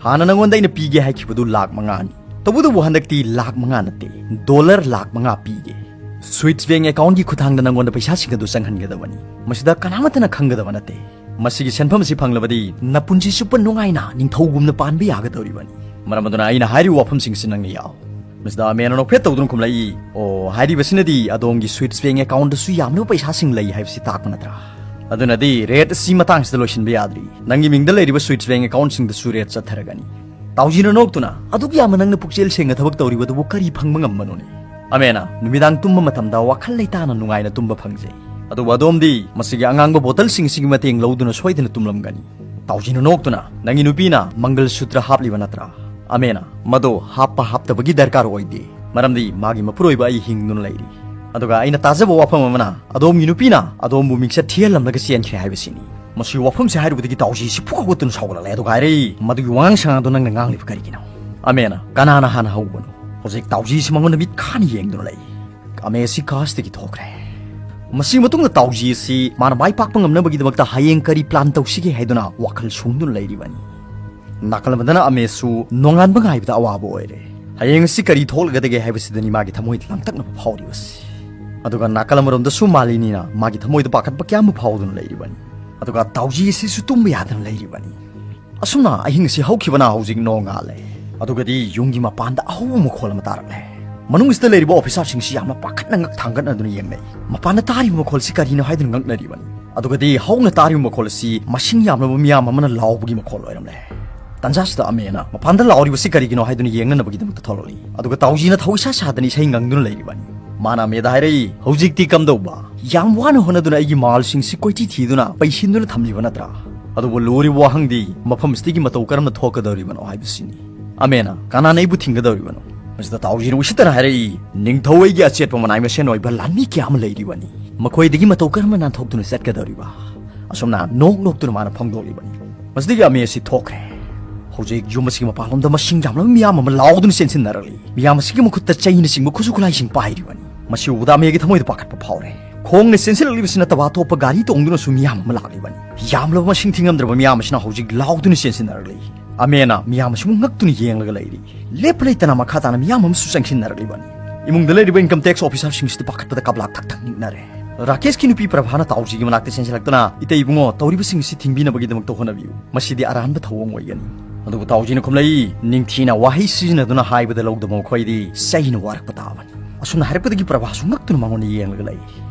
ꯍꯥꯟꯅ ꯅꯪꯉꯣꯟꯗ ꯑꯩꯅ ꯄꯤꯒꯦ ꯍꯥꯏꯈꯤꯕꯗꯨ ꯂꯥꯈ ꯃꯉꯥꯅꯤ꯫ ꯇꯧꯕꯇꯕꯨ ꯍꯟꯗꯛꯇꯤ ꯂꯥꯈ ꯃꯉꯥ ꯅꯠꯇꯦ, ꯗꯣꯂꯔ ꯂꯥꯈ ꯃꯉꯥ ꯄꯤꯒꯦ꯫ ꯁ꯭ꯋꯤꯠꯁ ꯕꯦꯡ ꯑꯦꯀꯥꯎꯟꯒꯤ ꯈꯨꯠꯊꯥꯡꯗ ꯅꯪꯉꯣꯟꯗ ꯄꯩꯁꯥꯁꯤꯡ ꯑꯗꯨ ꯆꯪꯍꯟꯒꯗꯕꯅꯤ꯫ ꯃꯁꯤꯗ ꯀꯅꯥꯃꯠꯇꯅ ꯈꯪꯒꯗꯕ ꯅꯠꯇꯦ꯫ ꯃꯁꯤꯒꯤ ꯁꯦꯟꯐꯝ ꯑꯁꯤ ꯐꯪꯂꯕꯗꯤ ꯅꯄꯨꯟꯁꯤ ꯆꯨꯞꯄ ꯅꯨꯡꯉꯥꯏꯅ ꯅꯤꯡꯊꯧꯒꯨꯝꯅ ꯄꯥꯟꯕ ꯌꯥꯒꯗꯧꯔꯤꯕꯅꯤ꯫ ꯃꯔꯝ ꯑꯗꯨꯅ ꯑꯩꯅ ꯍꯥꯏꯔꯤꯕ ꯋꯥꯐꯝꯁꯤꯡꯁꯤ ꯅꯪꯅ ꯌꯥꯎ꯫ ꯃꯤꯁꯇꯔ ꯑꯃꯦꯅ ꯅꯣꯛꯐꯦꯠ ꯇꯧꯗꯨꯅ ꯈꯨꯝꯂꯛꯏ, "ꯑꯣ, ꯍꯥꯏꯔꯤꯕꯁꯤꯅꯗꯤ ꯑꯗꯣꯝꯒꯤ ꯁ꯭ꯋꯤꯠꯁ ꯕꯦꯡ ꯑꯦꯀꯥꯎꯟꯗꯁꯨ ꯌꯥꯝꯂꯕ ꯄꯩꯁꯥꯁꯤꯡ ꯂꯩ ꯍꯥꯏꯕꯁꯤ ꯇꯥꯛꯄ ꯅꯠꯇ꯭ꯔꯥ? ꯑꯗꯨꯅꯗꯤ ꯔꯦꯠ ꯑꯁꯤ ꯃꯇꯥꯡꯁꯤꯗ ꯂꯣꯏꯁꯤꯟꯕ ꯌꯥꯗ꯭ꯔꯤ꯫ ꯅꯪꯒꯤ ꯃꯤꯡꯗ ꯂꯩꯔꯤꯕ ꯁ꯭ꯋꯤꯠꯁ ꯕꯦꯡ ꯑꯦꯀꯥꯎꯟꯁꯤꯡꯗꯁꯨ ꯔꯦꯠ ꯆꯠꯊꯔꯒꯅꯤ꯫" ꯇꯥꯎꯖꯤꯅ ꯅꯣꯛꯇꯨꯅ, "ꯑꯗꯨꯛ ꯌꯥꯝꯅ ꯅꯪꯅ ꯄꯨꯛꯆꯦꯜ ꯁꯦꯡꯅ ꯊꯕꯛ ꯇꯧꯔꯤꯕꯗꯨꯕꯨ ꯀꯔꯤ ꯐꯪꯕ ꯉꯝꯕꯅꯣꯅꯦ?" ꯑꯃꯦꯅ, "ꯅꯨꯃꯤꯗꯥꯡ ꯇꯨꯝꯕ ꯃꯇꯝꯗ ꯋꯥꯈꯜ ꯂꯩꯇꯥꯅ ꯅꯨꯡꯉꯥꯏꯅ ꯇꯨꯝꯕ ꯐꯪꯖꯩ꯫ ꯑꯗꯨꯕꯨ ꯑꯗꯣꯝꯗꯤ ꯃꯁꯤꯒꯤ ꯑꯉꯥꯡꯕ ꯕꯣꯇꯜꯁꯤꯡ ꯑꯁꯤꯒꯤ ꯃꯇꯦꯡ ꯂꯧꯗꯨꯅ ꯁꯣꯏꯗꯅ ꯇꯨꯝꯂꯝꯒꯅꯤ꯫" ꯇꯥꯎꯖꯤꯅ ꯅꯣꯛꯇꯨꯅ, "ꯅꯪꯒꯤ ꯅꯨꯄꯤꯅ ꯃꯪꯒꯜ ꯁꯨꯇ꯭ꯔ ꯍꯥꯞꯂꯤꯕ ꯅꯠꯇ꯭ꯔꯥ?" ꯑꯃꯦꯅ, "ꯃꯗꯨ ꯍꯥꯞꯄ ꯍꯥꯞꯇꯕꯒꯤ ꯗꯔꯀꯥꯔ ꯑꯣꯏꯗꯦ, ꯃꯔꯝꯗꯤ ꯃꯥꯒꯤ ꯃꯄꯨꯔꯣꯏꯕ ꯑꯩ ꯍꯤꯡꯗꯨꯅ ꯂꯩꯔꯤ꯫ ꯑꯗꯨꯒ ꯑꯩꯅ ꯇꯥꯖꯕ ꯋꯥꯐꯝ ꯑꯃꯅ ꯑꯗꯣꯝꯒꯤ ꯅꯨꯄꯤꯅ ꯑꯗꯣꯝꯕꯨ ꯃꯤꯡꯆꯠ ꯊꯤꯍꯜꯂꯝꯂꯒ ꯆꯦꯟꯈ꯭ꯔꯦ ꯍꯥꯏꯕꯁꯤꯅꯤ꯫" ꯃꯁꯤꯒꯤ ꯋꯥꯐꯝꯁꯤ ꯍꯥꯏꯔꯨꯕꯗꯒꯤ ꯇꯥꯎꯖꯤꯁꯤ ꯐꯨ ꯍꯧꯒꯠꯇꯨꯅ ꯁꯥꯎꯒꯠꯂꯛꯂꯦ꯫ ꯑꯗꯨꯒ ꯍꯥꯏꯔꯛꯏ, "ꯃꯗꯨꯒꯤ ꯋꯥꯉꯥꯡ ꯁꯉꯥꯡꯗꯣ ꯅꯪꯅ ꯉꯥꯡꯂꯤꯕ ꯀꯔꯤꯒꯤꯅꯣ?" ꯑꯃꯦꯅ, "ꯀꯅꯥꯅ ꯍꯥꯟꯅ ꯍꯧꯕꯅꯣ?" ꯍꯧꯖꯤꯛ ꯇꯥꯎꯖꯤꯁꯤ ꯃꯉꯣꯟꯗ ꯃꯤꯠ ꯈꯥꯅ ꯌꯦꯡꯗꯨꯅ ꯂꯩ꯫ ꯑꯃꯦ ꯑꯁꯤ ꯀꯥꯁꯇꯒꯤ ꯊꯣꯛꯈ꯭ꯔꯦ꯫ ꯃꯁꯤ ꯃꯇꯨꯡꯗ ꯇꯥꯎꯖꯤ ꯑꯁꯤ ꯃꯥꯅ ꯃꯥꯏ ꯄꯥꯛꯄ ꯉꯝꯅꯕꯒꯤꯗꯃꯛꯇ ꯍꯌꯦꯡ ꯀꯔꯤ ꯄ꯭ꯂꯥꯟ ꯇꯧꯁꯤꯒꯦ ꯍꯥꯏꯗꯨꯅ ꯋꯥꯈꯜ ꯁꯨꯡꯗꯨꯅ ꯂꯩꯔꯤꯕꯅꯤ꯫ ꯅꯥꯀꯜ ꯑꯃꯗꯅ ꯑꯃꯦꯁꯨ ꯅꯣꯡꯉꯥꯟꯕ ꯉꯥꯏꯕꯗ ꯑꯋꯥꯕ ꯑꯣꯏꯔꯦ꯫ ꯍꯌꯦꯡ ꯑꯁꯤ ꯀꯔꯤ ꯊꯣꯛꯂꯒꯗꯒꯦ ꯍꯥꯏꯕꯁꯤꯗꯅꯤ ꯃꯥꯒꯤ ꯊꯃꯣꯏꯗ ꯂꯥꯡꯇꯛꯅꯕ ꯐꯥꯎꯔꯤꯕꯁꯤ꯫ ꯑꯗꯨꯒ ꯅꯥꯀꯜ ꯑꯃꯔꯣꯝꯗꯁꯨ ꯃꯥꯂꯤꯅꯤꯅ ꯃꯥꯒꯤ ꯊꯃꯣꯏꯗ ꯄꯥꯈꯠꯄ ꯀꯌꯥ ꯑꯃ ꯐꯥꯎꯗꯨꯅ ꯂꯩꯔꯤꯕꯅꯤ꯫ ꯑꯗꯨꯒ ꯇꯥꯎꯖꯤ ꯑꯁꯤꯁꯨ ꯇꯨꯝꯕ ꯌꯥꯗꯅ ꯂꯩꯔꯤꯕꯅꯤ꯫ ꯑꯁꯨꯝꯅ ꯑꯍꯤꯡ ꯑꯁꯤ ꯍꯧꯈꯤꯕꯅ ꯍꯧꯖꯤꯛ ꯅꯣꯡꯉꯥꯜꯂꯦ꯫ ꯑꯗꯨꯒꯗꯤ ꯌꯨꯝꯒꯤ ꯃꯄꯥꯟꯗ ꯑꯍꯧꯕ ꯃꯈꯣꯜ ꯑꯃ ꯇꯥꯔꯛꯂꯦ꯫ ꯃꯅꯨꯡꯁꯤꯗ ꯂꯩꯔꯤꯕ ꯑꯣꯐꯤꯁꯥꯔꯁꯤꯡꯁꯤ ꯌꯥꯝꯅ ꯄꯥꯈꯠꯅ ꯉꯛ ꯊꯥꯡꯒꯠꯅꯗꯨꯅ ꯌꯦꯡꯅꯩ꯫ ꯃꯄꯥꯟꯗ ꯇꯥꯔꯤꯕ ꯃꯈꯣꯜꯁꯤ ꯀꯔꯤꯅꯣ ꯍꯥꯏꯗꯨꯅ ꯉꯛꯅꯔꯤꯕꯅꯤ꯫ ꯑꯗꯨꯒꯗꯤ ꯍꯧꯅ ꯇꯥꯔꯤꯕ ꯃꯈꯣꯜ ꯑꯁꯤ ꯃꯁꯤꯡ ꯌꯥꯝꯂꯕ ꯃꯤꯌꯥꯝ ꯑꯃꯅ ꯂꯥꯎꯕꯒꯤ ꯃꯈꯣꯜ ꯑꯣꯏꯔꯝꯂꯦ꯫ ꯇꯟꯖꯥꯁꯤꯗ ꯑꯃꯦꯅ ꯃꯄꯥꯟꯗ ꯂꯥꯎꯔꯤꯕꯁꯤ ꯀꯔꯤꯒꯤꯅꯣ ꯍꯥꯏꯗꯨꯅ ꯌꯦꯡꯅꯅꯕꯒꯤꯗꯃꯛꯇ ꯊꯣꯛꯂꯛꯂꯤ꯫ ꯑꯗꯨꯒ ꯇꯥꯎꯖꯤꯅ ꯊꯧ ꯏꯁꯥ ꯁꯥꯗꯅ ꯏꯁꯩ ꯉꯪꯗꯨꯅ ꯂꯩꯔꯤꯕꯅꯤ꯫ ꯃꯥꯅ ꯑꯃꯦꯗ ꯍꯥꯏꯔꯛꯏ, "ꯍꯧꯖꯤꯛꯇꯤ ꯀꯝꯗꯧꯕ? ꯌꯥꯝ ꯋꯥꯅ ꯍꯣꯠꯅꯗꯨꯅ ꯑꯩꯒꯤ ꯃꯥꯜꯁꯤꯡꯁꯤ ꯀꯣꯏꯊꯤ ꯊꯤꯗꯨꯅ ꯄꯩꯁꯤꯟꯗꯨꯅ ꯊꯝꯂꯤꯕ ꯅꯠꯇ꯭ꯔꯥ? ꯑꯗꯨꯕꯨ ꯂꯨꯔꯤꯕ ꯋꯥꯍꯪꯗꯤ ꯃꯐꯝꯁꯤꯗꯒꯤ ꯃꯇꯧ ꯀꯔꯝꯅ ꯊꯣꯛꯀꯗꯧꯔꯤꯕꯅꯣ ꯍꯥꯏꯕꯁꯤꯅꯤ꯫" ꯑꯃꯦꯅ, "ꯀꯅꯥꯅ ꯑꯩꯕꯨ ꯊꯤꯡꯒꯗꯧꯔꯤꯕꯅꯣ?" ꯃꯁꯤꯗ ꯇꯥꯎꯖꯤꯅ ꯎꯁꯤꯠꯇꯅ ꯍꯥꯏꯔꯛꯏ, "ꯅꯤꯡꯊꯧ ꯑꯩꯒꯤ ꯑꯆꯦꯠꯄ ꯃꯅꯥꯏ ꯃꯁꯦꯟ ꯑꯣꯏꯕ ꯂꯥꯟꯃꯤ ꯀꯌꯥ ꯑꯃ ꯂꯩꯔꯤꯕꯅꯤ꯫ ꯃꯈꯣꯏꯗꯒꯤ ꯃꯇꯧ ꯀꯔꯝꯅ ꯅꯥꯟꯊꯣꯛꯇꯨꯅ ꯆꯠꯀꯗꯧꯔꯤꯕ?" ꯑꯁꯨꯝꯅ ꯅꯣꯛ ꯅꯣꯛꯇꯨꯅ ꯃꯥꯅ ꯐꯣꯡꯗꯣꯛꯂꯤꯕꯅꯤ꯫ ꯃꯁꯤꯗꯒꯤ ꯑꯃꯦ ꯑꯁꯤ ꯊꯣꯛꯈ꯭ꯔꯦ꯫ ꯍꯧꯖꯤꯛ ꯌꯨꯝ ꯑꯁꯤꯒꯤ ꯃꯄꯥꯟꯂꯣꯝꯗ ꯃꯁꯤꯡ ꯌꯥꯝꯂꯕ ꯃꯤꯌꯥꯝ ꯑꯃ ꯂꯥꯎꯗꯨꯅ ꯆꯦꯟꯁꯤꯟꯅꯔꯛꯂꯤ꯫ ꯃꯤꯌꯥꯝ ꯑꯁꯤꯒꯤ ꯃꯈꯨꯠꯇ ꯆꯩꯅꯆꯤꯡꯕ ꯈꯨꯠꯁꯨ ꯈꯨꯠꯂꯥꯏꯁꯤꯡ ꯄꯥꯏꯔꯤꯕꯅꯤ꯫ ꯃꯁꯤ ꯎꯕꯗ ꯑꯃꯦꯒꯤ ꯊꯃꯣꯏꯗ ꯄꯥꯈꯠꯄ ꯐꯥꯎꯔꯦ꯫ ꯈꯣꯡꯅ ꯆꯦꯟꯁꯤꯜꯂꯛꯂꯤꯕꯁꯤ ꯅꯠꯇꯕ ꯑꯇꯣꯞꯄ ꯒꯥꯔꯤ ꯇꯣꯡꯗꯨꯅꯁꯨ ꯃꯤꯌꯥꯝ ꯑꯃ ꯂꯥꯛꯂꯤꯕꯅꯤ꯫ ꯌꯥꯝꯂꯕ ꯃꯁꯤꯡ ꯊꯤꯉꯝꯗ꯭ꯔꯕ ꯃꯤꯌꯥꯝ ꯑꯁꯤꯅ ꯍꯧꯖꯤꯛ ꯂꯥꯎꯗꯨꯅ ꯆꯦꯟꯁꯤꯟꯅꯔꯛꯂꯤ꯫ ꯑꯃꯦꯅ ꯃꯤꯌꯥꯝ ꯑꯁꯤꯕꯨ ꯉꯛꯇꯨꯅ ꯌꯦꯡꯂꯒ ꯂꯩꯔꯤ꯫ ꯂꯦꯞꯄ ꯂꯩꯇꯅ ꯃꯈꯥ ꯇꯥꯅ ꯃꯤꯌꯥꯝ ꯑꯃꯁꯨ ꯆꯪꯁꯤꯟꯅꯔꯛꯂꯤꯕꯅꯤ꯫ ꯏꯃꯨꯡꯗ ꯂꯩꯔꯤꯕ income tax officerꯁꯤꯡꯁꯤꯗꯤ ꯄꯥꯈꯠꯄꯗ ꯀꯥꯞꯂꯥꯛ ꯊꯛ ꯊꯛ ꯅꯤꯛꯅꯔꯦ꯫ ꯔꯥꯀꯦꯁꯀꯤ ꯅꯨꯄꯤ ꯄ꯭ꯔꯚꯥꯅ ꯇꯥꯎꯖꯤꯒꯤ ꯃꯅꯥꯛꯇ ꯆꯦꯟꯁꯤꯜꯂꯛꯇꯨꯅ, "ꯏꯇꯩ ꯏꯕꯨꯡꯉꯣ, ꯇꯧꯔꯤꯕꯁꯤꯡꯁꯤ ꯊꯤꯡꯕꯤꯅꯕꯒꯤꯗꯃꯛꯇ ꯍꯣꯠꯅꯕꯤꯌꯨ꯫ ꯃꯁꯤꯗꯤ ꯑꯔꯥꯟꯕ ꯊꯧꯑꯣꯡ ꯑꯣꯏꯒꯅꯤ"꯫ ꯑꯗꯨꯕꯨ ꯇꯥꯎꯖꯤꯅ ꯈꯨꯝꯂꯛꯏ, "ꯅꯤꯡꯊꯤꯅ ꯋꯥꯍꯩ ꯁꯤꯖꯤꯟꯅꯗꯨꯅ ꯍꯥꯏꯕꯗ ꯂꯧꯗꯕ ꯃꯈꯣꯏꯗꯤ ꯆꯩꯅ ꯋꯥꯔꯛꯄ ꯇꯥꯕꯅꯤ"꯫ ꯑꯁꯨꯝꯅ ꯍꯥꯏꯔꯛꯄꯗꯒꯤ ꯄ꯭ꯔꯚꯥꯁꯨ ꯉꯛꯇꯨꯅ ꯃꯉꯣꯟꯗ ꯌꯦꯡꯂꯒ ꯂꯩ꯫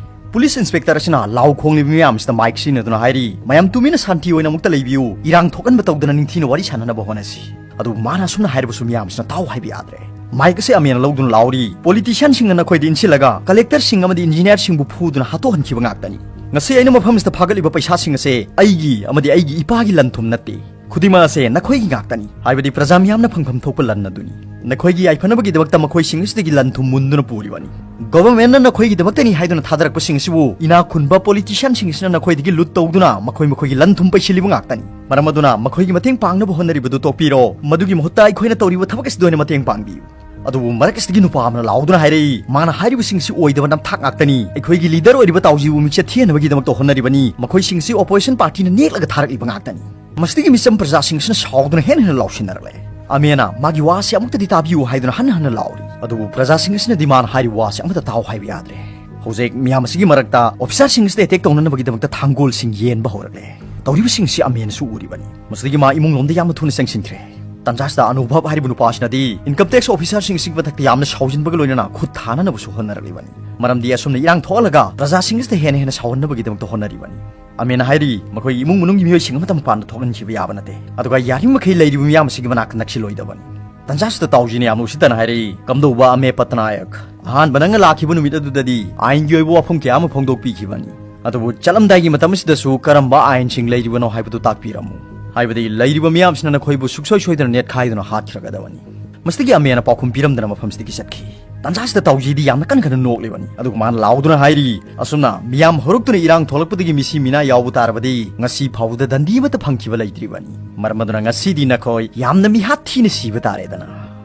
ꯄꯨꯂꯤꯁ ꯏꯟꯁꯄꯦꯛꯇꯔ ꯑꯁꯤꯅ ꯂꯥꯎ ꯈꯣꯡꯂꯤꯕ ꯃꯤꯌꯥꯝꯁꯤꯗ ꯃꯥꯏꯛ ꯁꯤꯖꯤꯟꯅꯗꯨꯅ ꯍꯥꯏꯔꯤ, "ꯃꯌꯥꯝ ꯇꯨꯃꯤꯟꯅ ꯁꯥꯟꯇꯤ ꯑꯣꯏꯅ ꯑꯃꯨꯛꯇ ꯂꯩꯕꯤꯌꯨ, ꯏꯔꯥꯡ ꯊꯣꯛꯍꯟꯕ ꯇꯧꯗꯅ ꯅꯤꯡꯊꯤꯅ ꯋꯥꯔꯤ ꯁꯥꯟꯅꯅꯕ ꯍꯣꯠꯅꯁꯤ"꯫ ꯑꯗꯨꯕꯨ ꯃꯥꯅ ꯑꯁꯨꯝꯅ ꯍꯥꯏꯔꯕꯁꯨ ꯃꯤꯌꯥꯝꯁꯤꯅ ꯇꯥꯎ ꯍꯥꯏꯕ ꯌꯥꯗ꯭ꯔꯦ꯫ ꯃꯥꯏꯛ ꯑꯁꯤ ꯑꯃꯦꯅ ꯂꯧꯗꯨꯅ ꯂꯥꯎꯔꯤ, "Politicianꯁꯤꯡꯅ ꯅꯈꯣꯏꯗ ꯏꯟꯁꯤꯜꯂꯒ collectorꯁꯤꯡ ꯑꯃꯗꯤ engineerꯁꯤꯡꯕꯨ ꯐꯨꯗꯨꯅ ꯍꯥꯠꯇꯣꯛꯍꯟꯈꯤꯕ ꯉꯥꯛꯇꯅꯤ꯫ ꯉꯁꯤ ꯑꯩꯅ ꯃꯐꯝ ꯑꯁꯤꯗ ꯐꯥꯒꯠꯂꯤꯕ ꯄꯩꯁꯥꯁꯤꯡ ꯑꯁꯦ ꯑꯩꯒꯤ ꯑꯃꯗꯤ ꯑꯩꯒꯤ ꯏꯄꯥꯒꯤ ꯂꯟ ꯊꯨꯝ ꯅꯠꯇꯦ꯫ ꯈꯨꯗꯤꯡꯃꯛ ꯑꯁꯦ ꯅꯈꯣꯏꯒꯤ ꯉꯥꯛꯇꯅꯤ, ꯍꯥꯏꯕꯗꯤ ꯄ꯭ꯔꯖꯥ ꯃꯤꯌꯥꯝꯅ ꯐꯪꯐꯝ ꯊꯣꯛꯄ ꯂꯟ ꯑꯗꯨꯅꯤ꯫ ꯅꯈꯣꯏꯒꯤ ꯌꯥꯏꯐꯅꯕꯒꯤꯗꯃꯛꯇ ꯃꯈꯣꯏꯁꯤꯡ ꯑꯁꯤꯗꯒꯤ ꯂꯟ ꯊꯨꯝ ꯃꯨꯟꯗꯨꯅ ꯄꯨꯔꯤꯕꯅꯤ꯫ Governmentꯅ ꯅꯈꯣꯏꯒꯤꯗꯃꯛꯇꯅꯤ ꯍꯥꯏꯗꯨꯅ ꯊꯥꯗꯔꯛꯄꯁꯤꯡ ꯑꯁꯤꯕꯨ ꯏꯅꯥꯛ ꯈꯨꯟꯕ politicianꯁꯤꯡ ꯑꯁꯤꯅ ꯅꯈꯣꯏꯗꯒꯤ ꯂꯨꯠ ꯇꯧꯗꯨꯅ ꯃꯈꯣꯏ ꯃꯈꯣꯏꯒꯤ ꯂꯟ ꯊꯨꯝ ꯄꯩꯁꯤꯜꯂꯤꯕ ꯉꯥꯛꯇꯅꯤ꯫ ꯃꯔꯝ ꯑꯗꯨꯅ ꯃꯈꯣꯏꯒꯤ ꯃꯇꯦꯡ ꯄꯥꯡꯅꯕ ꯍꯣꯠꯅꯔꯤꯕꯗꯨ ꯇꯣꯛꯄꯤꯔꯣ꯫ ꯃꯗꯨꯒꯤ ꯃꯍꯨꯠꯇ ꯑꯩꯈꯣꯏꯅ ꯇꯧꯔꯤꯕ ꯊꯕꯛ ꯑꯁꯤꯗ ꯑꯣꯏꯅ ꯃꯇꯦꯡ ꯄꯥꯡꯕꯤꯌꯨ"꯫ ꯑꯗꯨꯕꯨ ꯃꯔꯛ ꯑꯁꯤꯗꯒꯤ ꯅꯨꯄꯥ ꯑꯃꯅ ꯂꯥꯎꯗꯨꯅ ꯍꯥꯏꯔꯛꯏ, "ꯃꯥꯅ ꯍꯥꯏꯔꯤꯕꯁꯤꯡꯁꯤ ꯑꯣꯏꯗꯕ ꯅꯝꯊꯥꯛ ꯉꯥꯛꯇꯅꯤ꯫ ꯑꯩꯈꯣꯏꯒꯤ leader ꯑꯣꯏꯔꯤꯕ ꯇꯥꯎꯖꯤꯕꯨ ꯃꯤꯡꯆꯠ ꯊꯤꯍꯟꯅꯕꯒꯤꯗꯃꯛꯇ ꯍꯣꯠꯅꯔꯤꯕꯅꯤ꯫ ꯃꯈꯣꯏꯁꯤꯡꯁꯤ opposition partyꯅ ꯅꯦꯛꯂꯒ ꯊꯥꯔꯛꯂꯤꯕ ꯉꯥꯛꯇꯅꯤ"꯫ ꯃꯁꯤꯗꯒꯤ ꯃꯤꯆꯝ ꯄ꯭ꯔꯖꯥꯁꯤꯡꯁꯤꯅ ꯁꯥꯎꯗꯨꯅ ꯍꯦꯟꯅ ꯍꯦꯟꯅ ꯂꯥꯎꯁꯤꯟꯅꯔꯛꯂꯦ꯫ ꯑꯃꯦꯅ ꯃꯥꯒꯤ ꯋꯥꯁꯤ ꯑꯃꯨꯛꯇꯗꯤ ꯇꯥꯕꯤꯌꯨ ꯍꯥꯏꯗꯨꯅ ꯍꯟꯅ ꯍꯟꯅ ꯂꯥꯎꯔꯤ꯫ ꯑꯗꯨꯕꯨ ꯄ꯭ꯔꯖꯥꯁꯤꯡ ꯑꯁꯤꯅꯗꯤ ꯃꯥꯅ ꯍꯥꯏꯔꯤꯕ ꯋꯥꯁꯤ ꯑꯃꯠꯇ ꯇꯥꯎ ꯍꯥꯏꯕ ꯌꯥꯗ꯭ꯔꯦ꯫ ꯍꯧꯖꯤꯛ ꯃꯤꯌꯥꯝ ꯑꯁꯤꯒꯤ ꯃꯔꯛꯇ officerꯁꯤꯡ ꯑꯁꯤꯗ attack ꯇꯧꯅꯅꯕꯒꯤꯗꯃꯛꯇ ꯊꯥꯡꯒꯣꯜꯁꯤꯡ ꯌꯦꯟꯕ ꯍꯧꯔꯛꯂꯦ꯫ ꯇꯧꯔꯤꯕꯁꯤꯡꯁꯤ ꯑꯃꯦꯅꯁꯨ ꯎꯔꯤꯕꯅꯤ꯫ ꯃꯁꯤꯗꯒꯤ ꯃꯥ ꯏꯃꯨꯡ ꯂꯣꯝꯗ ꯌꯥꯝꯅ ꯊꯨꯅ ꯆꯪꯁꯤꯟꯈ꯭ꯔꯦ꯫ ꯇꯟꯖꯥꯁꯤꯗ ꯑꯅꯨꯚꯕ ꯍꯥꯏꯔꯤꯕ ꯅꯨꯄꯥ ꯑꯁꯤꯅꯗꯤ income tax officerꯁꯤꯡ ꯑꯁꯤꯒꯤ ꯃꯊꯛꯇ ꯌꯥꯝꯅ ꯁꯥꯎꯖꯤꯟꯕꯒ ꯂꯣꯏꯅꯅ ꯈꯨꯠ ꯊꯥꯅꯅꯕꯁꯨ ꯍꯣꯠꯅꯔꯛꯂꯤꯕꯅꯤ꯫ ꯃꯔꯝꯗꯤ ꯑꯁꯨꯝꯅ ꯏꯔꯥꯡ ꯊꯣꯛꯍꯜꯂꯒ ꯄ꯭ꯔꯖꯥꯁꯤꯡ ꯑꯁꯤꯗ ꯍꯦꯟꯅ ꯍꯦꯟꯅ ꯁꯥꯎꯍꯟꯅꯕꯒꯤꯗꯃꯛꯇ ꯍꯣꯠꯅꯔꯤꯕꯅꯤ꯫ ꯑꯃꯦꯅ ꯍꯥꯏꯔꯤ, ꯃꯈꯣꯏ ꯏꯃꯨꯡ ꯃꯅꯨꯡꯒꯤ ꯃꯤꯑꯣꯏꯁꯤꯡ ꯑꯃꯠꯇ ꯃꯄꯥꯟꯗ ꯊꯣꯛꯍꯟꯈꯤꯕ ꯌꯥꯕ ꯅꯠꯇꯦ꯫ ꯑꯗꯨꯒ ꯌꯥꯔꯤꯕꯃꯈꯩ ꯂꯩꯔꯤꯕ ꯃꯤꯌꯥꯝ ꯑꯁꯤꯒꯤ ꯃꯅꯥꯛꯇ ꯅꯛꯁꯤꯜꯂꯣꯏꯗꯕꯅꯤ꯫ ꯇꯟꯖꯥꯁꯤꯗ ꯇꯥꯎꯖꯤꯅ ꯌꯥꯝꯅ ꯎꯁꯤꯠꯇꯅ ꯍꯥꯏꯔꯛꯏ, "ꯀꯝꯗꯧꯕ ꯑꯃꯦ ꯄꯠꯅꯥꯌꯛ? ꯑꯍꯥꯟꯕ ꯅꯪꯅ ꯂꯥꯛꯈꯤꯕ ꯅꯨꯃꯤꯠ ꯑꯗꯨꯗꯗꯤ ꯑꯥꯏꯟꯒꯤ ꯑꯣꯏꯕ ꯋꯥꯐꯝ ꯀꯌꯥ ꯑꯃ ꯐꯣꯡꯗꯣꯛꯄꯤꯈꯤꯕꯅꯤ꯫ ꯑꯗꯨꯕꯨ ꯆꯠꯂꯝꯗꯥꯏꯒꯤ ꯃꯇꯝ ꯑꯁꯤꯗꯁꯨ ꯀꯔꯝꯕ ꯑꯥꯏꯟꯁꯤꯡ ꯂꯩꯔꯤꯕꯅꯣ ꯍꯥꯏꯕꯗꯨ ꯇꯥꯛꯄꯤꯔꯝꯃꯨ꯫ ꯍꯥꯏꯕꯗꯤ ꯂꯩꯔꯤꯕ ꯃꯤꯌꯥꯝꯁꯤꯅ ꯅꯈꯣꯏꯕꯨ ꯁꯨꯡꯁꯣꯏ ꯁꯣꯏꯗꯅ ꯅꯦꯠꯈꯥꯏꯗꯨꯅ ꯍꯥꯠꯈ꯭ꯔꯒꯗꯕꯅꯤ"꯫ ꯃꯁꯤꯗꯒꯤ ꯑꯃꯦꯅ ꯄꯥꯎꯈꯨꯝ ꯄꯤꯔꯝꯗꯅ ꯃꯐꯝꯁꯤꯗꯒꯤ ꯆꯠꯈꯤ꯫ ꯇꯟꯖꯥꯁꯤꯗ ꯇꯥꯎꯖꯤꯗꯤ ꯌꯥꯝꯅ ꯀꯟꯅ ꯀꯟꯅ ꯅꯣꯛꯂꯤꯕꯅꯤ꯫ ꯑꯗꯨꯒ ꯃꯥꯅ ꯂꯥꯎꯗꯨꯅ ꯍꯥꯏꯔꯤ, "ꯑꯁꯨꯝꯅ ꯃꯤꯌꯥꯝ ꯍꯧꯔꯛꯇꯨꯅ ꯏꯔꯥꯡ ꯊꯣꯛꯂꯛꯄꯗꯒꯤ ꯃꯤꯁꯤ ꯃꯤꯅꯥ ꯌꯥꯎꯕ ꯇꯥꯔꯕꯗꯤ ꯉꯁꯤ ꯐꯥꯎꯕꯗ ꯗꯟꯗꯤ ꯑꯃꯠꯇ ꯐꯪꯈꯤꯕ ꯂꯩꯇ꯭ꯔꯤꯕꯅꯤ꯫ ꯃꯔꯝ ꯑꯗꯨꯅ ꯉꯁꯤꯗꯤ ꯅꯈꯣꯏ ꯌꯥꯝꯅ ꯃꯤꯍꯥꯠ ꯊꯤꯅ ꯁꯤꯕ ꯇꯥꯔꯦꯗꯅ"꯫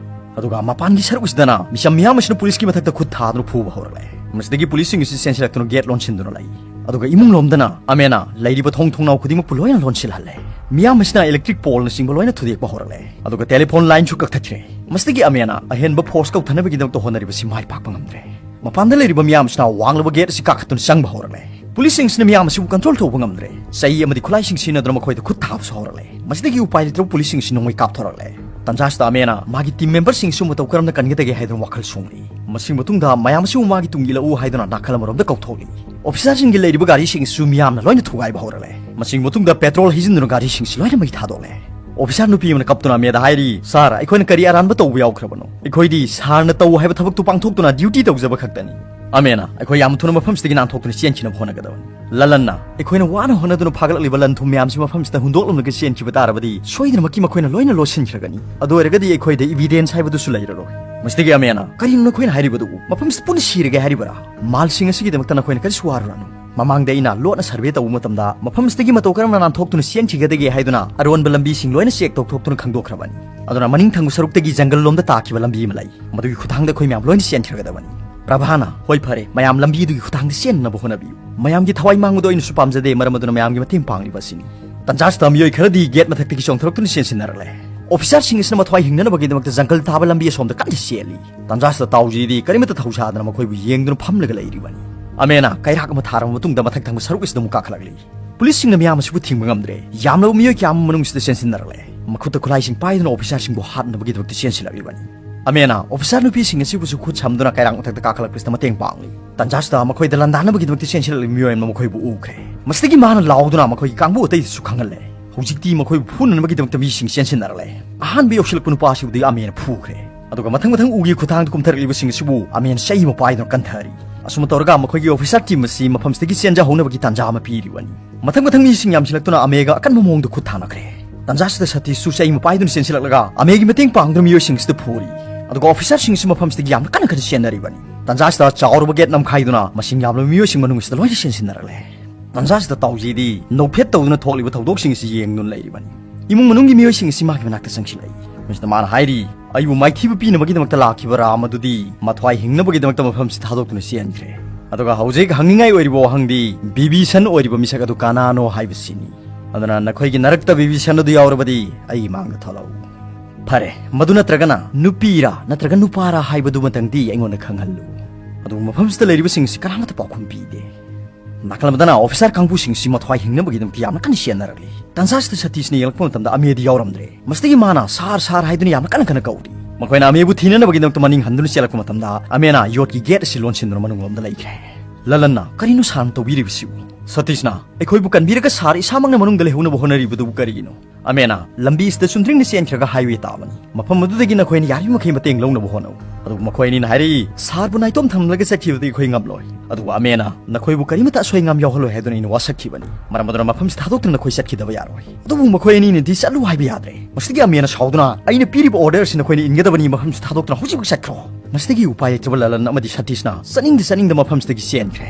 ꯑꯗꯨꯒ ꯃꯄꯥꯟꯒꯤ ꯁꯔꯨꯛ ꯑꯁꯤꯗꯅ ꯃꯤꯆꯝ ꯃꯤꯌꯥꯝ ꯑꯁꯤꯅ ꯄꯨꯂꯤꯁꯀꯤ ꯃꯊꯛꯇ ꯈꯨꯠ ꯊꯥꯗꯨꯅ ꯐꯨꯕ ꯍꯧꯔꯛꯂꯦ꯫ ꯃꯁꯤꯗꯒꯤ ꯄꯨꯂꯤꯁꯁꯤꯡ ꯑꯁꯤ ꯆꯦꯟꯁꯤꯜꯂꯛꯇꯨꯅ gate ꯂꯣꯟꯁꯤꯟꯗꯨꯅ ꯂꯩ꯫ ꯑꯗꯨꯒ ꯏꯃꯨꯡ ꯂꯣꯝꯗꯅ ꯑꯃꯦꯅ ꯂꯩꯔꯤꯕ ꯊꯣꯡ ꯊꯣꯡꯅꯥꯎ ꯈꯨꯗꯤꯡꯃꯛꯄꯨ ꯂꯣꯏꯅ ꯂꯣꯟꯁꯤꯜꯍꯜꯂꯦ꯫ ꯃꯤꯌꯥꯝ ꯑꯁꯤꯅ electric poleꯅꯆꯤꯡꯕ ꯂꯣꯏꯅ ꯊꯨꯗꯦꯛꯄ ꯍꯧꯔꯛꯂꯦ꯫ ꯑꯗꯨꯒ telephone lineꯁꯨ ꯀꯛꯊꯠꯈ꯭ꯔꯦ꯫ ꯃꯁꯤꯗꯒꯤ ꯑꯃꯦꯅ ꯑꯍꯦꯟꯕ force ꯀꯧꯊꯅꯕꯒꯤꯗꯃꯛꯇ ꯍꯣꯠꯅꯔꯤꯕꯁꯤ ꯃꯥꯏ ꯄꯥꯛꯄ ꯉꯝꯗ꯭ꯔꯦ꯫ ꯃꯄꯥꯟꯗ ꯂꯩꯔꯤꯕ ꯃꯤꯌꯥꯝꯁꯤꯅ ꯋꯥꯡꯂꯕ gate ꯑꯁꯤ ꯀꯥꯈꯠꯇꯨꯅ ꯆꯪꯕ ꯍꯧꯔꯛꯂꯦ꯫ Policeꯁꯤꯡꯁꯤꯅ ꯃꯤꯌꯥꯝ ꯑꯁꯤꯕꯨ control ꯇꯧꯕ ꯉꯝꯗ꯭ꯔꯦ꯫ ꯆꯩ ꯑꯃꯗꯤ ꯈꯨꯠꯂꯥꯏꯁꯤꯡ ꯁꯤꯖꯤꯟꯅꯗꯨꯅ ꯃꯈꯣꯏꯗ ꯈꯨꯠ ꯊꯥꯕꯁꯨ ꯍꯧꯔꯛꯂꯦ꯫ ꯃꯁꯤꯗꯒꯤ ꯎꯄꯥꯏ ꯂꯩꯇ꯭ꯔꯕ policeꯁꯤꯡꯁꯤ ꯅꯣꯡꯃꯩ ꯀꯥꯞꯊꯣꯔꯛꯂꯦ꯫ ꯇꯟꯖꯥꯁꯤꯗ ꯑꯃꯦꯅ ꯃꯥꯒꯤ team memberꯁꯤꯡꯁꯨ ꯃꯇꯧ ꯀꯔꯝꯅ ꯀꯟꯒꯗꯒꯦ ꯍꯥꯏꯗꯨꯅ ꯋꯥꯈꯜ ꯁꯣꯡꯂꯤ꯫ ꯃꯁꯤꯒꯤ ꯃꯇꯨꯡꯗ ꯃꯌꯥꯝ ꯑꯁꯤꯕꯨ ꯃꯥꯒꯤ ꯇꯨꯡ ꯏꯜꯂꯛꯎ ꯍꯥꯏꯗꯨꯅ ꯅꯥꯀꯜ ꯑꯃꯔꯣꯝꯗ ꯀꯧꯊꯣꯛꯂꯤ꯫ Officerꯁꯤꯡꯒꯤ ꯂꯩꯔꯤꯕ ꯒꯥꯔꯤꯁꯤꯡꯁꯨ ꯃꯤꯌꯥꯝꯅ ꯂꯣꯏꯅ ꯊꯨꯒꯥꯏꯕ ꯍꯧꯔꯛꯂꯦ꯫ ꯃꯁꯤꯒꯤ ꯃꯇꯨꯡꯗ petrol ꯍꯩꯖꯤꯟꯗꯨꯅ ꯒꯥꯔꯤꯁꯤꯡꯁꯤ ꯂꯣꯏꯅ ꯃꯩ ꯊꯥꯗꯣꯛꯂꯦ꯫ Officer ꯅꯨꯄꯤ ꯑꯃꯅ ꯀꯞꯇꯨꯅ ꯑꯃꯦꯗ ꯍꯥꯏꯔꯤ, "Sir, ꯑꯩꯈꯣꯏꯅ ꯀꯔꯤ ꯑꯔꯥꯟꯕ ꯇꯧꯕ ꯌꯥꯎꯈ꯭ꯔꯕꯅꯣ? ꯑꯩꯈꯣꯏꯗꯤ sirꯅ ꯇꯧ ꯍꯥꯏꯕ ꯊꯕꯛꯇꯨ ꯄꯥꯡꯊꯣꯛꯇꯨꯅ duty ꯇꯧꯖꯕ ꯈꯛꯇꯅꯤ꯫" ꯑꯃꯦꯅ, "ꯑꯩꯈꯣꯏ ꯌꯥꯝ ꯊꯨꯅ ꯃꯐꯝꯁꯤꯗꯒꯤ ꯅꯥꯟꯊꯣꯛꯇꯨꯅ ꯆꯦꯟꯈꯤꯅꯕ ꯍꯣꯠꯅꯒꯗꯕꯅꯤ꯫" ꯂꯂꯟꯅ, "ꯑꯩꯈꯣꯏꯅ ꯋꯥꯅ ꯍꯣꯠꯅꯗꯨꯅ ꯐꯥꯒꯠꯂꯛꯂꯤꯕ ꯂꯟ ꯊꯨꯝ ꯃꯌꯥꯝꯁꯤ ꯃꯐꯝꯁꯤꯗ ꯍꯨꯟꯗꯣꯛꯂꯝꯂꯒ ꯆꯦꯟꯈꯤꯕ ꯇꯥꯔꯕꯗꯤ ꯁꯣꯏꯗꯅꯃꯛꯀꯤ ꯃꯈꯣꯏꯅ ꯂꯣꯏꯅ ꯂꯣꯠꯁꯤꯟꯈ꯭ꯔꯒꯅꯤ꯫ ꯑꯗꯨ ꯑꯣꯏꯔꯒꯗꯤ ꯑꯩꯈꯣꯏꯗ evidence ꯍꯥꯏꯕꯗꯨꯁꯨ ꯂꯩꯔꯔꯣꯏ꯫" ꯃꯁꯤꯗꯒꯤ ꯑꯃꯦꯅ, "ꯀꯔꯤꯅꯣ ꯅꯈꯣꯏꯅ ꯍꯥꯏꯔꯤꯕꯗꯨꯕꯨ? ꯃꯐꯝꯁꯤ ꯄꯨꯟꯅ ꯁꯤꯔꯒꯦ ꯍꯥꯏꯔꯤꯕꯔꯥ? ꯃꯥꯜꯁꯤꯡ ꯑꯁꯤꯒꯤꯗꯃꯛꯇ ꯅꯈꯣꯏꯅ ꯀꯔꯤꯁꯨ ꯋꯥꯔꯨꯔꯅꯨ꯫ ꯃꯃꯥꯡꯗ ꯑꯩꯅ ꯂꯣꯠꯅ survey ꯇꯧꯕ ꯃꯇꯝꯗ ꯃꯐꯝꯁꯤꯗꯒꯤ ꯃꯇꯧ ꯀꯔꯝꯅ ꯅꯥꯟꯊꯣꯛꯇꯨꯅ ꯆꯦꯟꯈꯤꯒꯗꯒꯦ ꯍꯥꯏꯗꯨꯅ ꯑꯔꯣꯟꯕ ꯂꯝꯕꯤꯁꯤꯡ ꯂꯣꯏꯅ check ꯇꯧꯊꯣꯛꯇꯨꯅ ꯈꯪꯗꯣꯛꯈ꯭ꯔꯕꯅꯤ꯫ ꯑꯗꯨꯅ ꯃꯅꯤꯡ ꯊꯪꯕ ꯁꯔꯨꯛꯇꯒꯤ ꯖꯪꯒꯜ ꯂꯣꯝꯗ ꯇꯥꯈꯤꯕ ꯂꯝꯕꯤ ꯑꯃ ꯂꯩ꯫ ꯃꯗꯨꯒꯤ ꯈꯨꯊꯥꯡꯗ ꯑꯩꯈꯣꯏ ꯃꯌꯥꯝ ꯂꯣꯏꯅ ꯆꯦꯟꯈ꯭ꯔꯒꯗꯕꯅꯤ꯫" ꯄ꯭ꯔꯚꯥꯅ, "ꯍꯣꯏ, ꯐꯔꯦ, ꯃꯌꯥꯝ ꯂꯝꯕꯤꯗꯨꯒꯤ ꯈꯨꯊꯥꯡꯗ ꯆꯦꯟꯅꯅꯕ ꯍꯣꯠꯅꯕꯤꯌꯨ꯫ ꯃꯌꯥꯝꯒꯤ ꯊꯋꯥꯏ ꯃꯥꯡꯕꯗꯣ ꯑꯩꯅꯁꯨ ꯄꯥꯝꯖꯗꯦ, ꯃꯔꯝ ꯑꯗꯨꯅ ꯃꯌꯥꯝꯒꯤ ꯃꯇꯦꯡ ꯄꯥꯡꯂꯤꯕ ꯑꯁꯤꯅꯤ꯫" ꯇꯟꯖꯥꯁꯤꯗ ꯃꯤꯑꯣꯏ ꯈꯔꯗꯤ gate ꯃꯊꯛꯇꯒꯤ ꯆꯣꯡꯊꯔꯛꯇꯨꯅ ꯆꯦꯟꯁꯤꯟꯅꯔꯛꯂꯦ꯫ Officerꯁꯤꯡ ꯑꯁꯤꯅ ꯃꯊ꯭ꯋꯥꯏ ꯍꯤꯡꯅꯅꯕꯒꯤꯗꯃꯛꯇ ꯖꯪꯒꯜ ꯇꯥꯕ ꯂꯝꯕꯤ ꯑꯁꯣꯝꯗ ꯀꯟꯅ ꯆꯦꯜꯂꯤ꯫ ꯇꯟꯖꯥꯁꯤꯗ ꯇꯥꯎꯖꯤꯗꯤ ꯀꯔꯤꯃꯠꯇ ꯊꯧꯁꯥꯗꯅ ꯃꯈꯣꯏꯕꯨ ꯌꯦꯡꯗꯨꯅ ꯐꯝꯂꯒ ꯂꯩꯔꯤꯕꯅꯤ꯫ ꯑꯃꯦꯅ ꯀꯩꯔꯥꯛ ꯑꯃ ꯊꯥꯔꯕ ꯃꯇꯨꯡꯗ ꯃꯊꯛ ꯊꯪꯕ ꯁꯔꯨꯛ ꯑꯁꯤꯗ ꯑꯃꯨꯛ ꯀꯥꯈꯠꯂꯛꯂꯤ꯫ Policeꯁꯤꯡꯅ ꯃꯤꯌꯥꯝ ꯑꯁꯤꯕꯨ ꯊꯤꯡꯕ ꯉꯝꯗ꯭ꯔꯦ꯫ ꯌꯥꯝꯂꯕ ꯃꯤꯑꯣꯏ ꯀꯌꯥ ꯑꯃ ꯃꯅꯨꯡꯁꯤꯗ ꯆꯦꯟꯁꯤꯟꯅꯔꯛꯂꯦ꯫ ꯃꯈꯨꯠꯇ ꯈꯨꯠꯂꯥꯏꯁꯤꯡ ꯄꯥꯏꯗꯨꯅ officerꯁꯤꯡꯕꯨ ꯍꯥꯠꯅꯕꯒꯤꯗꯃꯛꯇ ꯆꯦꯟꯁꯤꯜꯂꯛꯂꯤꯕꯅꯤ꯫ ꯑꯃꯦꯅ officer ꯅꯨꯄꯤꯁꯤꯡ ꯑꯁꯤꯕꯨꯁꯨ ꯈꯨꯠ ꯁꯝꯗꯨꯅ ꯀꯩꯔꯥꯛ ꯃꯊꯛꯇ ꯀꯥꯈꯠꯂꯛꯄꯁꯤꯗ ꯃꯇꯦꯡ ꯄꯥꯡꯂꯤ꯫ ꯇꯟꯖꯥꯁꯤꯗ ꯃꯈꯣꯏꯗ ꯂꯥꯟꯗꯥꯅꯕꯒꯤꯗꯃꯛꯇ ꯆꯦꯟꯁꯤꯜꯂꯛꯂꯤꯕ ꯃꯤꯑꯣꯏ ꯑꯃꯅ ꯃꯈꯣꯏꯕꯨ ꯎꯈ꯭ꯔꯦ꯫ ꯃꯁꯤꯗꯒꯤ ꯃꯥꯅ ꯂꯥꯎꯗꯨꯅ ꯃꯈꯣꯏꯒꯤ ꯀꯥꯡꯕꯨ ꯑꯇꯩꯗꯁꯨ ꯈꯪꯍꯜꯂꯦ꯫ ꯍꯧꯖꯤꯛꯇꯤ ꯃꯈꯣꯏꯕꯨ ꯐꯨꯅꯅꯕꯒꯤꯗꯃꯛꯇ ꯃꯤꯁꯤꯡ ꯆꯦꯟꯁꯤꯟꯅꯔꯛꯂꯦ꯫ ꯑꯍꯥꯟꯕ ꯌꯧꯁꯤꯜꯂꯛꯄ ꯅꯨꯄꯥ ꯑꯁꯤꯕꯨꯗꯤ ꯑꯃꯦꯅ ꯐꯨꯈ꯭ꯔꯦ꯫ ꯑꯗꯨꯒ ꯃꯊꯪ ꯃꯊꯪ ꯎꯒꯤ ꯈꯨꯊꯥꯡꯗ ꯀꯨꯝꯊꯔꯛꯂꯤꯕꯁꯤꯡ ꯑꯁꯤꯕꯨ ꯑꯃꯦꯟ ꯆꯩ ꯑꯃ ꯄꯥꯏꯗꯨꯅ ꯀꯟꯊꯔꯤ꯫ ꯑꯁꯨꯝꯅ ꯇꯧꯔꯒ ꯃꯈꯣꯏꯒꯤ officer team ꯑꯁꯤ ꯃꯐꯝꯁꯤꯗꯒꯤ ꯆꯦꯟꯖꯍꯧꯅꯕꯒꯤ ꯇꯥꯟꯖꯥ ꯑꯃ ꯄꯤꯔꯤꯕꯅꯤ꯫ ꯃꯊꯪ ꯃꯊꯪ ꯃꯤꯁꯤꯡ ꯌꯥꯝꯁꯤꯜꯂꯛꯇꯨꯅ ꯑꯃꯦꯒ ꯑꯀꯟꯕ ꯃꯑꯣꯡꯗ ꯈꯨꯠ ꯊꯥꯅꯈ꯭ꯔꯦ꯫ ꯇꯥꯟꯖꯥꯁꯤꯗ ꯁꯇꯤꯁꯁꯨ ꯆꯩ ꯑꯃ ꯄꯥꯏꯗꯨꯅ ꯆꯦꯟꯁꯤꯜꯂꯛꯂꯒ ꯑꯃꯦꯒꯤ ꯃꯇꯦꯡ ꯄꯥꯡꯗꯨꯅ ꯃꯤꯑꯣꯏꯁꯤꯡ ꯑꯁꯤꯗ ꯐꯨꯔꯤ꯫ ꯑꯗꯨꯒ officerꯁꯤꯡꯁꯨ ꯃꯐꯝꯁꯤꯗꯒꯤ ꯌꯥꯝꯅ ꯀꯟꯅ ꯀꯟꯅ ꯆꯦꯟꯅꯔꯤꯕꯅꯤ꯫ ꯇꯥꯟꯖꯥꯁꯤꯗ ꯆꯥꯎꯔꯕ gate ꯅꯝꯈꯥꯏꯗꯨꯅ ꯃꯁꯤꯡ ꯌꯥꯝꯂꯕ ꯃꯤꯑꯣꯏꯁꯤꯡ ꯃꯅꯨꯡ ꯑꯁꯤꯗ ꯂꯣꯏꯅ ꯆꯦꯟꯁꯤꯟꯅꯔꯛꯂꯦ꯫ ꯇꯥꯟꯖꯥꯁꯤꯗ ꯇꯥꯎꯖꯤꯗꯤ ꯅꯧꯐꯦꯠ ꯇꯧꯗꯨꯅ ꯊꯣꯛꯂꯤꯕ ꯊꯧꯗꯣꯛꯁꯤꯡ ꯑꯁꯤ ꯌꯦꯡꯗꯨꯅ ꯂꯩꯔꯤꯕꯅꯤ꯫ ꯏꯃꯨꯡ ꯃꯅꯨꯡꯒꯤ ꯃꯤꯑꯣꯏꯁꯤꯡ ꯑꯁꯤ ꯃꯥꯒꯤ ꯃꯅꯥꯛꯇ ꯆꯪꯁꯤꯜꯂꯛꯏ꯫ ꯃꯁꯤꯗ ꯃꯥꯅ ꯍꯥꯏꯔꯤ, "ꯑꯩꯕꯨ ꯃꯥꯏꯊꯤꯕ ꯄꯤꯅꯕꯒꯤꯗꯃꯛꯇ ꯂꯥꯛꯈꯤꯕ ꯔꯥꯝ ꯑꯗꯨꯗꯤ ꯃꯊ꯭ꯋꯥꯏ ꯍꯤꯡꯅꯕꯒꯤꯗꯃꯛꯇ ꯃꯐꯝꯁꯤ ꯊꯥꯗꯣꯛꯇꯨꯅ ꯆꯦꯟꯈ꯭ꯔꯦ꯫ ꯑꯗꯨꯒ ꯍꯧꯖꯤꯛ ꯍꯪꯅꯤꯡꯉꯥꯏ ꯑꯣꯏꯔꯤꯕ ꯋꯥꯍꯪꯗꯤ, ꯕꯤꯚꯤꯁꯟ ꯑꯣꯏꯔꯤꯕ ꯃꯤꯁꯛ ꯑꯗꯨ ꯀꯅꯥꯅꯣ ꯍꯥꯏꯕꯁꯤꯅꯤ꯫ ꯑꯗꯨꯅ ꯅꯈꯣꯏꯒꯤ ꯅꯔꯛꯇ ꯕꯤꯚꯤꯁꯟ ꯑꯗꯨ ꯌꯥꯎꯔꯕꯗꯤ ꯑꯩꯒꯤ ꯃꯥꯡꯗ ꯊꯣꯛꯂꯛꯎ꯫ ꯐꯔꯦ, ꯃꯗꯨ ꯅꯠꯇ꯭ꯔꯒꯅ ꯅꯨꯄꯤꯔꯥ ꯅꯠꯇ꯭ꯔꯒ ꯅꯨꯄꯥꯔꯥ ꯍꯥꯏꯕꯗꯨꯃꯇꯪꯗꯤ ꯑꯩꯉꯣꯟꯗ ꯈꯪꯍꯜꯂꯨ꯫ ꯑꯗꯨꯕꯨ ꯃꯐꯝꯁꯤꯗ ꯂꯩꯔꯤꯕꯁꯤꯡꯁꯤ ꯀꯅꯥꯃꯠꯇ ꯄꯥꯎꯈꯨꯝ ꯄꯤꯗꯦ꯫ ꯅꯥꯀꯜ ꯑꯃꯗꯅ ꯑꯣꯐꯤꯁꯥꯔ ꯀꯥꯡꯕꯨꯁꯤꯡꯁꯤ ꯃꯊ꯭ꯋꯥꯏ ꯍꯤꯡꯅꯕꯒꯤꯗꯃꯛꯇ ꯌꯥꯝꯅ ꯀꯟꯅ ꯆꯦꯟꯅꯔꯛꯂꯤ꯫ ꯇꯟꯖꯥꯁꯤꯗ ꯁꯇꯤꯁꯅ ꯌꯦꯡꯂꯛꯄ ꯃꯇꯝꯗ ꯑꯃꯦꯗꯤ ꯌꯥꯎꯔꯝꯗ꯭ꯔꯦ꯫ ꯃꯁꯤꯗꯒꯤ ꯃꯥꯅ "ꯁꯥꯔ, ꯁꯥꯔ" ꯍꯥꯏꯗꯨꯅ ꯌꯥꯝꯅ ꯀꯟꯅ ꯀꯟꯅ ꯀꯧꯔꯤ꯫ ꯃꯈꯣꯏꯅ ꯑꯃꯦꯕꯨ ꯊꯤꯅꯅꯕꯒꯤꯗꯃꯛꯇ ꯃꯅꯤꯡ ꯍꯟꯗꯨꯅ ꯆꯦꯜꯂꯛꯄ ꯃꯇꯝꯗ ꯑꯃꯦꯅ ꯌꯣꯠꯀꯤ ꯒꯦꯠ ꯑꯁꯤ ꯂꯣꯟꯁꯤꯟꯗꯨꯅ ꯃꯅꯨꯡꯂꯣꯝꯗ ꯂꯩꯈ꯭ꯔꯦ꯫ ꯂꯂꯟꯅ, "ꯀꯔꯤꯅꯣ ꯁꯥꯔꯅ ꯇꯧꯕꯤꯔꯤꯕꯁꯤꯕꯨ?" ꯁꯇꯤꯁꯅ, "ꯑꯩꯈꯣꯏꯕꯨ ꯀꯟꯕꯤꯔꯒ ꯁꯥꯔ ꯏꯁꯥꯃꯛꯅ ꯃꯅꯨꯡꯗ ꯂꯩꯍꯧꯅꯕ ꯍꯣꯠꯅꯔꯤꯕꯗꯨꯕꯨ ꯀꯔꯤꯒꯤꯅꯣ?" ꯑꯃꯦꯅ, "ꯂꯝꯕꯤ ꯑꯁꯤꯗ ꯆꯨꯝꯗ꯭ꯔꯤꯡꯅ ꯆꯦꯟꯈ꯭ꯔꯒ ꯍꯥꯏꯋꯦ ꯇꯥꯕꯅꯤ꯫ ꯃꯐꯝ ꯑꯗꯨꯗꯒꯤ ꯅꯈꯣꯏꯅ ꯌꯥꯔꯤꯕ ꯃꯈꯩ ꯃꯇꯦꯡ ꯂꯧꯅꯕ ꯍꯣꯠꯅꯧ꯫" ꯑꯗꯨꯕꯨ ꯃꯈꯣꯏ ꯑꯅꯤꯅ ꯍꯥꯏꯔꯤ, "ꯁꯥꯔꯕꯨ ꯅꯥꯏꯇꯣꯝ ꯊꯝꯂꯒ ꯆꯠꯈꯤꯕꯗꯤ ꯑꯩꯈꯣꯏ ꯉꯝꯂꯣꯏ꯫" ꯑꯗꯨꯕꯨ ꯑꯃꯦꯅ, "ꯅꯈꯣꯏꯕꯨ ꯀꯔꯤꯃꯠꯇ ꯑꯁꯣꯏ ꯑꯉꯥꯝ ꯌꯥꯎꯍꯜꯂꯣꯏ" ꯍꯥꯏꯗꯨꯅ ꯑꯩꯅ ꯋꯥꯁꯛꯈꯤꯕꯅꯤ꯫ ꯃꯔꯝ ꯑꯗꯨꯅ ꯃꯐꯝꯁꯤ ꯊꯥꯗꯣꯛꯇꯨꯅ ꯅꯈꯣꯏ ꯆꯠꯈꯤꯗꯕ ꯌꯥꯔꯣꯏ꯫ ꯑꯗꯨꯕꯨ ꯃꯈꯣꯏ ꯑꯅꯤꯅꯗꯤ "ꯆꯠꯂꯨ" ꯍꯥꯏꯕ ꯌꯥꯗ꯭ꯔꯦ꯫ ꯃꯁꯤꯗꯒꯤ ꯑꯃꯦꯅ ꯁꯥꯎꯗꯨꯅ, "ꯑꯩꯅ ꯄꯤꯔꯤꯕ ꯑꯣꯔꯗꯔ ꯑꯁꯤ ꯅꯈꯣꯏꯅ ꯏꯟꯒꯗꯕꯅꯤ, ꯃꯐꯝꯁꯤ ꯊꯥꯗꯣꯛꯇꯨꯅ ꯍꯧꯖꯤꯛꯃꯛ ꯆꯠꯈ꯭ꯔꯣ꯫" ꯃꯁꯤꯗꯒꯤ ꯎꯄꯥꯏ ꯂꯩꯇ꯭ꯔꯕ ꯂꯂꯟ ꯑꯃꯗꯤ ꯁꯇꯤꯁꯅ ꯆꯠꯅꯤꯡꯗ ꯆꯠꯅꯤꯡꯗ ꯃꯐꯝꯁꯤꯗꯒꯤ ꯆꯦꯟꯈ꯭ꯔꯦ꯫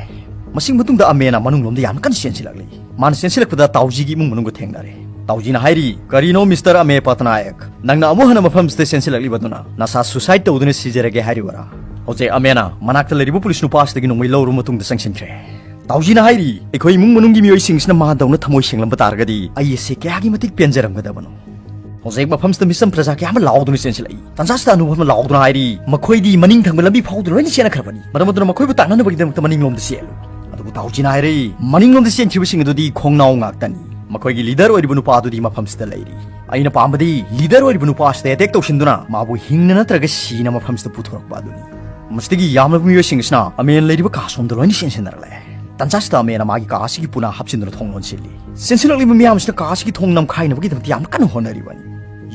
ꯃꯁꯤꯒꯤ ꯃꯇꯨꯡꯗ ꯑꯃꯦꯅ ꯃꯅꯨꯡꯂꯣꯝꯗ ꯌꯥꯝꯅ ꯀꯟꯅ ꯆꯦꯟꯁꯤꯜꯂꯛꯂꯤ꯫ ꯃꯥꯅ ꯆꯦꯟꯁꯤꯜꯂꯛꯄꯗ ꯇꯥꯎꯖꯤꯒꯤ ꯏꯃꯨꯡ ꯃꯅꯨꯡꯒ ꯊꯦꯡꯅꯔꯦ꯫ ꯇꯥꯎꯖꯤꯅ ꯍꯥꯏꯔꯤ, "ꯀꯔꯤꯅꯣ ꯃꯤꯁꯇꯔ ꯑꯃꯦ ꯄꯇꯅꯥꯌꯛ, ꯅꯪꯅ ꯑꯃꯨꯛ ꯍꯟꯅ ꯃꯐꯝꯁꯤꯗ ꯆꯦꯟꯁꯤꯜꯂꯛꯂꯤꯕꯗꯨꯅ ꯅꯁꯥ ꯁꯨꯁꯥꯏꯗ ꯇꯧꯗꯨꯅ ꯁꯤꯖꯔꯒꯦ ꯍꯥꯏꯔꯤꯕꯔꯥ?" ꯍꯧꯖꯤꯛ ꯑꯃꯦꯅ ꯃꯅꯥꯛꯇ ꯂꯩꯔꯤꯕ ꯄꯨꯂꯤꯁ ꯅꯨꯄꯥꯁꯤꯗꯒꯤ ꯅꯣꯡꯃꯩ ꯂꯧꯔꯕ ꯃꯇꯨꯡꯗ ꯆꯪꯁꯤꯟꯈ꯭ꯔꯦ꯫ ꯇꯥꯎꯖꯤꯅ ꯍꯥꯏꯔꯤ, "ꯑꯩꯈꯣꯏ ꯏꯃꯨꯡ ꯃꯅꯨꯡꯒꯤ ꯃꯤꯑꯣꯏꯁꯤꯡꯁꯤꯅ ꯃꯥꯗꯧꯅ ꯊꯃꯣꯏ ꯁꯦꯡꯂꯝꯕ ꯇꯥꯔꯒꯗꯤ ꯑꯩ ꯑꯁꯤ ꯀꯌꯥꯒꯤ ꯃꯇꯤꯛ ꯄꯦꯟꯖꯔꯝꯒꯗꯕꯅꯣ꯫" ꯍꯧꯖꯤꯛ ꯃꯐꯝꯁꯤꯗ ꯃꯤꯆꯝ ꯄ꯭ꯔꯖꯥ ꯀꯌꯥ ꯑꯃ ꯂꯥꯎꯗꯨꯅ ꯆꯦꯟꯁꯤꯜꯂꯛꯏ꯫ ꯇꯟꯖꯥꯁꯤꯗ ꯑꯅꯨꯞ ꯑꯃꯅ ꯂꯥꯎꯗꯨꯅ ꯍꯥꯏꯔꯤ, "ꯃꯈꯣꯏꯗꯤ ꯃꯅꯤꯡ ꯊꯪꯕ ꯂꯝꯕꯤ ꯐꯥꯎꯗꯨꯅ ꯂꯣꯏꯅ ꯆꯦꯟꯅꯈ꯭ꯔꯕꯅꯤ꯫ ꯃꯔꯝ ꯑꯗꯨꯅ ꯃꯈꯣꯏꯕꯨ ꯇꯥꯟꯅꯅꯕꯒꯤꯗꯃꯛꯇ ꯃꯅꯤꯡꯂꯣꯝꯗ ꯆꯦꯜꯂꯨ꯫" ꯑꯗꯨꯕꯨ ꯇꯥꯎꯖꯤꯅ ꯍꯥꯏꯔꯤ, "ꯃꯅꯤꯡꯂꯣꯝꯗ ꯆꯦꯟꯈꯤꯕꯁꯤꯡ ꯑꯗꯨꯗꯤ ꯈꯣꯡꯅꯥꯎ ꯉꯥꯛꯇꯅꯤ꯫ ꯃꯈꯣꯏꯒꯤ ꯂꯤꯗꯔ ꯑꯣꯏꯔꯤꯕ ꯅꯨꯄꯥ ꯑꯗꯨꯗꯤ ꯃꯐꯝꯁꯤꯗ ꯂꯩꯔꯤ꯫ ꯑꯩꯅ ꯄꯥꯝꯕꯗꯤ ꯂꯤꯗꯔ ꯑꯣꯏꯔꯤꯕ ꯅꯨꯄꯥ ꯑꯁꯤꯗ ꯑꯦꯇꯦꯛ ꯇꯧꯁꯤꯟꯗꯨꯅ ꯃꯥꯕꯨ ꯍꯤꯡꯅ ꯅꯠꯇ꯭ꯔꯒ ꯁꯤꯅ ꯃꯐꯝꯁꯤꯗ ꯄꯨꯊꯣꯔꯛꯄ ꯑꯗꯨꯅꯤ꯫" ꯃꯁꯤꯗꯒꯤ ꯌꯥꯝꯂꯕ ꯃꯤꯑꯣꯏꯁꯤꯡ ꯑꯁꯤꯅ ꯑꯃꯦꯟ ꯂꯩꯔꯤꯕ ꯀꯥ ꯁꯣꯝꯗ ꯂꯣꯏꯅ ꯆꯦꯟꯁꯤꯟꯅꯔꯛꯂꯦ꯫ ꯇꯟꯖꯥꯁꯤꯗ ꯑꯃꯦꯟꯅ ꯃꯥꯒꯤ ꯀꯥ ꯑꯁꯤꯒꯤ ꯄꯨꯅꯥ ꯍꯥꯞꯆꯤꯟꯗꯨꯅ ꯊꯣꯡ ꯂꯣꯟꯁꯤꯜꯂꯤ꯫ ꯆꯦꯟꯁꯤꯜꯂꯛꯂꯤꯕ ꯃꯤꯌꯥꯝꯁꯤꯅ ꯀꯥ ꯑꯁꯤꯒꯤ ꯊꯣꯡ ꯅꯝꯈꯥꯏꯅꯕꯒꯤꯗꯃꯛꯇ ꯌꯥꯝꯅ ꯀꯟꯅ ꯍꯣꯠꯅꯔꯤꯕꯅꯤ꯫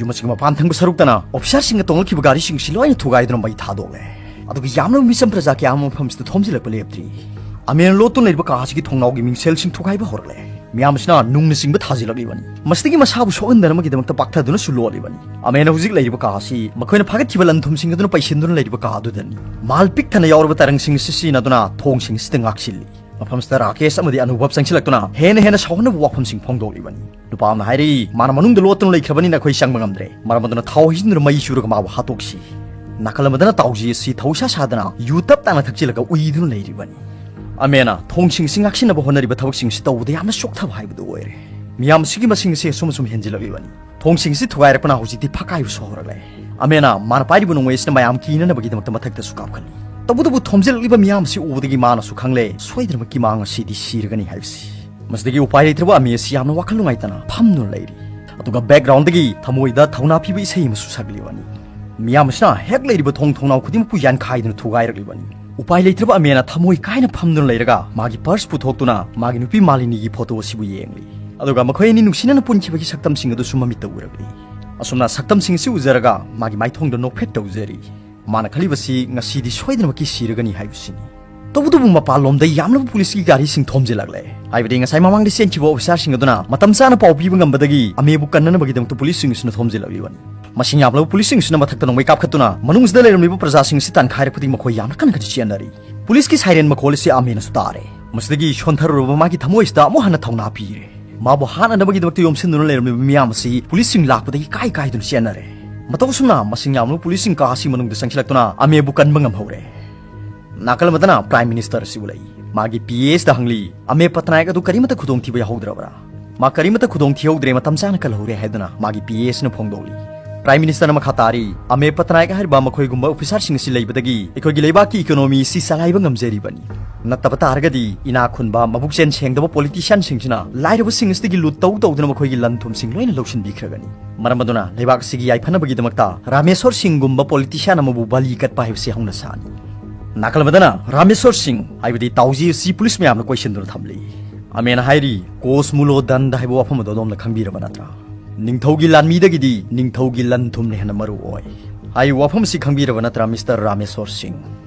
ꯌꯨꯝ ꯑꯁꯤꯒꯤ ꯃꯄꯥꯟ ꯊꯪꯕ ꯁꯔꯨꯛꯇꯅ ꯑꯣꯐꯤꯁꯥꯔꯁꯤꯡꯅ ꯇꯣꯡꯂꯛꯈꯤꯕ ꯒꯥꯔꯤꯁꯤꯡꯁꯤ ꯂꯣꯏꯅ ꯊꯨꯒꯥꯏꯗꯨꯅ ꯃꯩ ꯊꯥꯗꯣꯛꯂꯦ꯫ ꯑꯗꯨꯒ ꯌꯥꯝꯂꯕ ꯃꯤꯆꯝ ꯄ꯭ꯔꯖꯥ ꯀꯌꯥ ꯑꯃ ꯃꯐꯝꯁꯤꯗ ꯊꯣꯝꯖꯤꯜꯂꯛꯄ ꯂꯦꯞꯇ꯭ꯔꯤ꯫ ꯑꯃꯦꯟꯅ ꯂꯣꯠꯇꯨꯅ ꯂꯩꯔꯤꯕ ꯀꯥ ꯑꯁꯤꯒꯤ ꯊꯣꯡꯅꯥꯎꯒꯤ ꯃꯤꯡꯁꯦꯜꯁꯤꯡ ꯊꯨꯒꯥꯏꯕ ꯍꯧꯔꯛꯂꯦ꯫ ꯃꯤꯌꯥꯝ ꯑꯁꯤꯅ ꯅꯨꯡꯅꯆꯤꯡꯕ ꯊꯥꯖꯤꯜꯂꯛꯂꯤꯕꯅꯤ꯫ ꯃꯁꯤꯗꯒꯤ ꯃꯁꯥꯕꯨ ꯁꯣꯛꯍꯟꯗꯅꯕꯒꯤꯗꯃꯛꯇ ꯄꯥꯛꯊꯗꯨꯅꯁꯨ ꯂꯣꯠꯂꯤꯕꯅꯤ꯫ ꯑꯃꯦꯟꯅ ꯍꯧꯖꯤꯛ ꯂꯩꯔꯤꯕ ꯀꯥ ꯑꯁꯤ ꯃꯈꯣꯏꯅ ꯐꯥꯒꯠꯈꯤꯕ ꯂꯟ ꯊꯨꯝꯁꯤꯡ ꯑꯗꯨꯅ ꯄꯩꯁꯤꯟꯗꯨꯅ ꯂꯩꯔꯤꯕ ꯀꯥ ꯑꯗꯨꯗꯅꯤ꯫ ꯃꯥꯜ ꯄꯤꯛ ꯊꯟꯅ ꯌꯥꯎꯔꯕ ꯇꯔꯪꯁꯤꯡ ꯑꯁꯤ ꯁꯤꯖꯤꯟꯅꯗꯨꯅ ꯊꯣꯡꯁꯤꯡ ꯑꯁꯤꯗ ꯉꯥꯛꯁꯤꯜꯂꯤ꯫ ꯃꯐꯝꯁꯤꯗ ꯔꯥꯀꯦꯁ ꯑꯃꯗꯤ ꯑꯅꯨꯚꯕ ꯆꯪꯁꯤꯜꯂꯛꯇꯨꯅ ꯍꯦꯟꯅ ꯍꯦꯟꯅ ꯁꯥꯎꯍꯟꯅꯕ ꯋꯥꯐꯝꯁꯤꯡ ꯐꯣꯡꯗꯣꯛꯂꯤꯕꯅꯤ꯫ ꯅꯨꯄꯥ ꯑꯃꯅ ꯍꯥꯏꯔꯤ, "ꯃꯥꯅ ꯃꯅꯨꯡꯗ ꯂꯣꯠꯇꯨꯅ ꯂꯩꯈ꯭ꯔꯕꯅꯤꯅ ꯑꯩꯈꯣꯏ ꯆꯪꯕ ꯉꯝꯗ꯭ꯔꯦ꯫ ꯃꯔꯝ ꯑꯗꯨꯅ ꯊꯥꯎ ꯍꯩꯖꯤꯟꯗꯨꯅ ꯃꯩ ꯆꯨꯔꯒ ꯃꯥꯕꯨ ꯍꯥꯠꯇꯣꯛꯁꯤ꯫" ꯅꯥꯀꯜ ꯑꯃꯗꯅ ꯇꯥꯎꯖꯤ ꯑꯁꯤ ꯊꯧꯁꯥ ꯁꯥꯗꯅ ꯌꯨ ꯇꯞ ꯇꯥꯅ ꯊꯛꯆꯤꯜꯂꯒ ꯎꯏꯗꯨꯅ ꯂꯩꯔꯤꯕꯅꯤ꯫ ꯑꯃꯦꯅ ꯊꯣꯡꯁꯤꯡꯁꯤ ꯉꯥꯛꯁꯤꯟꯅꯕ ꯍꯣꯠꯅꯔꯤꯕ ꯊꯕꯛꯁꯤꯡꯁꯤ ꯇꯧꯕꯗ ꯌꯥꯝꯅ ꯆꯣꯛꯊꯕ ꯍꯥꯏꯕꯗꯨ ꯑꯣꯏꯔꯦ꯫ ꯃꯤꯌꯥꯝ ꯑꯁꯤꯒꯤ ꯃꯁꯤꯡ ꯑꯁꯤ ꯑꯁꯨꯝ ꯑꯁꯨꯝ ꯍꯦꯟꯖꯤꯜꯂꯛꯂꯤꯕꯅꯤ꯫ ꯊꯣꯡꯁꯤꯡꯁꯤ ꯊꯨꯒꯥꯏꯔꯛꯄꯅ ꯍꯧꯖꯤꯛꯇꯤ ꯐꯛꯀꯥꯏꯕꯁꯨ ꯍꯧꯔꯛꯂꯦ꯫ ꯑꯃꯦꯅ ꯃꯥꯅ ꯄꯥꯏꯔꯤꯕ ꯅꯣꯡꯃꯩ ꯑꯁꯤꯅ ꯃꯌꯥꯝ ꯀꯤꯅꯅꯕꯒꯤꯗꯃꯛꯇ ꯃꯊꯛꯇꯁꯨ ꯀꯥꯞꯈꯠꯂꯤ꯫ ꯇꯧꯕꯇꯕꯨ ꯊꯣꯝꯖꯤꯜꯂꯛꯂꯤꯕ ꯃꯤꯌꯥꯝ ꯑꯁꯤ ꯎꯕꯗꯒꯤ ꯃꯥꯅꯁꯨ ꯈꯪꯂꯦ, ꯁꯣꯏꯗꯅꯃꯛꯀꯤ ꯃꯥ ꯉꯁꯤꯗꯤ ꯁꯤꯔꯒꯅꯤ ꯍꯥꯏꯕꯁꯤ꯫ ꯃꯁꯤꯗꯒꯤ ꯎꯄꯥꯏ ꯂꯩꯇ꯭ꯔꯕ ꯑꯃꯦ ꯑꯁꯤ ꯌꯥꯝꯅ ꯋꯥꯈꯜ ꯅꯨꯡꯉꯥꯏꯇꯅ ꯐꯝꯗꯨꯅ ꯂꯩꯔꯤ꯫ ꯑꯗꯨꯒ ꯕꯦꯛꯒ꯭ꯔꯥꯎꯟꯗꯒꯤ ꯊꯃꯣꯏꯗ ꯊꯧꯅꯥ ꯄꯤꯕ ꯏꯁꯩ ꯑꯃꯁꯨ ꯁꯛꯂꯤꯕꯅꯤ꯫ ꯃꯤꯌꯥꯝ ꯑꯁꯤꯅ ꯍꯦꯛ ꯂꯩꯔꯤꯕ ꯊꯣꯡ ꯊꯣꯡꯅꯥꯎ ꯈꯨꯗꯤꯡꯃꯛꯄꯨ ꯌꯥꯟꯈꯥꯏꯗꯨꯅ ꯊꯨꯒꯥꯏꯔꯛꯂꯤꯕꯅꯤ꯫ ꯎꯄꯥꯏ ꯂꯩꯇ꯭ꯔꯕ ꯑꯃꯦꯅ ꯊꯃꯣꯏ ꯀꯥꯏꯅ ꯐꯝꯗꯨꯅ ꯂꯩꯔꯒ ꯃꯥꯒꯤ ꯄꯔꯁ ꯄꯨꯊꯣꯛꯇꯨꯅ ꯃꯥꯒꯤ ꯅꯨꯄꯤ ꯃꯥꯂꯤꯅꯤꯒꯤ ꯐꯣꯇꯣ ꯑꯁꯤꯕꯨ ꯌꯦꯡꯂꯤ꯫ ꯑꯗꯨꯒ ꯃꯈꯣꯏ ꯑꯅꯤ ꯅꯨꯡꯁꯤꯅꯅ ꯄꯨꯟꯈꯤꯕꯒꯤ ꯁꯛꯇꯝꯁꯤꯡ ꯑꯗꯨꯁꯨ ꯃꯃꯤꯠꯇ ꯎꯔꯛꯂꯤ꯫ ꯑꯁꯨꯝꯅ ꯁꯛꯇꯝꯁꯤꯡ ꯑꯁꯤ ꯎꯖꯔꯒ ꯃꯥꯒꯤ ꯃꯥꯏꯊꯣꯡꯗ ꯅꯣꯛꯐꯦꯠ ꯇꯧꯖꯔꯤ꯫ ꯃꯥꯅ ꯈꯜꯂꯤꯕꯁꯤ ꯉꯁꯤꯗꯤ ꯁꯣꯏꯗꯅꯃꯛꯀꯤ ꯁꯤꯔꯒꯅꯤ ꯍꯥꯏꯕꯁꯤꯅꯤ꯫ ꯇꯧꯕꯇꯕꯨ ꯃꯄꯥꯟꯂꯣꯝꯗ ꯌꯥꯝꯂꯕ ꯄꯨꯂꯤꯁꯀꯤ ꯒꯥꯔꯤꯁꯤꯡ ꯊꯣꯝꯖꯤꯜꯂꯛꯂꯦ꯫ ꯍꯥꯏꯕꯗꯤ ꯉꯁꯥꯏ ꯃꯃꯥꯡꯗ ꯆꯦꯟꯈꯤꯕ ꯑꯣꯐꯤꯁꯥꯔꯁꯤꯡ ꯑꯗꯨꯅ ꯃꯇꯝ ꯆꯥꯅ ꯄꯥꯎ ꯄꯤꯕ ꯉꯝꯕꯗꯒꯤ ꯑꯃꯦꯕꯨ ꯀꯟꯅꯅꯕꯒꯤꯗꯃꯛꯇ ꯄꯨꯂꯤꯁꯁꯤꯡꯁꯤꯅ ꯊꯣꯝꯖꯤꯜꯂꯛꯂꯤꯕꯅꯤ꯫ ꯃꯁꯤꯡ ꯌꯥꯝꯂꯕ ꯄꯨꯂꯤꯁꯁꯤꯡꯁꯤꯅ ꯃꯊꯛꯇ ꯅꯣꯡꯃꯩ ꯀꯥꯞꯈꯠꯇꯨꯅ ꯃꯅꯨꯡꯁꯤꯗ ꯂꯩꯔꯝꯂꯤꯕ ꯄ꯭ꯔꯖꯥꯁꯤꯡ ꯑꯁꯤ ꯇꯥꯟꯈꯥꯏꯔꯛꯄꯗꯒꯤ ꯃꯈꯣꯏ ꯌꯥꯝꯅ ꯀꯟꯅ ꯀꯟꯅ ꯆꯦꯟꯅꯔꯤ꯫ ꯄꯨꯂꯤꯁꯀꯤ ꯁꯥꯏꯔꯦꯟ ꯃꯈꯣꯜ ꯑꯁꯤ ꯑꯃꯦꯅꯁꯨ ꯇꯥꯔꯦ꯫ ꯃꯁꯤꯗꯒꯤ ꯁꯣꯟꯊꯔꯨꯔꯕ ꯃꯥꯒꯤ ꯊꯃꯣꯏꯁꯤꯗ ꯑꯃꯨꯛ ꯍꯟꯅ ꯊꯧꯅꯥ ꯄꯤꯔꯦ꯫ ꯃꯥꯕꯨ ꯍꯥꯠꯅꯅꯕꯒꯤꯗꯃꯛꯇ ꯌꯣꯝꯁꯤꯟꯗꯨꯅ ꯂꯩꯔꯝꯂꯤꯕ ꯃꯤꯌꯥꯝ ꯑꯁꯤ ꯄꯨꯂꯤꯁꯁꯤꯡ ꯂꯥꯛꯄꯗꯒꯤ ꯀꯥꯏ ꯀꯥꯏꯗꯨꯅ ꯆꯦꯟꯅꯔꯦ꯫ ꯃꯇꯧ ꯑꯁꯨꯝꯅ ꯃꯁꯤꯡ ꯌꯥꯝꯂꯕ ꯄꯨꯂꯤꯁꯁꯤꯡ ꯀꯥ ꯑꯁꯤ ꯃꯅꯨꯡꯗ ꯆꯪꯁꯤꯜꯂꯛꯇꯨꯅ ꯑꯃꯦꯕꯨ ꯀꯟꯕ ꯉꯝꯍꯧꯔꯦ꯫ ꯅꯥꯀꯜ ꯑꯃꯗꯅ ꯄ꯭ꯔꯥꯏꯝ ꯃꯤꯅꯤꯁꯇꯔ ꯑꯁꯤ ꯎꯠꯂꯛꯏ꯫ ꯃꯥꯒꯤ ꯄꯤ ꯑꯦ ꯑꯦꯁꯇ ꯍꯪꯂꯤ, "ꯑꯃꯦ ꯄꯇꯅꯥꯌꯛ ꯑꯗꯨ ꯀꯔꯤꯃꯠꯇ ꯈꯨꯗꯣꯡꯊꯤꯕ ꯌꯥꯎꯍꯧꯗ꯭ꯔꯕ꯭ꯔꯥ?" "ꯃꯥ ꯀꯔꯤꯃꯠꯇ ꯈꯨꯗꯣꯡ ꯊꯤꯍꯧꯗ꯭ꯔꯦ, ꯃꯇꯝ ꯆꯥꯅ ꯀꯜꯍꯧꯔꯦ" ꯍꯥꯏꯗꯨꯅ ꯃꯥꯒꯤ ꯄꯤ ꯑꯦ ꯑꯦꯁꯅ ꯐꯣꯡꯗꯣꯛꯂꯤ꯫ ꯄ꯭ꯔꯥꯏꯝ ꯃꯤꯅꯤꯁꯇꯔꯅ ꯃꯈꯥ ꯇꯥꯔꯤ, "ꯑꯃꯦ ꯄꯇꯅꯥꯌꯛ ꯍꯥꯏꯔꯤꯕ ꯃꯈꯣꯏꯒꯨꯝꯕ ꯑꯣꯐꯤꯁꯥꯔꯁꯤꯡ ꯑꯁꯤ ꯂꯩꯕꯗꯒꯤ ꯑꯩꯈꯣꯏꯒꯤ ꯂꯩꯕꯥꯛꯀꯤ ꯏꯀꯣꯅꯣꯃꯤ ꯑꯁꯤ ꯆꯂꯥꯏꯕ ꯉꯝꯖꯔꯤꯕꯅꯤ꯫ ꯅꯠꯇꯕ ꯇꯥꯔꯒꯗꯤ ꯏꯅꯥꯛ ꯈꯨꯟꯕ, ꯃꯕꯨꯛꯆꯦꯜ ꯁꯦꯡꯗꯕ ꯄꯣꯂꯤꯇꯤꯁꯤꯌꯥꯟꯁꯤꯡꯁꯤꯅ ꯂꯥꯏꯔꯕꯁꯤꯡ ꯑꯁꯤꯗꯒꯤ ꯂꯨꯠ ꯇꯧ ꯇꯧꯗꯨꯅ ꯃꯈꯣꯏꯒꯤ ꯂꯟ ꯊꯨꯝꯁꯤꯡ ꯂꯣꯏꯅ ꯂꯧꯁꯤꯟꯕꯤꯈ꯭ꯔꯒꯅꯤ꯫ ꯃꯔꯝ ꯑꯗꯨꯅ ꯂꯩꯕꯥꯛ ꯑꯁꯤꯒꯤ ꯌꯥꯏꯐꯅꯕꯒꯤꯗꯃꯛꯇ ꯔꯥꯃꯦꯁꯣꯔ ꯁꯤꯡꯒꯨꯝꯕ ꯄꯣꯂꯤꯇꯤꯁꯤꯌꯥꯟ ꯑꯃꯕꯨ ꯕꯂꯤ ꯀꯠꯄ ꯍꯥꯏꯕꯁꯤ ꯍꯧꯅ ꯁꯥꯅꯤ"꯫ ꯅꯥꯀꯜ ꯑꯃꯗꯅ ꯔꯥꯃꯦꯁꯣꯔ ꯁꯤꯡ ꯍꯥꯏꯕꯗꯤ ꯇꯥꯎꯖꯤ ꯑꯁꯤ ꯄꯨꯂꯤꯁ ꯃꯌꯥꯝꯅ ꯀꯣꯏꯁꯤꯟꯗꯨꯅ ꯊꯝꯂꯤ꯫ ꯑꯃꯦꯅ ꯍꯥꯏꯔꯤ, "ꯀꯣꯁꯃꯨꯂꯣ ꯗꯟꯗ ꯍꯥꯏꯕ ꯋꯥꯐꯝ ꯑꯗꯨ ꯑꯗꯣꯝꯅ ꯈꯪꯕꯤꯔꯕ ꯅꯠꯇ꯭ꯔꯥ? ꯅꯤꯡꯊꯧꯒꯤ ꯂꯥꯟꯃꯤꯗꯒꯤꯗꯤ ꯅꯤꯡꯊꯧꯒꯤ ꯂꯟ ꯊꯨꯝꯅ ꯍꯦꯟꯅ ꯃꯔꯨ ꯑꯣꯏ" ꯍꯥꯏꯔꯤꯕ ꯋꯥꯐꯝ ꯑꯁꯤ ꯈꯪꯕꯤꯔꯕ ꯅꯠꯇ꯭ꯔꯥ, ꯃꯤꯁꯇꯔ ꯔꯥꯃꯦꯁꯣꯔ ꯁꯤꯡ?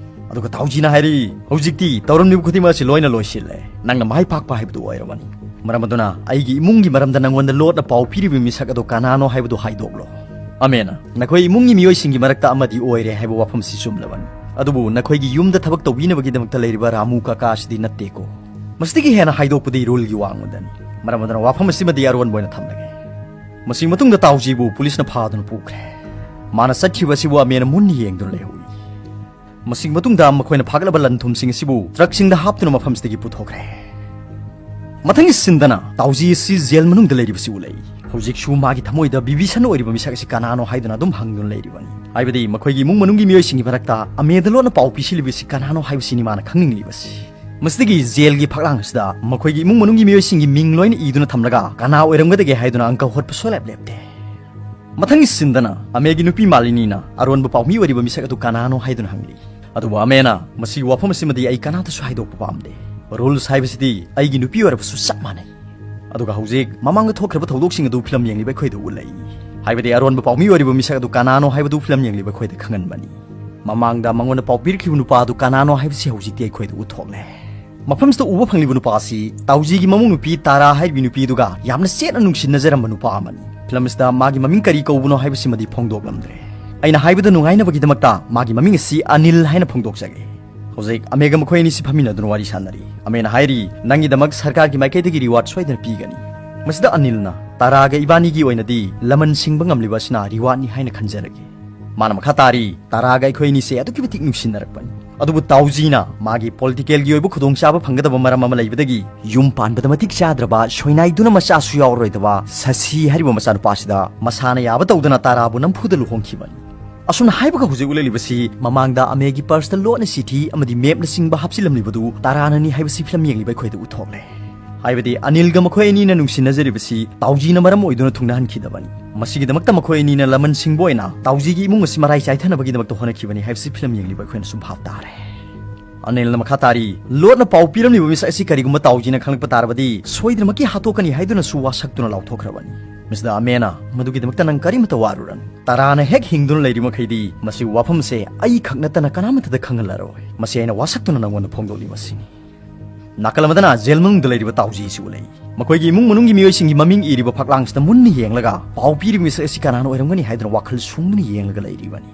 ꯑꯗꯨꯒ ꯇꯥꯎꯖꯤꯅ ꯍꯥꯏꯔꯤ, "ꯍꯧꯖꯤꯛꯇꯤ ꯇꯧꯔꯝꯂꯤꯕ ꯈꯨꯗꯤꯡꯃꯛ ꯑꯁꯤ ꯂꯣꯏꯅ ꯂꯣꯏꯁꯤꯜꯂꯦ꯫ ꯅꯪꯅ ꯃꯥꯏ ꯄꯥꯛꯄ ꯍꯥꯏꯕꯗꯨ ꯑꯣꯏꯔꯕꯅꯤ꯫ ꯃꯔꯝ ꯑꯗꯨꯅ ꯑꯩꯒꯤ ꯏꯃꯨꯡꯒꯤ ꯃꯔꯝꯗ ꯅꯪꯉꯣꯟꯗ ꯂꯣꯠꯅ ꯄꯥꯎ ꯄꯤꯔꯤꯕ ꯃꯤꯁꯛ ꯑꯗꯨ ꯀꯅꯥꯅꯣ ꯍꯥꯏꯕꯗꯨ ꯍꯥꯏꯗꯣꯛꯂꯣ"꯫ ꯑꯃꯦꯅ, "ꯅꯈꯣꯏ ꯏꯃꯨꯡꯒꯤ ꯃꯤꯑꯣꯏꯁꯤꯡꯒꯤ ꯃꯔꯛꯇ ꯑꯃꯗꯤ ꯑꯣꯏꯔꯦ ꯍꯥꯏꯕ ꯋꯥꯐꯝꯁꯤ ꯆꯨꯝꯂꯕꯅꯤ꯫ ꯑꯗꯨꯕꯨ ꯅꯈꯣꯏꯒꯤ ꯌꯨꯝꯗ ꯊꯕꯛ ꯇꯧꯕꯤꯅꯕꯒꯤꯗꯃꯛꯇ ꯂꯩꯔꯤꯕ ꯔꯥꯃꯨ ꯀꯀꯥ ꯑꯁꯤꯗꯤ ꯅꯠꯇꯦꯀꯣ꯫ ꯃꯁꯤꯗꯒꯤ ꯍꯦꯟꯅ ꯍꯥꯏꯗꯣꯛꯄꯗꯤ ꯔꯨꯜꯒꯤ ꯋꯥꯡꯃꯗꯅꯤ꯫ ꯃꯔꯝ ꯑꯗꯨꯅ ꯋꯥꯐꯝ ꯑꯁꯤꯃꯗꯤ ꯑꯔꯣꯟꯕ ꯑꯣꯏꯅ ꯊꯝꯂꯒꯦ"꯫ ꯃꯁꯤꯒꯤ ꯃꯇꯨꯡꯗ ꯇꯥꯎꯖꯤꯕꯨ ꯄꯨꯂꯤꯁꯅ ꯐꯥꯗꯨꯅ ꯄꯨꯈ꯭ꯔꯦ꯫ ꯃꯥꯅ ꯆꯠꯈꯤꯕ ꯑꯁꯤꯕꯨ ꯑꯃꯦꯅ ꯃꯨꯟꯅ ꯌꯦꯡꯗꯨꯅ ꯂꯩꯍꯧꯏ꯫ ꯃꯁꯤꯒꯤ ꯃꯇꯨꯡꯗ ꯃꯈꯣꯏꯅ ꯐꯥꯒꯠꯂꯕ ꯂꯟ ꯊꯨꯝꯁꯤꯡ ꯑꯁꯤꯕꯨ ꯇ꯭ꯔꯛꯁꯤꯡꯗ ꯍꯥꯞꯇꯨꯅ ꯃꯐꯝꯁꯤꯗꯒꯤ ꯄꯨꯊꯣꯛꯈ꯭ꯔꯦ꯫ ꯃꯊꯪꯒꯤ ꯁꯤꯟꯗꯅ ꯇꯥꯎꯖꯤ ꯑꯁꯤ ꯖꯦꯜ ꯃꯅꯨꯡꯗ ꯂꯩꯔꯤꯕꯁꯤ ꯎꯠꯂꯛꯏ꯫ ꯍꯧꯖꯤꯛꯁꯨ ꯃꯥꯒꯤ ꯊꯃꯣꯏꯗ ꯕꯤꯚꯤꯁꯟ ꯑꯣꯏꯔꯤꯕ ꯃꯤꯁꯛ ꯑꯁꯤ ꯀꯅꯥꯅꯣ ꯍꯥꯏꯗꯨꯅ ꯑꯗꯨꯝ ꯍꯪꯗꯨꯅ ꯂꯩꯔꯤꯕꯅꯤ꯫ ꯍꯥꯏꯕꯗꯤ ꯃꯈꯣꯏꯒꯤ ꯏꯃꯨꯡ ꯃꯅꯨꯡꯒꯤ ꯃꯤꯑꯣꯏꯁꯤꯡꯒꯤ ꯃꯔꯛꯇ ꯑꯃꯦꯗ ꯂꯣꯟꯅ ꯄꯥꯎ ꯄꯤꯁꯤꯜꯂꯤꯕꯁꯤ ꯀꯅꯥꯅꯣ ꯍꯥꯏꯕꯁꯤꯅꯤ ꯃꯥꯅ ꯈꯪꯅꯤꯡꯂꯤꯕꯁꯤ꯫ ꯃꯁꯤꯗꯒꯤ ꯖꯦꯜꯒꯤ ꯐꯛꯂꯥꯡ ꯑꯁꯤꯗ ꯃꯈꯣꯏꯒꯤ ꯏꯃꯨꯡ ꯃꯅꯨꯡꯒꯤ ꯃꯤꯑꯣꯏꯁꯤꯡꯒꯤ ꯃꯤꯡ ꯂꯣꯏꯅ ꯏꯗꯨꯅ ꯊꯝꯂꯒ ꯀꯅꯥ ꯑꯣꯏꯔꯝꯒꯗꯒꯦ ꯍꯥꯏꯗꯨꯅ ꯑꯪꯀ ꯍꯣꯠꯄ ꯁꯨꯡꯂꯦꯞ ꯂꯦꯞꯇꯦ꯫ ꯃꯊꯪꯒꯤ ꯁꯤꯟꯗꯅ ꯑꯃꯦꯒꯤ ꯅꯨꯄꯤ ꯃꯥꯂꯤꯅꯤꯅ ꯑꯔꯣꯟꯕ ꯄꯥꯎꯃꯤ ꯑꯣꯏꯔꯤꯕ ꯃꯤꯁꯛ ꯑꯗꯨ ꯀꯅꯥꯅꯣ ꯍꯥꯏꯗꯨꯅ ꯍꯪꯂꯤ꯫ ꯑꯗꯨꯕꯨ ꯑꯃꯦꯅ ꯃꯁꯤꯒꯤ ꯋꯥꯐꯝ ꯑꯁꯤꯃꯗꯤ ꯑꯩ ꯀꯅꯥꯗꯁꯨ ꯍꯥꯏꯗꯣꯛꯄ ꯄꯥꯝꯗꯦ꯫ ꯔꯨꯜꯁ ꯍꯥꯏꯕꯁꯤꯗꯤ ꯑꯩꯒꯤ ꯅꯨꯄꯤ ꯑꯣꯏꯔꯕꯁꯨ ꯆꯞ ꯃꯥꯟꯅꯩ꯫ ꯑꯗꯨꯒ ꯍꯧꯖꯤꯛ ꯃꯃꯥꯡꯗ ꯊꯣꯛꯈ꯭ꯔꯕ ꯊꯧꯗꯣꯛꯁꯤꯡ ꯑꯗꯨ ꯐꯤꯂꯝ ꯌꯦꯡꯂꯤꯕ ꯑꯩꯈꯣꯏꯗ ꯎꯠꯂꯛꯏ꯫ ꯍꯥꯏꯕꯗꯤ ꯑꯔꯣꯟꯕ ꯄꯥꯎꯃꯤ ꯑꯣꯏꯔꯤꯕ ꯃꯤꯁꯛ ꯑꯗꯨ ꯀꯅꯥꯅꯣ ꯍꯥꯏꯕꯗꯨ ꯐꯤꯂꯝ ꯌꯦꯡꯂꯤꯕ ꯑꯩꯈꯣꯏꯗ ꯈꯪꯍꯟꯕꯅꯤ꯫ ꯃꯃꯥꯡꯗ ꯃꯉꯣꯟꯗ ꯄꯥꯎ ꯄꯤꯔꯛꯈꯤꯕ ꯅꯨꯄꯥ ꯑꯗꯨ ꯀꯅꯥꯅꯣ ꯍꯥꯏꯕꯁꯤ ꯍꯧꯖꯤꯛꯇꯤ ꯑꯩꯈꯣꯏꯗ ꯎꯠꯊꯣꯛꯂꯦ꯫ ꯃꯐꯝꯁꯤꯗ ꯎꯕ ꯐꯪꯂꯤꯕ ꯅꯨꯄꯥ ꯑꯁꯤ ꯇꯥꯎꯖꯤꯒꯤ ꯃꯃꯧ ꯅꯨꯄꯤ ꯇꯥꯔꯥ ꯍꯥꯏꯔꯤꯕ ꯅꯨꯄꯤ ꯑꯗꯨꯒ ꯌꯥꯝꯅ ꯆꯦꯠꯅ ꯅꯨꯡꯁꯤꯅꯖꯔꯝꯕ ꯅꯨꯄꯥ ꯑꯃꯅꯤ꯫ ꯐꯤꯂꯝ ꯑꯁꯤꯗ ꯃꯥꯒꯤ ꯃꯃꯤꯡ ꯀꯔꯤ ꯀꯧꯕꯅꯣ ꯍꯥꯏꯕꯁꯤꯃꯗꯤ ꯐꯣꯡꯗꯣꯛꯂꯝꯗ꯭ꯔꯦ꯫ ꯑꯩꯅ ꯍꯥꯏꯕꯗ ꯅꯨꯡꯉꯥꯏꯅꯕꯒꯤꯗꯃꯛꯇ ꯃꯥꯒꯤ ꯃꯃꯤꯡ ꯑꯁꯤ ꯑꯅꯤꯜ ꯍꯥꯏꯅ ꯐꯣꯡꯗꯣꯛꯆꯒꯦ꯫ ꯍꯧꯖꯤꯛ ꯑꯃꯦꯒ ꯃꯈꯣꯏ ꯑꯅꯤꯁꯤ ꯐꯝꯃꯤꯟꯅꯗꯨꯅ ꯋꯥꯔꯤ ꯁꯥꯟꯅꯔꯤ꯫ ꯑꯃꯦꯅ ꯍꯥꯏꯔꯤ, "ꯅꯪꯒꯤꯗꯃꯛ ꯁꯔꯀꯥꯔꯒꯤ ꯃꯥꯏꯀꯩꯗꯒꯤ ꯔꯤꯋꯥꯔꯗ ꯁꯣꯏꯗꯅ ꯄꯤꯒꯅꯤ꯫" ꯃꯁꯤꯗ ꯑꯅꯤꯜꯅ, "ꯇꯥꯔꯥꯒ ꯏꯕꯥꯅꯤꯒꯤ ꯑꯣꯏꯅꯗꯤ ꯂꯃꯟ ꯁꯤꯡꯕ ꯉꯝꯂꯤꯕ ꯑꯁꯤꯅ ꯔꯤꯋꯥꯔꯗꯅꯤ ꯍꯥꯏꯅ ꯈꯟꯖꯔꯒꯦ꯫" ꯃꯥꯅ ꯃꯈꯥ ꯇꯥꯔꯤ, "ꯇꯥꯔꯥꯒ ꯑꯩꯈꯣꯏ ꯑꯅꯤꯁꯦ ꯑꯗꯨꯛꯀꯤ ꯃꯇꯤꯛ ꯅꯨꯡꯁꯤꯅꯔꯛꯄꯅꯤ꯫ ꯑꯗꯨꯕꯨ ꯇꯥꯎꯖꯤꯅ ꯃꯥꯒꯤ ꯄꯣꯂꯤꯇꯤꯀꯦꯜꯒꯤ ꯑꯣꯏꯕ ꯈꯨꯗꯣꯡꯆꯥꯕ ꯐꯪꯒꯗꯕ ꯃꯔꯝ ꯑꯃ ꯂꯩꯕꯗꯒꯤ ꯌꯨꯝ ꯄꯥꯟꯕꯗ ꯃꯇꯤꯛ ꯆꯥꯗ꯭ꯔꯕ, ꯁꯣꯏꯅꯥꯏꯗꯨꯅ ꯃꯆꯥꯁꯨ ꯌꯥꯎꯔꯔꯣꯏꯗꯕ ꯁꯁꯤ ꯍꯥꯏꯔꯤꯕ ꯃꯆꯥꯅꯨꯄꯥꯁꯤꯗ ꯃꯁꯥꯅ ꯌꯥꯕ ꯇꯧꯗꯅ ꯇꯥꯔꯥꯕꯨ ꯅꯝꯐꯨꯗ ꯂꯨꯍꯣꯡꯈꯤꯕꯅꯤ꯫" ꯑꯁꯨꯝꯅ ꯍꯥꯏꯕꯒ ꯍꯧꯖꯤꯛ ꯎꯠꯂꯛꯂꯤꯕꯁꯤ ꯃꯃꯥꯡꯗ ꯑꯃꯦꯒꯤ ꯄꯔꯁꯇ ꯂꯣꯠꯅ ꯆꯤꯊꯤ ꯑꯃꯗꯤ ꯃꯦꯞꯅꯆꯤꯡꯕ ꯍꯥꯞꯆꯤꯜꯂꯝꯂꯤꯕꯗꯨ ꯇꯥꯔꯥꯅꯅꯤ ꯍꯥꯏꯕꯁꯤ ꯐꯤꯂꯝ ꯌꯦꯡꯂꯤꯕ ꯑꯩꯈꯣꯏꯗ ꯎꯠꯊꯣꯛꯂꯦ꯫ ꯍꯥꯏꯕꯗꯤ ꯑꯅꯤꯜꯒ ꯃꯈꯣꯏ ꯑꯅꯤꯅ ꯅꯨꯡꯁꯤꯅꯖꯔꯤꯕꯁꯤ ꯇꯥꯎꯖꯤꯅ ꯃꯔꯝ ꯑꯣꯏꯗꯨꯅ ꯊꯨꯡꯅꯍꯟꯈꯤꯗꯕꯅꯤ꯫ ꯃꯁꯤꯒꯤꯗꯃꯛꯇ ꯃꯈꯣꯏ ꯑꯅꯤꯅ ꯂꯃꯟ ꯁꯤꯡꯕ ꯑꯣꯏꯅ ꯇꯥꯎꯖꯤꯒꯤ ꯏꯃꯨꯡ ꯑꯁꯤ ꯃꯔꯥꯏ ꯆꯥꯏꯊꯅꯕꯒꯤꯗꯃꯛꯇ ꯍꯣꯠꯅꯈꯤꯕꯅꯤ ꯍꯥꯏꯕꯁꯤ ꯐꯤꯂꯝ ꯌꯦꯡꯂꯤꯕ ꯑꯩꯈꯣꯏꯅꯁꯨ ꯚꯥꯞ ꯇꯥꯔꯦ꯫ ꯑꯅꯤꯜꯅ ꯃꯈꯥ ꯇꯥꯔꯤ, "ꯂꯣꯠꯅ ꯄꯥꯎ ꯄꯤꯔꯝꯂꯤꯕ ꯃꯤꯁꯛ ꯑꯁꯤ ꯀꯔꯤꯒꯨꯝꯕ ꯇꯥꯎꯖꯤꯅ ꯈꯪꯂꯛꯄ ꯇꯥꯔꯕꯗꯤ ꯁꯣꯏꯗꯅꯃꯛꯀꯤ ꯍꯥꯠꯇꯣꯛꯀꯅꯤ" ꯍꯥꯏꯗꯨꯅꯁꯨ ꯋꯥꯁꯛꯇꯨꯅ ꯂꯥꯎꯊꯣꯛꯈ꯭ꯔꯕꯅꯤ꯫ ꯃꯁꯤꯗ ꯑꯃꯦꯅ, "ꯃꯗꯨꯒꯤꯗꯃꯛꯇ ꯅꯪ ꯀꯔꯤꯃꯇ ꯋꯥꯔꯨꯔꯅꯨ꯫ ꯇꯥꯔꯥꯅ ꯍꯦꯛ ꯍꯤꯡꯗꯨꯅ ꯂꯩꯔꯤ ꯃꯈꯩꯗꯤ ꯃꯁꯤꯒꯤ ꯋꯥꯐꯝ ꯑꯁꯦ ꯑꯩ ꯈꯛ ꯅꯠꯇꯅ ꯀꯅꯥꯃꯠꯇꯗ ꯈꯪꯍꯜꯂꯔꯣꯏ꯫ ꯃꯁꯤ ꯑꯩꯅ ꯋꯥꯁꯛꯇꯨꯅ ꯅꯪꯉꯣꯟꯗ ꯐꯣꯡꯗꯣꯛꯂꯤ ꯃꯁꯤꯅꯤ꯫" ꯅꯥꯀꯜ ꯑꯃꯗꯅ ꯖꯦꯜ ꯃꯅꯨꯡꯗ ꯂꯩꯔꯤꯕ ꯇꯥꯎꯖꯤꯁꯨ ꯎꯠꯂꯛꯏ꯫ ꯃꯈꯣꯏꯒꯤ ꯏꯃꯨꯡ ꯃꯅꯨꯡꯒꯤ ꯃꯤꯑꯣꯏꯁꯤꯡꯒꯤ ꯃꯃꯤꯡ ꯏꯔꯤꯕ ꯐꯛꯂꯥꯡꯁꯤꯗ ꯃꯨꯟꯅ ꯌꯦꯡꯂꯒ ꯄꯥꯎ ꯄꯤꯔꯤꯕ ꯃꯤꯁꯛ ꯑꯁꯤ ꯀꯅꯥꯅ ꯑꯣꯏꯔꯝꯒꯅꯤ ꯍꯥꯏꯗꯨꯅ ꯋꯥꯈꯜ ꯁꯨꯡꯗꯨꯅ ꯌꯦꯡꯂꯒ ꯂꯩꯔꯤꯕꯅꯤ꯫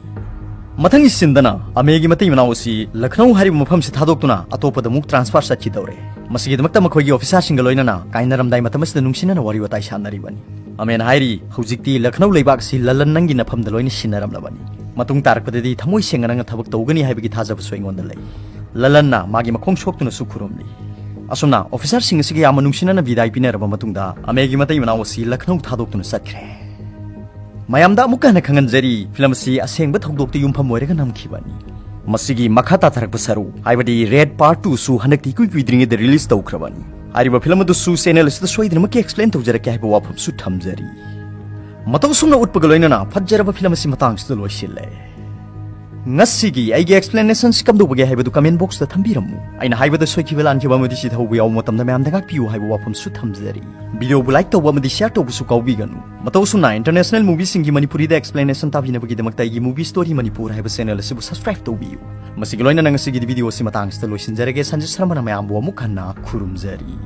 ꯃꯊꯪꯒꯤ ꯁꯤꯟꯗꯅ ꯑꯃꯦꯒꯤ ꯃꯇꯩ ꯃꯅꯥꯎ ꯑꯁꯤ ꯂꯈꯅꯧ ꯍꯥꯏꯔꯤꯕ ꯃꯐꯝꯁꯤ ꯊꯥꯗꯣꯛꯇꯨꯅ ꯑꯇꯣꯞꯄꯗ ꯑꯃꯨꯛ ꯇ꯭ꯔꯥꯟꯁꯐꯔ ꯆꯠꯈꯤꯗꯧꯔꯦ꯫ ꯃꯁꯤꯒꯤꯗꯃꯛꯇ ꯃꯈꯣꯏꯒꯤ ꯑꯣꯐꯤꯁꯥꯔꯁꯤꯡꯒ ꯂꯣꯏꯅꯅ ꯀꯥꯏꯅꯔꯝꯗꯥꯏ ꯃꯇꯝ ꯑꯁꯤꯗ ꯅꯨꯡꯁꯤꯅꯅ ꯋꯥꯔꯤ ꯋꯥꯇꯥꯏ ꯁꯥꯟꯅꯔꯤꯕꯅꯤ꯫ ꯑꯃꯦꯅ ꯍꯥꯏꯔꯤ, "ꯍꯧꯖꯤꯛꯇꯤ ꯂꯈꯅꯧ ꯂꯩꯕꯥꯛ ꯑꯁꯤ ꯂꯂꯟ ꯅꯪꯒꯤ ꯅꯐꯝꯗ ꯂꯣꯏꯅ ꯁꯤꯟꯅꯔꯝꯂꯕꯅꯤ꯫ ꯃꯇꯨꯡ ꯇꯥꯔꯛꯄꯗꯗꯤ ꯊꯃꯣꯏ ꯁꯦꯡꯅ ꯅꯪꯅ ꯊꯕꯛ ꯇꯧꯒꯅꯤ ꯍꯥꯏꯕꯒꯤ ꯊꯥꯖꯕꯁꯨ ꯑꯩꯉꯣꯟꯗ ꯂꯩ꯫ ꯂꯂꯟꯅ ꯃꯥꯒꯤ ꯃꯈꯣꯡ ꯁꯣꯛꯇꯨꯅꯁꯨ ꯈꯨꯔꯨꯝꯂꯤ꯫ ꯑꯁꯨꯝꯅ ꯑꯣꯐꯤꯁꯥꯔꯁꯤꯡ ꯑꯁꯤꯒ ꯌꯥꯝꯅ ꯅꯨꯡꯁꯤꯅꯅ ꯕꯤꯗꯥꯏ ꯄꯤꯅꯔꯕ ꯃꯇꯨꯡꯗ ꯑꯃꯦꯒꯤ ꯃꯇꯩ ꯃꯅꯥꯎ ꯑꯁꯤ ꯂꯈꯅꯧ ꯊꯥꯗꯣꯛꯇꯨꯅ ꯆꯠꯈ꯭ꯔꯦ꯫ ꯃꯌꯥꯝꯗ ꯑꯃꯨꯛꯀ ꯍꯟꯅ ꯈꯪꯍꯟꯖꯔꯤ, ꯐꯤꯂꯝ ꯑꯁꯤ ꯑꯁꯦꯡꯕ ꯊꯧꯗꯣꯛꯇ ꯌꯨꯝꯐꯝ ꯑꯣꯏꯔꯒ ꯅꯝꯈꯤꯕꯅꯤ꯫ ꯃꯁꯤꯒꯤ ꯃꯈꯥ ꯇꯥꯊꯔꯛꯄ ꯁꯔꯨꯛ, ꯍꯥꯏꯕꯗꯤ ꯔꯦꯠ ꯄꯥꯔꯠ ꯇꯨꯁꯨ ꯍꯟꯗꯛꯇꯤ ꯏꯀꯨꯏ ꯀꯨꯏꯗ꯭ꯔꯤꯉꯩꯗ ꯔꯤꯂꯤꯁ ꯇꯧꯈ꯭ꯔꯕꯅꯤ꯫ ꯍꯥꯏꯔꯤꯕ ꯐꯤꯂꯝ ꯑꯗꯨꯁꯨ ꯆꯦꯅꯦꯜ ꯑꯁꯤꯗ ꯁꯣꯏꯗꯅꯃꯛꯀꯤ ꯑꯦꯛꯁꯄ꯭ꯂꯦꯟ ꯇꯧꯖꯔꯛꯀꯦ ꯍꯥꯏꯕ ꯋꯥꯐꯝꯁꯨ ꯊꯝꯖꯔꯤ꯫ ꯃꯇꯧ ꯑꯁꯨꯝꯅ ꯎꯠꯄꯒ ꯂꯣꯏꯅꯅ ꯐꯖꯔꯕ ꯐꯤꯂꯝ ꯑꯁꯤ ꯃꯇꯥꯡꯁꯤꯗ ꯂꯣꯏꯁꯤꯜꯂꯦ꯫ ꯉꯁꯤꯒꯤ ꯑꯩꯒꯤ ꯑꯦꯛꯁꯄ꯭ꯂꯦꯅꯦꯁꯟꯁꯤ ꯀꯝꯗꯧꯕꯒꯦ ꯍꯥꯏꯕꯗꯨ ꯀꯃꯦꯟ ꯕꯣꯛꯁꯇ ꯊꯝꯕꯤꯔꯝꯃꯨ꯫ ꯑꯩꯅ ꯍꯥꯏꯕꯗ ꯁꯣꯏꯈꯤꯕ ꯂꯥꯟꯈꯤꯕ ꯑꯃꯗꯤ ꯆꯤꯊꯍꯧꯕ ꯌꯥꯎꯕ ꯃꯇꯝꯗ ꯃꯌꯥꯝꯗ ꯉꯥꯛꯄꯤꯌꯨ ꯍꯥꯏꯕ ꯋꯥꯐꯝꯁꯨ ꯊꯝꯖꯔꯤ꯫ ꯚꯤꯗꯤꯑꯣꯕꯨ ꯂꯥꯏꯛ ꯇꯧꯕ ꯑꯃꯗꯤ ꯁꯤꯌꯥꯔ ꯇꯧꯕꯁꯨ ꯀꯥꯎꯕꯤꯒꯅꯨ꯫ ꯃꯇꯧ ꯑꯁꯨꯝꯅ ꯏꯟꯇꯔꯅꯦꯁꯅꯦꯜ ꯃꯨꯚꯤꯁꯤꯡꯒꯤ ꯃꯅꯤꯄꯨꯔꯤꯗ ꯑꯦꯛꯁꯄ꯭ꯂꯦꯅꯦꯁꯟ ꯇꯥꯕꯤꯅꯕꯒꯤꯗꯃꯛꯇ ꯑꯩꯒꯤ ꯃꯨꯚꯤ ꯁ꯭ꯇꯣꯔꯤ ꯃꯅꯤꯄꯨꯔ ꯍꯥꯏꯕ ꯆꯦꯅꯦꯜ ꯑꯁꯤꯕꯨ ꯁꯕꯁꯀ꯭ꯔꯥꯏꯕ ꯇꯧꯕꯤꯌꯨ꯫ ꯃꯁꯤꯒꯤ ꯂꯣꯏꯅꯅ ꯉꯁꯤꯒꯤꯗꯤ ꯚꯤꯗꯤꯑꯣ ꯑꯁꯤ ꯃꯇꯥꯡꯁꯤꯗ ꯂꯣꯏꯁꯤꯟꯖꯔꯒꯦ꯫ ꯁꯟꯖꯤꯠ ꯁꯔꯃꯅ ꯃꯌꯥꯝꯕꯨ ꯑꯃꯨꯛ ꯍꯟꯅ ꯈꯨꯔꯨꯝꯖꯔꯤ꯫